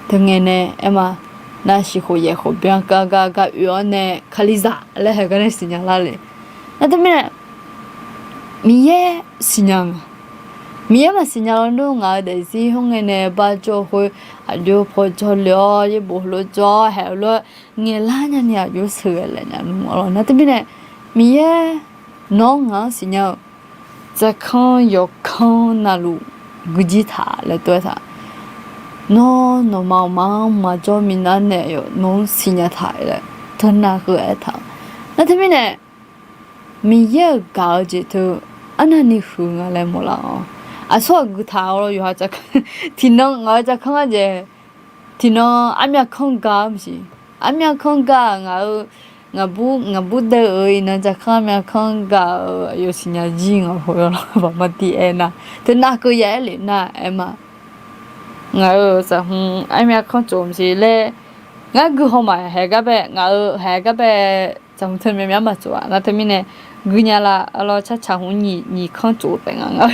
Teungae nae aerma, nar siqkhof yaeqkhof byan gar gar gar oe-awr nae Kalizaq laer haeq gar nae siqnya lar le. Nar teumirnae Miqyaer siqnya nga. Miqyaer maqsiq nya lawr nar ngaq-euq daefzir khoerngae nae bar jawr-eu khoer, aqjox paw jawrle-awr yaerbof heulof jawr-awr haeq heulof ngaeqlar nyani aqjox sheuqghae laef nya nmr-awr lawr. Nar teumirnae Miqyaer nawq-anr ngaq-anr siqnya-eu, tsaqkanr yawqkanr navluf guijir taq laer tov-aer taq. Nawr nawqma aqma-anr maqjawr minav nae yawf nawq-anr siqnya taq laer teunav heu aertaq. Nar teumirnae Miqyaer-euq gaq-eu jeq teu arnavni huiq nga laer mawrlar-awr, aqsur aqgui taq-awr lawr yawqha tsaqkanr tiqnan ngaq-euq tsaqkanr-a jeq, tiqnan armyav kanr ga-eu maqsiq. Armyav kanr ga ngaq-eu, ngaqbur ngaqbur deuv-euq iqnan tsaqkanr armyav kanr ga-eu aqyawf siqnya jir nga haw-awr lawr baqma tiv aernar, teunav keuv ya aer le nar aerma. Ngaq-euq saqhmq armyav kanr tsof maqsiq laer, ngar gui hawmaf haeq gar bae, ngaq-euq haeq gar bae, saqhmq teu myavmyav maqtsof-a. Nar teumirnae guinya la, arlawr tsartsaq hmq nyiq nyiq kanr tsof taef nga ngar.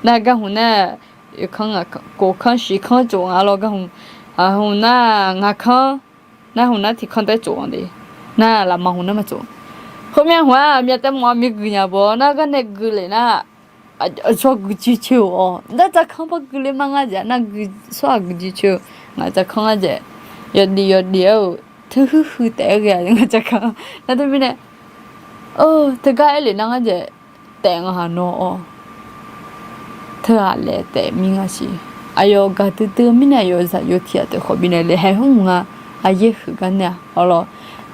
Nar gar hmq nar, kanr ngaq, kof kanr shiq kanr tsof nga lawr gar hmq, hmq nar ngaq kanr, nar hmq nar tiq kanr taef tsof-a de. Nar lafma hmq nar maqtsof. Khoermyav hmq-aq myav taef mawf-a mir guinya bawr nar gar nae gui le nar, aqcawq guijir coer-awq. Nar tsaqkanr par gui le ma ngar jeq nar gui, tsawrhaq guijir coer-eu. Ngaq tsaqkanr ngar jeq yawdif yawdif-aer-euq teuhuiq huiq taef-aer ghae-a ngaq tsaqkanr. Nar teumirnae, teugar aer le nar ngar jeq taef nga haq nawr-awr, teughaq laef taef mir nga siq. Aqyawf gaqdui dui-eu mirnae aqyawf zaqyo tiq ghaq taef khawf bifnaeq le haeq hmq nga. Aqyaer huiq gar nae-aq awr lawr.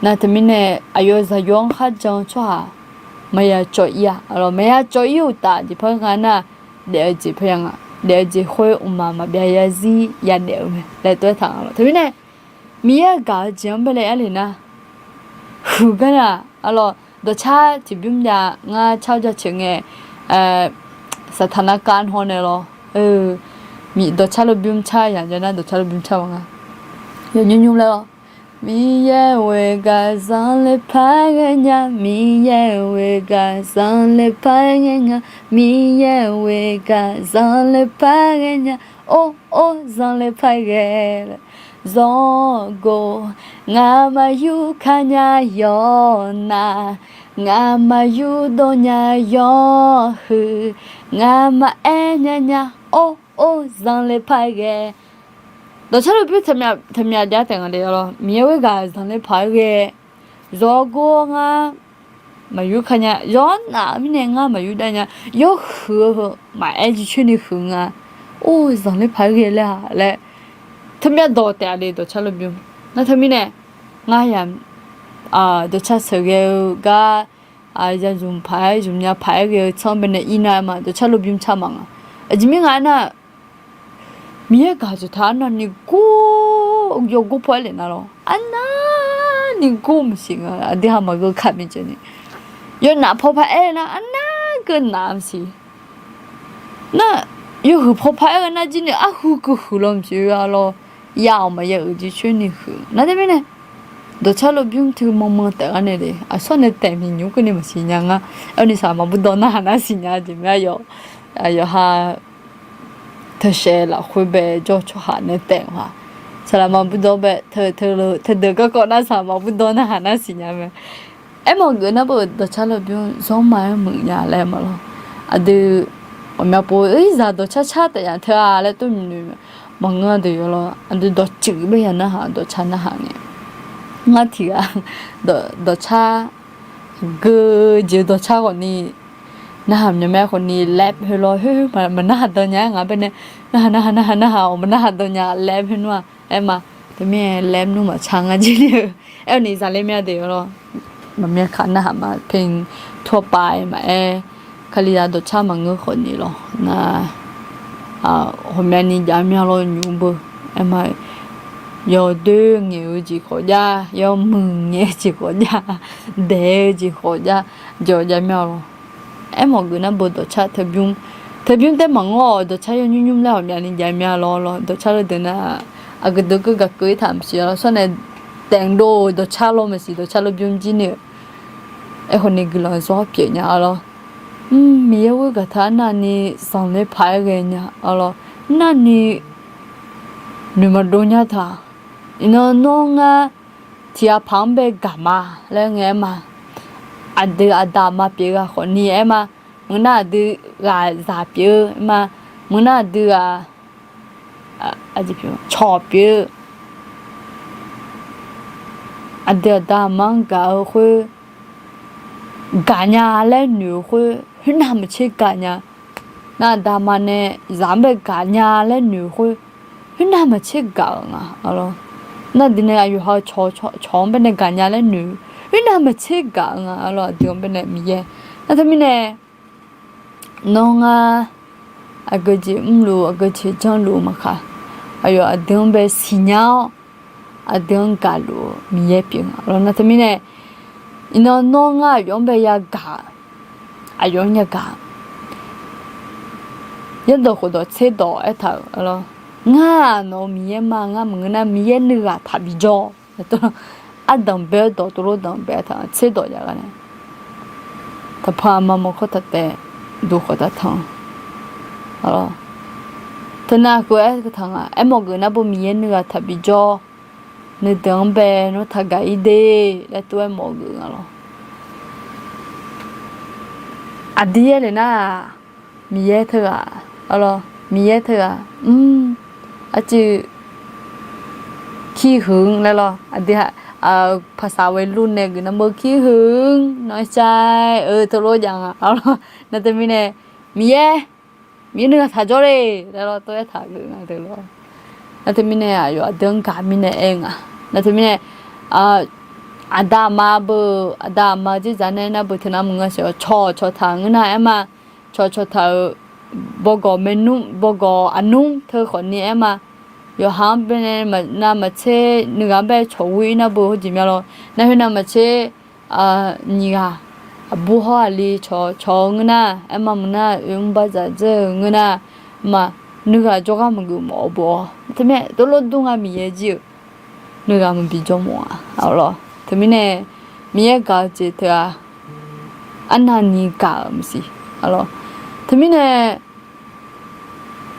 Nar teumirnae aqyawf zaqyo-anr kharjan-eu tsawrhaq maqya cawv ir-a. Maqya cawv ir-euq uqtaf jeq par nga nar, daef-eu jeq par ya nga. Daef-eu jeq khoer mqmaq maqbyav yarzir yadaef-eu mae laer tov-aer taq nga lawr. Teumirnae Miqyaer-euq gaq-eu jeq-anr bae laer aer le nar, huiq gar nae-aq arlawr, dawqcar tiqbymr jav ngar car-awr jaceuq ngae, saqtaq nar kav nawr nae lawr, dawqcar lor bymr car yaq jav nar dawqcar lor bymr car ma nga. Yawnymr nymr laer-awr, Miqyaer-euq gaq zanqler par ghaenya, Miqyaer-euq gaq zanqler par ghaenya, Miqyaer-euq gaq zanqler par ghaenya, Or, or, zanqler paq-aer ghae. Zanqgor, ngaq maqyur kaq nya yawqnav, ngaq maqyur dawr nya yawqhuiq, ngaq maqaer nya nya, or, or, zanqler paq-aer ghae. Dawqcar lofbyur taqmyaq jav taef nga de lawr. Miqyaer khoerghaq zanqler paq-aer ghae. Zanqgor, ngar maqyur kaq nya, yawqnav mirnae ngar maqyur dav nya, yawhuiq-eu heu maqaer jircoer ni huiq nga. Or, zanqler paq-aer ghae laer-aq laer, taqmyaq dawq taef-a de dawqcar lofbyur. Nar teumirnae, ngar ya dawqcar sheuqghae-eu gar, ya zmq paq-aer zmqnya paq-aer ghae-eu tsanr baenae irnar-aer ma dawqcar lofbyur car ma nga. Aqjeq mirnae nga aernar, Miqyaer gaq jeq taq arnavni gor, yawgor paw-aer le nar lawr. Arnavni gor maqsiq nga, aqdui ha maqgeur kaq miqjaeq ni. Yawnaf paw paq-aer nar arnav geur naf maqsiq. Nar, yawhuiq paw paq-aer ghae nar jir ni arhu keuv huiq law maqsiq-a lawr. Ya-awq maqya uiq jircoer ni huiq. Nar teumirnae, dawqcar lofbyur teu manman taef gar nae de, aqsur nae taef miqnymr keuvni maqsiq nya ngar. Aerni saqlaq maqbur dawr narhaq nar siqnya jeq mae. Aqyawf, aqyawf ha teusaev lafkhoer bae jawr tsawrhaq nae taef-eu ha. Saqlaq maqbur dawr bae teudeuq garkawv nar saqlaq maqbur dawr narhaq nar siqnya mae. Aermawf geuf nar beu dawqcar lofbyur zanrma-aer muiq nya laer ma lawr. Aqdui ghawqmya pov-ir zaq dawqcar car taef ya teu-a laer tov noeq maqngeur deuq yawlawr. Aqdui dawqtsuif bae ya narhaq dawqcar narhaq ngae. Ngar tiq ghaq dawqcar geu jeq-eu dawqcar khawfni narhaq myav mae khawfni laer heulof khoer maqnarhaq dan nya-aer ngaq baenae narhaq narhaq narhaq narhaq-awq maqnarhaq dan nya laer khoer nmr-aq. Aerma, teumirnae laer nmr maqtsaq ngar jir ni-eu. Aer-eu ni zaqler myav deuq lawr. Maqmyav kaq narhaq ma paeq tawrpav-aer maqaer, Kalizaq dawqcar maqngeur khawfni lawr nar, ghawqmyani jav myav lawr nymr beu. Aerma, yawdoer ngaeq-eu jeq khawf jav, yawmuiq ngaeq-eu jeq khawf jav, daeq-eu jeq khawf jav, jawq jav myav lawr. Aermawf geuf nar beu dawqcar teubymr, teubymr taef maqngeur-awq dawqcar yawnymr nymr laer ghawqmyani jav myav lawr lawr dawqcar lawr deuq nar, aqgeu deuq keuv gaq keuv-ir taq maqsiq lawr sawr nae taef dov-eu dawqcar lawr maqsiq dawqcar lawr bymr jir ni-eu. Aerkhawfni guiqlanq zawr pyeuf nya-a lawr. Mr, Miqyaer khoerghaq taq arnavni zanqler paq-aer ghae nya-a lawr. Narni noeq maqdov nya taq. Iqnan nawr ngar tiq ghaq paq-anr bae gaq ma laer ngae aer ma. Aqdui aqda aqma pyeuf ghaq khawfni aer ma. Maqngeur nar aqdui ghaqzaq pyeuf-eu aer ma. Maqngeur nar aqdui ghaq cawq pyeuf-eu aqdui aqda aqma-anr gaq-eu khoer gaqnya laer noeq-eu khoer khoernav maqtser gaqnya. Nar aqda aqma nae zaq-anr bae gaqnya laer noeq-eu khoer khoernav maqtser gaq-euq nga. Nar aqdui nae aqyawf ha-eu cawq-anr baenae gaqnya laer noeq khoernav maqtser gaq-eu nga. Aqdui-anr baenae Miqyaer. Nar teumirnae nawr ngar aqgeu jeq mrluf aqgeu jeq janrluf maqkhaq, aqyawf aqdui-anr bae siqnya-awr aqdui-anr gaqluf-eu Miqyaer pyeuf nga lawr. Nar teumirnae iqnan nawr ngar aqyawf-anr bae yagaq, aqyawf-anr yagaq. Yaerdawq khofdawq tserdawq aertaq-euq lawr. Ngar nawq-eu Miqyaer ma ngar maqngeur nar Miqyaer nuighaq taqbi jawr. Ardanq bae-awr dawq tov lor danq bae-a taq tserdawq jav gar nae taqpaq aqma mawrkawr taq taef, duq khawf taq tanq. Teunav keuv-aer taq nga aermawf geuf nar beu Miqyaer nuighaq taqbi jawr. Nuideuq-anr bae nawr taqgaq-ir de laer tov-aer mawf-eu geuf nga lawr. Aqdui yaer le nar-aq, Miqyaer teughaq, Miqyaer teughaq, mr, arcuiv, kirhuiq-anr laer lawr. Aqdui paqsaq wae lur nae geuf nar beu kirhuiq-anr nawr-aer car-aer-eu teulof jav nga lawr. Nar teumirnae Miqyaer, Miqyaer nuighaq taq jawr le laer lawr tov-aer taq geuf nga deuq lawr. Nar teumirnae aqyawf aqdui-anr gaq mirnae aer nga. Nar teumirnae aqda aqma beu, aqda aqma-eu dzerdzaq nae nar beu teunav maqngeur siq-awr cawq cawq taq ngeur nar aer ma. Cawq cawq taq-euq bawgawq maernmr bawgawq aqnmr teu khawfni aer ma. Yawqha-anr baenae nav maqtser nuighaq-anr bae cawq ghoe-ir nar beu heujeq myav lawr. Nar khoer nav maqtser nyiq ghaq aqbur hawr aqli cawq cawq-eu ngeur nar aer ma. Maqngeur nar oe mr bar dzaq dzeur-eu ngeur nar ma. Nuighaq jawrgar maqgeuf mawf-eu beu-awr teumirnae tov lor dur nga Miqyaer jir-euq nuighaq maqbi jawr mawf-aq lawr. Teumirnae Miqyaer gaq-eu jeq teu-aq arnavni gaq-euq maqsiq lawr. Teumirnae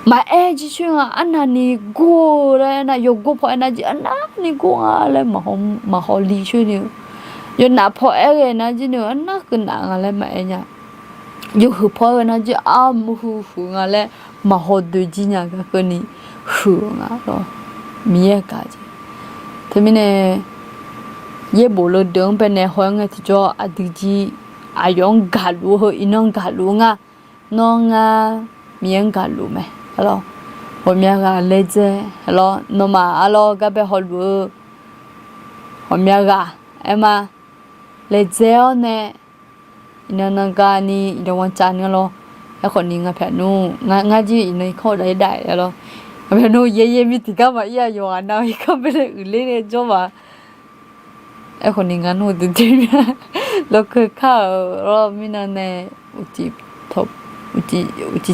Maqaer jir coer nga, arnavni gor-eu laer aernar, yawgor paw aernar jir arnavni gor nga laer maqhaw li coer ni-eu, yawnaf paw aer ghae nar jir ni-eu arnar keuv naf nga laer maqaer nya. Yawhuiq paw aer ghae nar jir armur huiq huiq nga laer maqhaw doe jir nya gar keuvni huiq-euq nga lawr. Miqyaer gaq jeq. Teumirnae yaerbof leudeuq-anr baenae haw-aer ngae tiqjawr aqdui jir aqyawf-anr gaqluf-eu heu iqnan gaqluf-eu nga. Nawr ngar Miqyaer-anr gaqluf mae. Arlawr, ghawqmya ghaq laedzae. Arlawr, nawmaf arlawr gar bae hawluf-eu ghawqmya ghaq aer ma, laedzae-awr nae iqnan nan gani iqnan wancav ni lawr. Aerkhawf ni nga pyaq nmr, ngar jir iqnan irkanr-eu dav-ir dav-ir lawr. Nga pyaq nmr yaer yaer mir tiqgar maqir-a, yawqghaq nav-eu irkanr baenae uiqler nae jawr ma. Aerkhawf ni nga nmr duidui mya, lawkeuv kar-euq lawr mirnan nae uqcif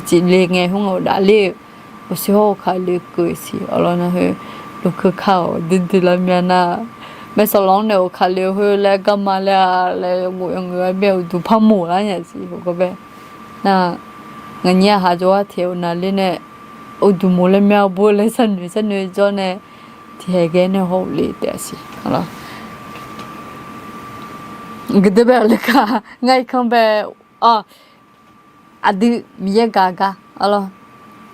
cif le ngae hmr nga-euq daf ler-eu, uqshoe hawr-eu Kali keuv siq arlawr nar heu, lawkeuv kar-euq duidui lar mya nar, maersawq lanr nae-euq Kali-eu heu laer garma laer-a laer yawghof yawngeur-aer bae-eu uqduq par moq lar nya siq heugar bae. Nar, nganyir aqha jawrgar teq-eu navler nae uqduq moq laer mya bo laer sharnoeq sharnoeq jawr nae, tiqhaeq ghae nae hawr-eu le taef-a siq arlawr. Gaqdui bae-awq le ka, ngar irkanr bae, aqdui Miqyaer gaq gar arlawr.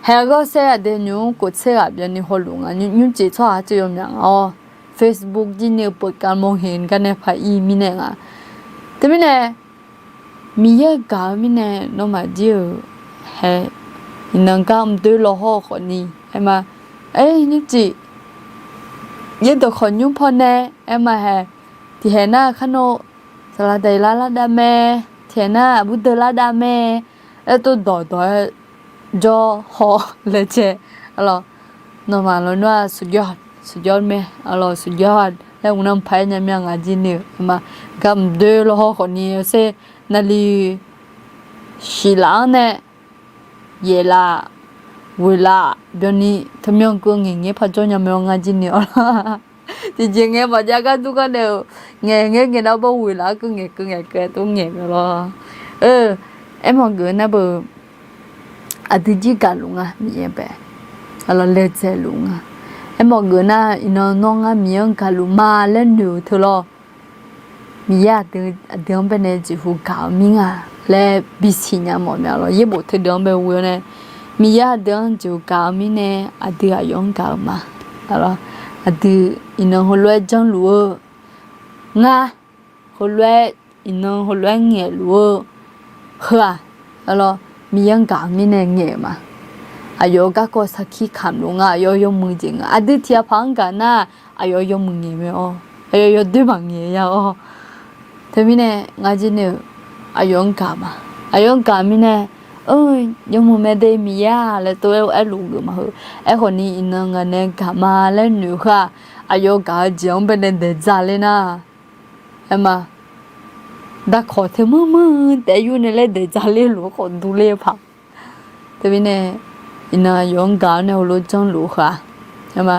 Haeq-eu gharsaer aqdui nymq-mr kof tser ghaq byanni hawluf nga, nymrcif tsawrhaq tser yawmyaq nga-awr, Facebook jir ni-eu peuq kav mawrheq gar nae paq-ir mirnae nga. Teumirnae Miqyaer gaq-eu mirnae nawmaf jir-euq hae, iqnan gar mqdoer law hawr-eu khawfni aer ma. Aer nymrcif, yaerdawq khawf nymr pawnae aer ma hae, tiqhaeq nar kar nawr saqlaq daqyeq lar lar dav mae, tiqhaeq nar aqbur deuv lar dav mae, aer tov dawqdawq-aer jawr haw laejae. Arlawr, nawmaf lawnmr-aq suqjawr, suqjawr mae, arlawr suqjawr laer mqnan paq-aer nya mir-a nga jir ni-eu aer ma. Gar mqdoer law hawr khawfni-eu sher navli shiqlaf-anr nae yaeqlaf, ghoeqlaf byanni teumyanr keuv ngaeqngaeq par jawr nya mae-awr nga jir ni-awr. Tiqjeq ngae maqjav gar dur gar nae-euq ngaeqngaeq ngaeq nar bawr ghoeqlaf-anr keuv ngaeqkeuv ngaeqkeuv-aer tov ngaeq mae lawr. Aermawf geuf nar beu aqdui jir gaqluf nga Miqyaer bae, arlawr laedzae luf nga. Aermawf geuf nar iqnan nawr ngar Miqyaer-anr gaqluf ma laer noeq-eu teu lawr. Miqyaer aqdui, aqdui-anr baenae jeqhu gaq-eu mir nga laer bisiq nya mawf mya lawr. Yaerbof teudeuq-anr bae ghoe-awr nae, Miqyaer aqdui-anr jeqhu gaq-eu mirnae aqdui aqyawf-anr gaq-eu ma. Arlawr, aqdui iqnan heulof-aer janrluf-eu ngar, heulof-aer iqnan heulof-aer ngaeqluf-eu heu-aq, arlawr Miqyaer-anr gaq-eu mirnae ngaeq-eu ma. Aqyawf-euq garkawv sarkir kamq luf nga, aqyawf yawmuiq jeq nga. Aqdui tiqghaq paq-anr gaq nar, aqyawf yawmuiq ngaeq mae-awr, aqyawf yawdoer maqngaeq ya-awr. Teumirnae ngar jir ni-eu aqyawf-anr gaq ma. Aqyawf-anr gaq mirnae, yawmuiq mae de Miqyaer-aq laer tov-aer aerluf geuf ma heu. Aerkhawfni iqnan ngaq nae gaq ma laer noeq heu-aq, aqyawf gaq-eu jeq-anr baenae daeq dzaq ler nar, aer ma, darkawq teu manr manr taef yur nae laer daeq dzaq ler lof-aer khawf durler-eu paq. Teumirnae iqnan aqyawf-anr gaq-awr nae heulof janrluf heu-aq, aer ma,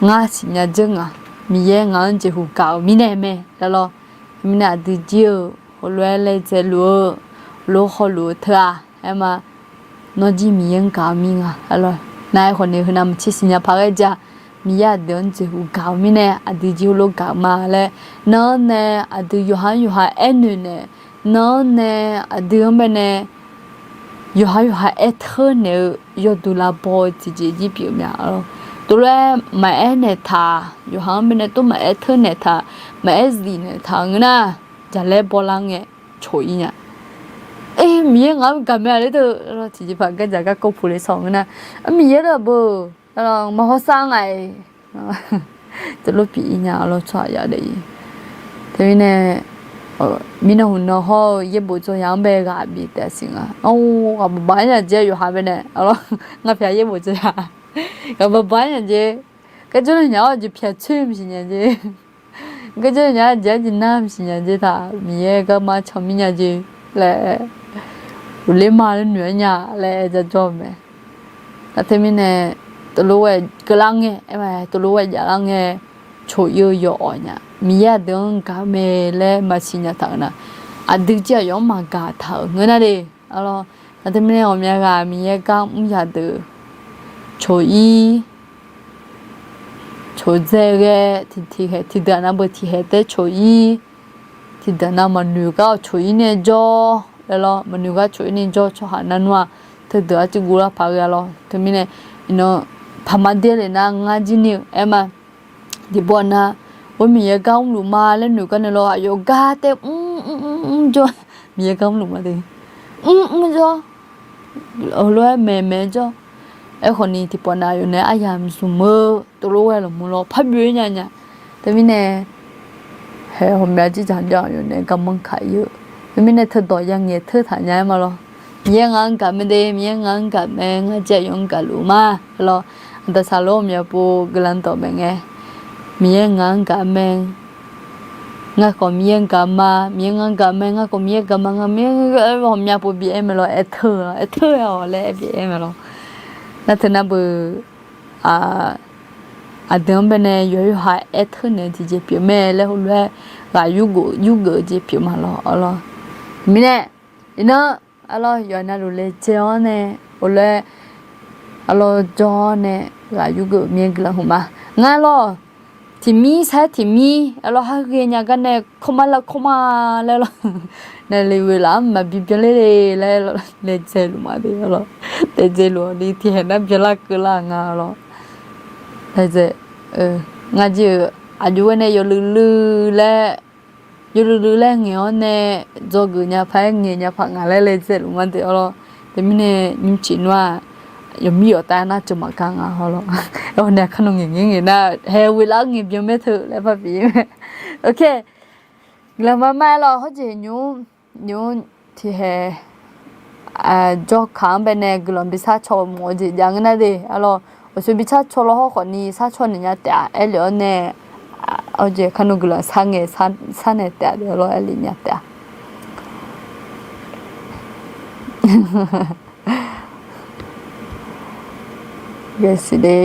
ngar siqnya dzeur nga, Miqyaer ngaq-anr jeqhu gaq-euq mirnae mae laer lawr. Teumirnae aqdui jir-eu heulof-aer laedzae luf-eu, heulof hawluf-eu teu-aq, aer ma, nawr jir Miqyaer-anr gaq-eu mir nga. Arlawr, nar aerkhawfni heunav maqtser siqnya paq ghae ja, Miqyaer aqdui-anr jeqhu gaq-eu mirnae aqdui jir heulof gaq-eu ma laer, nan-anr nae aqdui yawqha-anr yawqha aernoeq naeq, nan-anr nae aqdui-anr baenae yawqha yawqha aerteur naeq-eu yawduq lavbaw-eu tiqjeq jir pyeuf mya. Tov lof-aer maqaer naeqtaq, yawqha-anr baenae tov maqaer teur naeqtaq, maqaer zif naeqtaq-eu ngeur nar, jaqlaer bawlar ngae coq-ir nya. Aer, Miqyaer ngaq-anr gaq mae-a laer teu, tiqjeqpaq gardzaq garkawv puq le sawq ngeur nar, Miqyaer laf beu, maqhaw sar nga-iq, teulof pyeuf-ir nya lawr tsawrhaq ya daef-ir. Teumirnae mirnan hmq nan hawr-eu yaerbof dzaw ya-anr bae ghaq bif taef siq nga. Ghaq baq baq-aer nya jeq yawqha baenae, ngar pyaq yaerbof dzaw ya, ghaq baq baq-aer nya jeq, garjawr nya-awr jeq pyaq tsoer maqsiq nya jeq, garjawr nya jeq arjeq nar maqsiq nya jeq taq, Miqyaer garma can mir nya jeq laer, uqler ma laer noeq-aer nya laer jajawr-eu mae. Nar teumirnae, teulof ghae keuvlar ngae, aer ma, teulof ghae jaflar ngae, coq-ir-eu yawawq nya. Miqyaer aqdui-anr gaq-eu mae laer maqsiq nya taq-euq nar, aqdui jir aqyawf-anr maqgaq taq-euq ngeur nar le. Arlawr, Aqdui mirnae ghawqmya ghaq Miqyaer gar mr yaq deuq coq-ir, coqdzae ghae tiqtiq haeq tiqdeuq-aq navbeuq tiq haeq taef coq-ir, tiqdeuq nav maqnoeq gar-awq coq-ir nae jawr laer lawr, maqnoeq gar coq-ir nae jawr tsawrhaq nar nmr-aq, teudeuq arcuiv guvlar paq ghae-a lawr. Teumirnae iqnan paqma der le nar ngar jir ni-eu aer ma. Tiqpov nar, or Miqyaer gar mrluf ma laer noeq gar nae lawr, aqyawf gar taef mr mr mr mr jawr, Miqyaer gar mrluf ma de, mr mr jawr, heulof-aer maeqmaeq jawr. Aerkhawf ni tiqpov nav aqyawf nae aryamq zmq-eu tov lof ghae lawq mur lawr par byoe nya nya. Teumirnae haeq ghawqmya jir dzaq jawr aqyawf nae garmanr kaq-ir-eu. Teumirnae teudawq yangaeq teu taq nya-aer ma lawr. Miqyaer ngaq-anr gaq mae de, Miqyaer ngaq-anr gaq mae, ngar jir aqyawf-anr gaqluf ma laer lawr. Aqdaq saqlor ghawqmya pov guiqlanq dawq mae ngae, Miqyaer ngaq-anr gaq mae, ngar khawf Miqyaer gaq ma, Miqyaer ngaq-anr gaq mae, ngar khawf Miqyaer gaq ma, ngar Miqyaer ghawqmya pov bi aer mae lawr, aer teu-a, aer teu-a-awq laer aer bi aer mae lawr. Nar teu nar beu aqdui-anr baenae yawqha yawqha aer teu naeq tiqjeq pyeuf mae laer heulof-aer ghaq yurgeuf yurgeuf-eu jeq pyeuf ma lawr arlawr. Mirnae iqnan arlawr yawqha navluf laejae-awr nae heulof-aer arlawr jawr-awr nae ghaq yurgeuf Miqyaer guiqlanq hmq ma. Ngar lawr tiqmir sar-aer tiqmir arlawr har ghaenya gar nae kawrmar lar kawrmar laer lawr, naqli ghoeq laf-anr maqbi byanler le laer laejae luf ma de arlawr. Laejae luf-awq ni tiqhaeq nar byanlar keuvlar nga lawr. Laejae ngar jir-euq aqjox ghae nae yawluiv luiv laer yawluiv luiv laer ngaeq-awr nae dzawgeuf nya paq-aer ngaeq nya paq ngaq laer laejae luf ma de arlawr. Teumirnae nymrciq nmr-aq yawqmir yawqtav nar ceuq maqgar nga arlawr. Aerkhawf nae aqkar nawq ngaeq ngaeq ngaeq nar haeq ghoeq laf-anr ngaeq byan mae teu laer parbi mae. Ok, guiqlanq ma ma-aer lawr hawrjeq nymr nymr tiqhaeq jawrkaq-anr baenae guiqlanq bi sar caw mawf-eu jeq jav ngeur nar de arlawr. Aqsur bi sar caw lawr hawrkhawf ni sar caw naeq nya taef-a aer lef-awr nae, hawrjeq kar nawq guiqlanq sar ngae sar naeq taef-a de arlawr aer lef nya taef-a. Ghae siq de.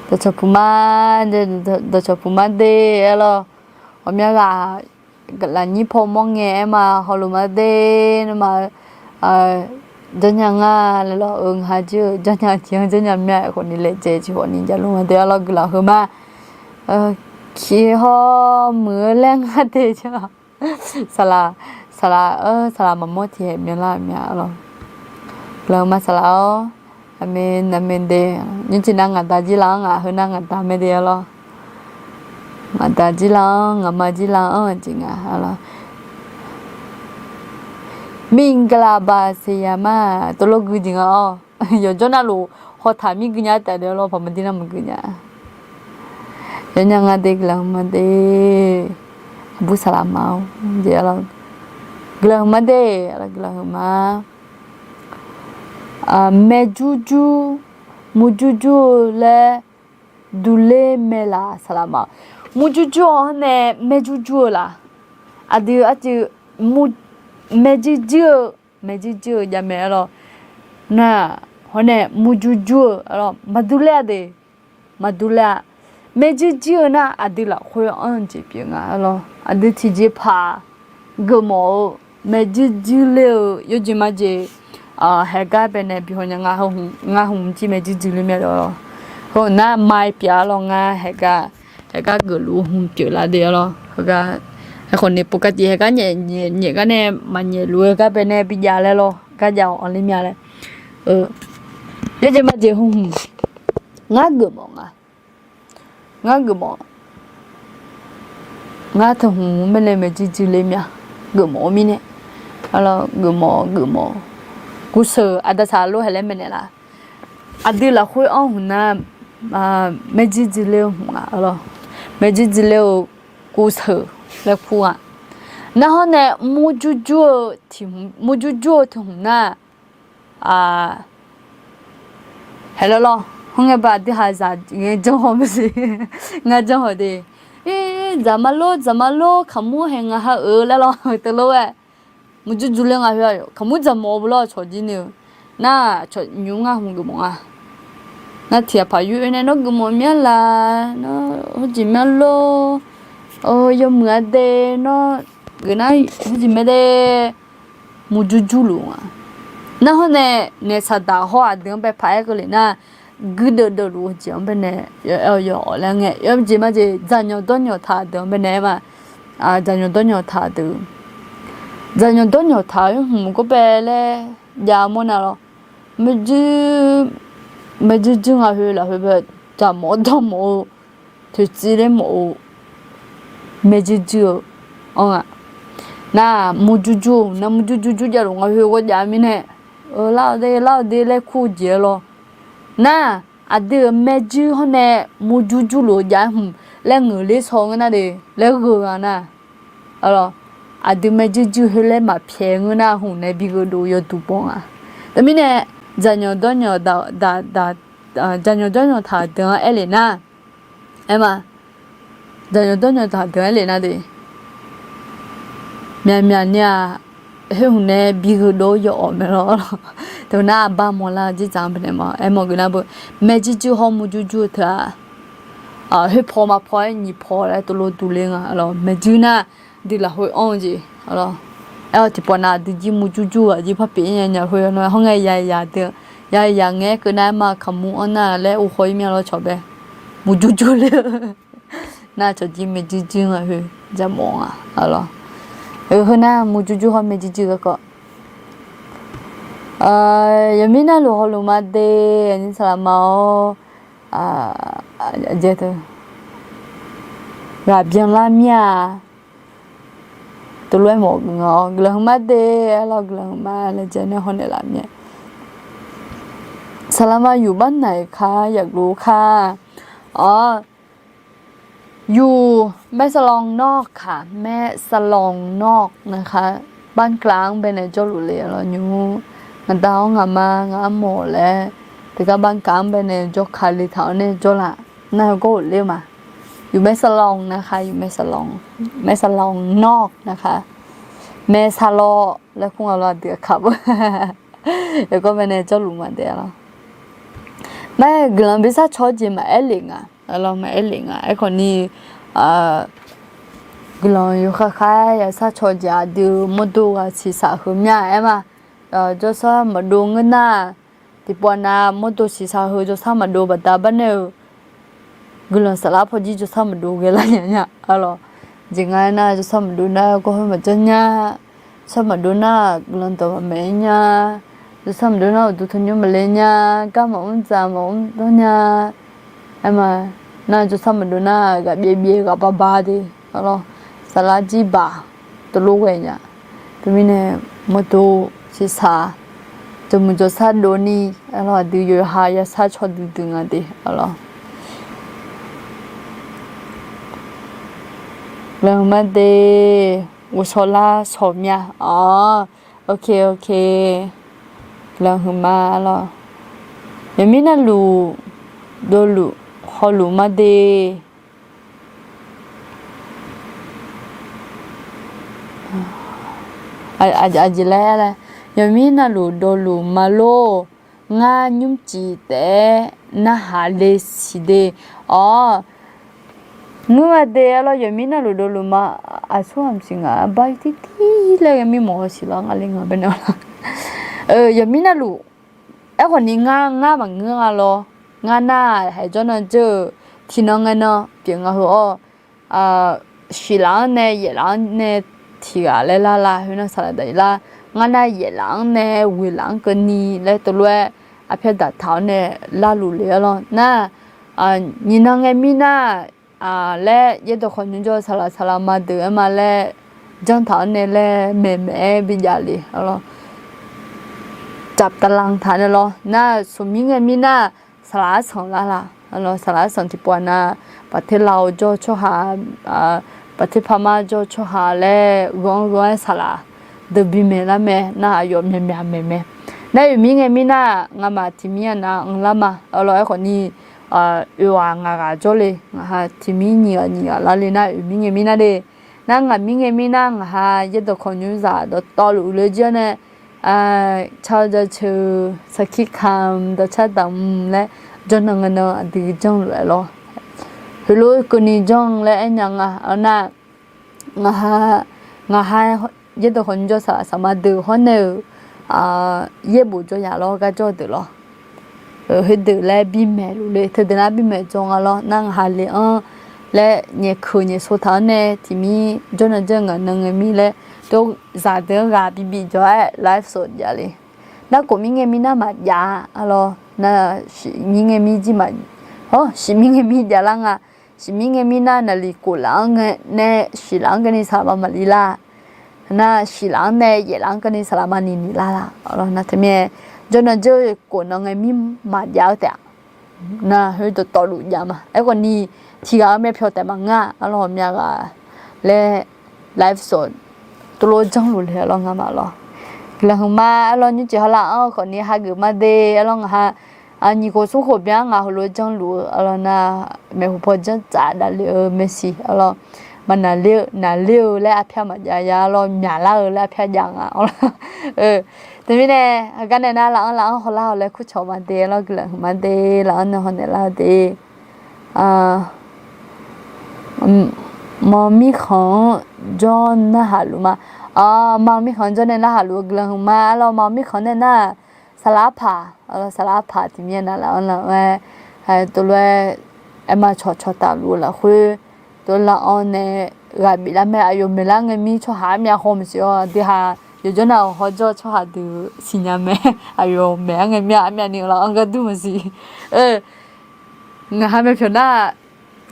Dawqcawq puq ma, dawqcawq puq ma de arlawr. Ghawqmya ghaq lafnyir paw mawr ngae aer ma hawluf ma de, nawmaf janrnya nga laer lawr. Ngaq ha jir-eu janrnya tiq-anr janrnya mya khawf ni laejae tiq khawf ni javluf ma de arlawr guiqlanq heu ma. Kiq hawr muiq-eu laer ngar de jar. Saqlaq, saqlaq-eu saqlaq maqmawr tiqhaeq myanlar mya arlawr. Guiqlanq ma saqlaq-awr. Aqmeq aqmeq de. Nymrcif nar ngaqda jir lar-anr ngaq heu nar ngaqda mae de arlawr. Ngaqda jir lar-anr ngaqma jir lar-anr jeq nga arlawr. Miqgalaq baq seqyaq ma, tov lof gui jeq nga-awr. Yawqjawr navluf hawtaq mir gui nya taef de arlawr, paqma dir nar maqgui nya. Yawnya nga de guiqlanq ma de. Aqbur saqlaq ma-awr jeq arlawr. Guiqlanq ma de, guiqlanq ma. Maerjur jur, murjur jur-eu laer durler mae laf saqlaq ma. Murjur jur-awr nae maerjur jur-eu laf. Aqdui arcuiv maerjir jir-eu, maerjir jir-eu javmae arlawr. Nar hawr nae murjur jur-eu arlawr maqdur ler-a de. Maqdur ler-a. Maerjir jir-eu nar aqdui lafkhoer anr-eu jeq pyeuf nga arlawr. Aqdui tiqjeqpaq geufmawf-eu maerjir jir ler-eu yawjeq majeq haeqgar baenae bihaw nya. Ngar hmq jir maerjir jir ler mya lawr. Heu nar ma pyeuf arlawr ngar haeqgar, haeqgar geufluf hmq pyeuf lar de arlawr. Heugar, aerkhawf ni pov kar tiq haeqgar nyaef nyaef gar nae maqnyaef luf-eu gar baenae bijav laer lawr, garjav-awq anr ler mya laer. Yawjeq majeq hmq, ngar geufmawf nga. Ngar geufmawf. Ngar teu hmq-eu mirnae maerjir jir ler mya. Geufmawf-eu mirnae. Arlawr geufmawf geufmawf. Guvseuq aqdaq saqlaq lof haeq laer maeqnaeq laf. Aqdui lafkhoer anr hmq nar, maerjir jir ler-eu hmq nga arlawr. Maerjir jir ler-eu guvseuq laer kur nga. Nar hawr nae murjur jur-eu tiq hmq, murjur jur-eu teu hmq nar, haeq lawr lawr. Hawr ngae baq aqdui haq zaq ngae janr haw maqsiq. Ngar janr haw de. Dzaq ma lor, dzaq ma lor, kaqmur haeq ngaq ha-euq laer lawr. Teulof-aer murjur jur ler nga khoer-aq, kaqmur dzaq mawf-eu bu lawr cawq jir ni-eu. Nar cawq nymq ngar hmq geufmawf nga. Nar tiq ghaq paq yur oe nae nawr geufmawf myanr laf, nawr hawjeq myanr lor. Yawmuiq-a de, nawr geuf nar hawjeq mae de. murjur jurluf nga. Nar hawr nae, naeq saqdaq hawr aqdui-anr bae paq-aer keuvle nar, guirdeuv deuv luf-eu jeq-anr bae nae, aer-awq laer ngae, yawjeq majeq dzaqnyawq dawrnyawq taq deuq-anr bae nae aer ma. Dzaqnyawq dawrnyawq taq deuq, dzaqnyawq dawrnyawq taq-eu hmq gawr bae laer jav mawr nav lawr. Maerjuir, maerjuir juir nga khoer lafkhoer bae, dzaqmawf-awr dawrmawf-eu, toeqciv ler mawf-eu, maerjuir juir-eu, anr nga. Nar murjur jur, nar murjur jur jur javluf nga khoer gawr jav mirnae, lar-eu de lar-eu de laer kur-eu jeq-aer lawr. Nar aqdui-euq maerjuir hawr nae murjur jurluf-eu jav-aer hmq laer ngeuqler shaw ngeur nar de, laer gheu nga nar. Aqdui maerjuir juir khoer laer maqpyaeq ngeur nar, hmq nae bi gheudov yawduq baw nga. Teumirnae, dzaqnyawq dawrnyawq, dzaqnyawq dawrnyawq taq deuq-anr aer lef nar, aer ma, dzaqnyawq dawrnyawq taq deuq-anr aer lef nar de, myaqmyaq ni-aq, khoer hmq nae bi gheudov-awr yawawf mae lawr. Teunar aqbar mawrlar-eu dzerdzaq-anr bae nae ma, aermawf geuf nar beu, maerjuir juir hawr murjur jur-eu teu-aq, khoer paw ma paw-aer nyiq paw laer tuvlov tuvle nga lawr. Maerjuir nar, dui lafkhoer anr-eu jeq lawr. Aer-awr tiqpawf nav aqdui jir murjur jur-eu aqjir par pyeuf-ir nya nya khoer-a, hawr ngae yayaq deuq, yayaq ngae-aer keuv nar-aer ma kaqmur anr nar laer uvkhaw-ir mya lawr cawq bae. Murjur jur le-eu nar cawq jir maerjuir juir nga khoer dzaqmawf nga lawr. Heu nar murjur jur hawr maerjuir juir garkawv. Yawqmir navluf hawluf ma de, aqnyir saqlaq ma-awr, ghaqbyan lar mir-a. Teulof-aer mawf geuf nga-awr guiqlanq hmq ma de, aer lawr guiqlanq hmq ma laer jaev nae hawnaeq laf mir-a. Saqlaq ma yuf bar naq-iq ka, yaf geuf-eu ka. Awr, yuf แม่สลองนอก ค่ะ แม่สลองนอก นะคะ บ้านกลาง baenae jawrluf le lawr nymr. Ngaqda-awr ngaqma ngaq armawf laer, teugar บ้านกลาง baenae jawrka le taq-awr nae jawrlaf nar-eu gawr-euq ler-eu ma. Yuf แม่สลอง นะคะ yuf แม่สลอง แม่สลองนอก นะคะ maeqsaqlawq laer kur nga lawr aqdui aqkaq beu. Yawgawr baenae jawrluf ma de-a lawr. Nar guiqlanq bi sar caw-eu jeq maqaer lef nga, maqaer lef nga. Aerkhawf ni guiqlanq yawkhav khav-aer ya sar caw-eu jeq aqdui mawrdo ghaq siqsaq heu mya aer ma. Jawrsar maqdov ngeur nar, tiqpawf nav mawrdo siqsaq heu jawrsar maqdov baqda bar nae-eu guiqlanq saflar pawjir jawrsar maqdov ghae lar nya nya-a lawr. Jeq nga aernar jawrsar maqdov nar gawr heu maqjanr nya, jawrsar maqdov nar guiqlanq dawq maqmaeq-ir nya, jawrsar maqdov nar uqduq tanqnymr maqle nya, gar maqmr dzaq maqmr danr nya. Aer ma, nar jawrsar maqdov nar ghaqbyaev byaev ghaq baba de-a lawr. Saflar jirbaq teulof ghae nya. Teumirnae mawrdo siqsaq, jawqmuiq jawrsar dovni, aer lawr aqdui yawqha ya sar caw duidui nga de-a lawr. Lanq ma de, ghovshaw lar shawq mya-awr, ok ok. Lanq huiq ma lawr. Yawqmir navluf dovluf hawluf ma de. Aqjeq laer, yawqmir navluf dovluf ma lor. Ngar nymrcif taef-aer narhaq le siq de. Awr, ngeur-a de lawr, yawqmir navluf dovluf ma. Aqsur hamsiq ngaq bar tirtir laer ghae mirmawf-eu siq lawr, ngar le ngaq baenae lawr. Yawqmir navluf, aerkhawf ni ngar, ngar maqngeur nga lawr. Ngar nar haiq jawr nan dzeur-eu tiqnan ngae nan pyeuf nga heu-awr, shiqlaf-anr nae yaeflaf-anr nae tiq ghaq laer lar la, khoernar saqlaq daq-ir lar. Ngar nar yaeflaf-anr nae ghoeqlaf-anr keuvni laer teulof-aer arpyar daqtaq-awr nae larluf le-a lawr. Nar, nyiq nan ngae mirnar laer yaerdawq khawf nymr jawr saqlaq saqlaq ma deuq-aer ma laer janr taq-awr nae laer maeqmaeq-aer bijav le-a lawr. Caf taqlanq taq nae lawr. Nar smq mir ngae mirnar saqlaq arsanq lar la. Saqlaq arsanq tiqpov-aq nar, baqter lav-eu jawr-eu tsawrhaq, baqter pama jawr-eu tsawrhaq laer ghawv-anr ghawv-aer saqlaq deuq bimaeq lar mae. Nar aqyawf myaqmyaq maeq mae. Nar oeq mir ngae mirnar, ngamaf tiq mir-a nav anr lar ma. Lawr aerkhawf ni, oeq ghaq ngaq ghaq jawrle, ngaqha tiq mir nyiq ghaq nyiq ghaq lar le nar oeq mir ngae mirnar de. Nar ngaq mir ngae mirnar ngaqha yaerdawq khawf nymr zaq dawqtawvluf uiqle jir-awr nae, car jaceuq sarkir kamq dawqcar damq laer janr nan ngae nan aqdui janr lof-aer lawr. Heulof keuvni janr laer aernya nga. Nar, ngaqha, ngaqha yaerdawq khawf nymrjawr saqlaq saqma deuq hawr nae-euq yaerbof jawr yaf lawr gar jawr deuq lawr. Heudeuq laer bimaeq luf le, teudeuq nar bimaeq jawr nga lawr. Nar ngaqha le-anr laer nyaef keuq nyaef so taq-anr nae tiqmir jawrnan jawr ngaq nan ngae mir laer, zaqdeuq-anr ghaq bibif jawr-aer live sawq jav le. Narkhof mir ngae mir nar maqjav-a lawr. Nar shif mir ngae mir jir ma, hawr shif mir ngae mir javlar nga. Shif mir ngae mir nar naqliq khof laf-anr nae shif laf-anr keuvni saqlaq ma maqli lar. Nar shif laf-anr nae yaef laf-anr keuvni saqlaq ma ni ni lar la. Nar teumirnae jawrnan jawr khof nan ngae mir maqjav-eu taef-a. Nar khoerdawq tawvluf jav ma. Aerkhawf ni tiq ghaq-eu myavpyawq taef maqngeur-a. Arlawr ghawqmya ghaq laer live sawq tuvlof janrluf le arlawr ngamaf lawr. Guiqlanq hmq ma arlawr nymrcif hawlar-anr khawf ni hageuf ma de arlawr ngaqha nyiq khof smr khof byan-anr ngaq heulof janrluf-eu arlawr nar, maeqhu paw janrtsaf davle-eu maeqshi arlawr, ma naqler-eu naqler-eu laer arpyar maqjav ya arlawr, myaqlar-eu laer arpyar jav nga arlawr. Teumirnae heugar nae nar laf-anr laf-anr hawlar-awq laer kurcawq ma de arlawr, guiqlanq hmq ma de, laf-anr nae hawnaeq lar-eu de. Maqmir khanq-anr jawr narhaq luf ma. Maqmir khanq-anr jawr nae narhaq luf-eu guiqlanq hmq ma arlawr, maqmir khanq nae nar saqlaq arpaq, saqlaq arpaq tiqmir-aer navlaf-anr laf-anr-aer, tov lof-aer aerma cawqcawq taf luf-eu lafkhoer, tov laf-anr nae ghaq biflar mae, aqyawf maeqlar ngae mir tsawrhaq armyav haw maqsiq-awr, aqdui ha yawqjawr nav-awq hawjawr tsawrhaq deuq siqnya mae. Aqyawf maeq-ar ngae mir-a armyavni laf-anr gar dur maqsiq. Ngaqha myavpyawq nar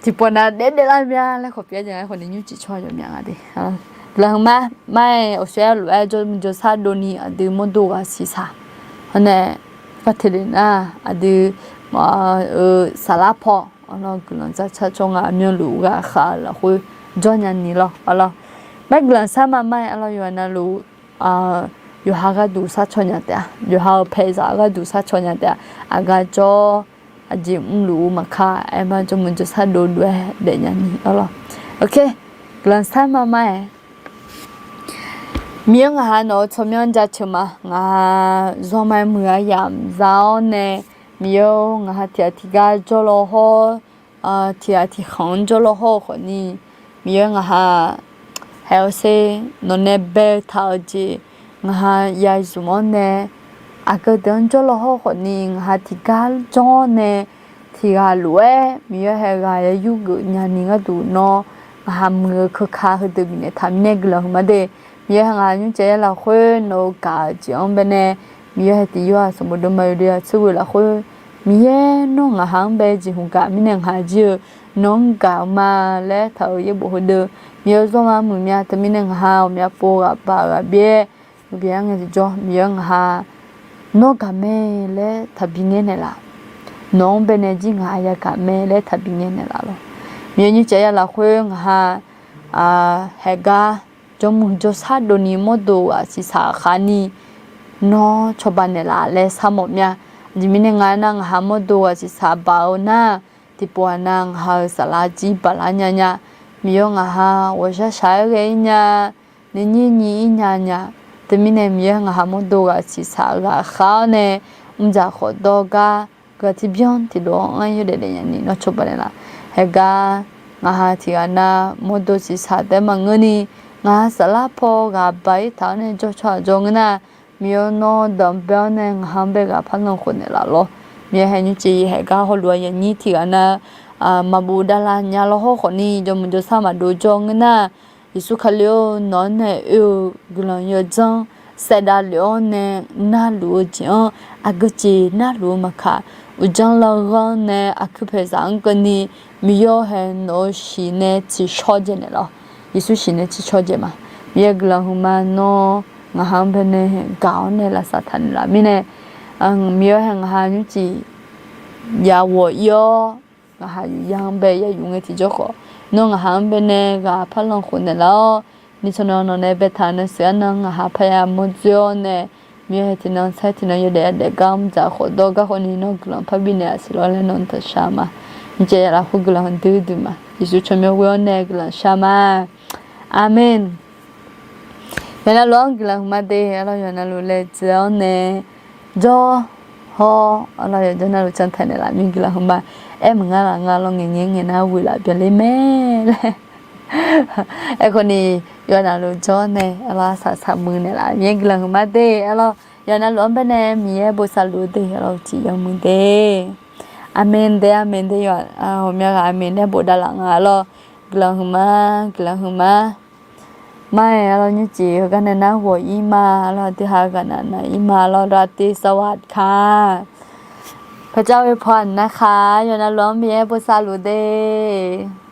tiqpawf nav daef daeflar mya laer khawf pyaer jav-aer khawf ni nymrcif tsawrhaq yawqmya nga de. Guiqlanq hmq ma, mar-aer awqshoer-aer lof-aer jawrmuiq jawrshar dovni aqdui mawrdo ghaq siqsaq hawr nae par teq le nar aqdui-eu saqlar paw arlawr guiqlanq dzar tsar tsawr nga, aqmyanluf ghaqkhav-eu lafkhoer jawr nya ni lawr arlawr. Mar guiqlanq shar ma mar-aer arlawr yawqha navluf yawqha gharduq sharcaw nya taef-a, yawqha-euq paeqzaq gharduq sharcaw nya taef-a, aqgar jawr aqjeq mrluf-eu maqkar aerma jawrmuiq jawrshar dov dov-aer daefnya ni arlawr. Guiqlanq shar ma mar-aer Miqyaer ngaqha nawq-eu tsawrmyanr jaceuq ma. Ngaqha zanrma muiq-a yamq za-awr nae, Miqyaer-or, ngaqha tiq ghaq tiq gar jawrlaw hawr, tiq ghaq tiq khanq-anr jawrlaw hawr-eu khawfni, Miqyaer ngaqha haeq-awr sher nawqnae baetaq-eu jeq ngaqha ya zmq-awr nae, aqgeu deuq-anr jawrlaw hawr-eu khawfni ngaqha tiq gar janr-awr nae, tiq ghaq lof-aer Miqyaer haeq ghaq ya yurgeuf nya ni gharduq nawr ngaqha muiq-eu keuka heudeuq bifnaeq taq mirnae guiqlanq hmq ma de. Miqyaer haeq ngaqha nymrcaev yaer lafkhoer nawq-eu gaq-eu jeq-anr baenae, Miqyaer haeq tiq yawr-aq sanqbof dovma yawdov ya tser ghoe lafkhoer, Miqyaer nawr ngaqha-anr bae jeqhuq gaq mirnae ngaqha jir-eu nawq-anr gaq-eu ma laer taq-euq yaerbof heudeuq Miqyaer-eu zanrma muiq mya teumirnae ngaqha ghawqmya pov ghaq baq ghaq byaer, byaer ngae tiqjawr Miqyaer ngaqha nawr gaq mae laer taqbi ngaer naeqlaf. Nawq-anr baenae jir ngaqha yagaq mae laer taqbi ngaer naeqlaf lawr. Miqyaer nymrcaev yaer lafkhoer ngaqha haeq gar jawrmuiq jawrshar dovni mawrdo ghaq siqsaq khavni nawr cawba naeqlaf laer sharmawf mya. Aqjeq mirnae nga aernar ngaqha mawrdo ghaq siqsaq baq-eu nar, tiqpov-aq nav ngaqha-euq saflar jir baqlar nya nya. Miqyaer ngaqha ghawqshaq shaq-aer ghae-ir nya, naeqnyir nyir-ir nya nya. Teumirnae Miqyaer ngaqha mawrdo ghaq siqsaq ghaqkhav-awr nae mrdzaq khawf dawr gar, ghaq tiqbyan tiqlof-anr anr-ir yawdaef daef nya ni nawr cawba naeqlaf. Haeq gar ngaqha tiq ghaq nav mawrdo siqsaq taef-aer maqngeurni, ngaqha saflar paw ghaq baq-ir taq-awr nae jawr tsawrhaq jawr ngeur nar, Miqyaer nawr danqbae-awr nae ngaqha-anr bae ghaq par lanq khof naeqlaf lawr. Miqyaer haeq nymrcaev yaer haeq gar hawluf-a yaqnyir tiq ghaq nav maqbuf davlav nya lawr hawr khawfni jawrmuiq jawrshar maqdov jawr ngeur nar, Yeqsur Kali-or, nawq-anr nae oe-eu guiqlanq yawdzanr saevdav lef-awr nae narluf-eu jeq-anr aqgeu jeq narluf-eu maqkaq, uqdzan larghar-anr nae aqkuir paeqzaq-anr keuvni Miqyaer haeq nawq-eu shiq nae tsiqshawr dzae naeqlaf. Yeqsur shiq nae tsiqshawr dzae ma. Miqyaer guiqlanq hmq ma nawr ngaqha-anr baenae gaq-awr nae lavsav taq naeqlaf mirnae, Miqyaer haeq ngaqha nymrcif ya ghawq-ir-awr, ngaqha yuf ya-anr bae ya yuf ngae tiqjawr khawf, nawr ngaqha-anr baenae ghaq par lanq khof naeqlaf-awr, nishawq nawq nawq nae baetaq-eu nuisiq arnan ngaqha parya mawrdzoer-awr nae, Miqyaer haeq tiqnan saer tiqnan yawdaef yadaef gar mrdzaq khawf dawr gar khawfni nawr guiqlanq parbi naeq-a siq lawr laer nawq-anr taqshar ma. Nymrcaev yaer lafkhoer guiqlanq duidui ma. Yeqsur tsawrmyanr ghoer-awr nae guiqlanq shar ma. Aqmeq. Yawqnavluf-anr guiqlanq hmq ma de. Arlawr yawqnavluf laejae-awr nae jawr hawr, arlawr yawqjawr navluf cantae naeqlaf mir guiqlanq hmq ma. Aer maqngar laf nga lawr, ngaeq ngaeq-aer ngaeq nar ghoeq laf byanler mae laer. Aerkhawf ni, yawf navluf jawr nae arlawr, saqsaq muiq naeqlaf Miqyaer guiqlanq huiqma de arlawr. Yawf navluf-anr baenae Miqyaer bosav luf de arlawr, uqcif yawmuiq de. Aqmeq de, aqmeq de yawf, ghawqmya ghaq aqmeq nae bofdav laf nga arlawr. Guiqlanq huiqma, guiqlanq huiqma. Mar-aer arlawr, nymrcif heugar nae nar ghawq-ir ma arlawr, tiqhaq ghaq naq naq-ir ma arlawr, ราตรีสวัสดิ์ค่ะ พระเจ้าอวยพรนะคะ yawf navluf-anr Miqyaer bosav luf de.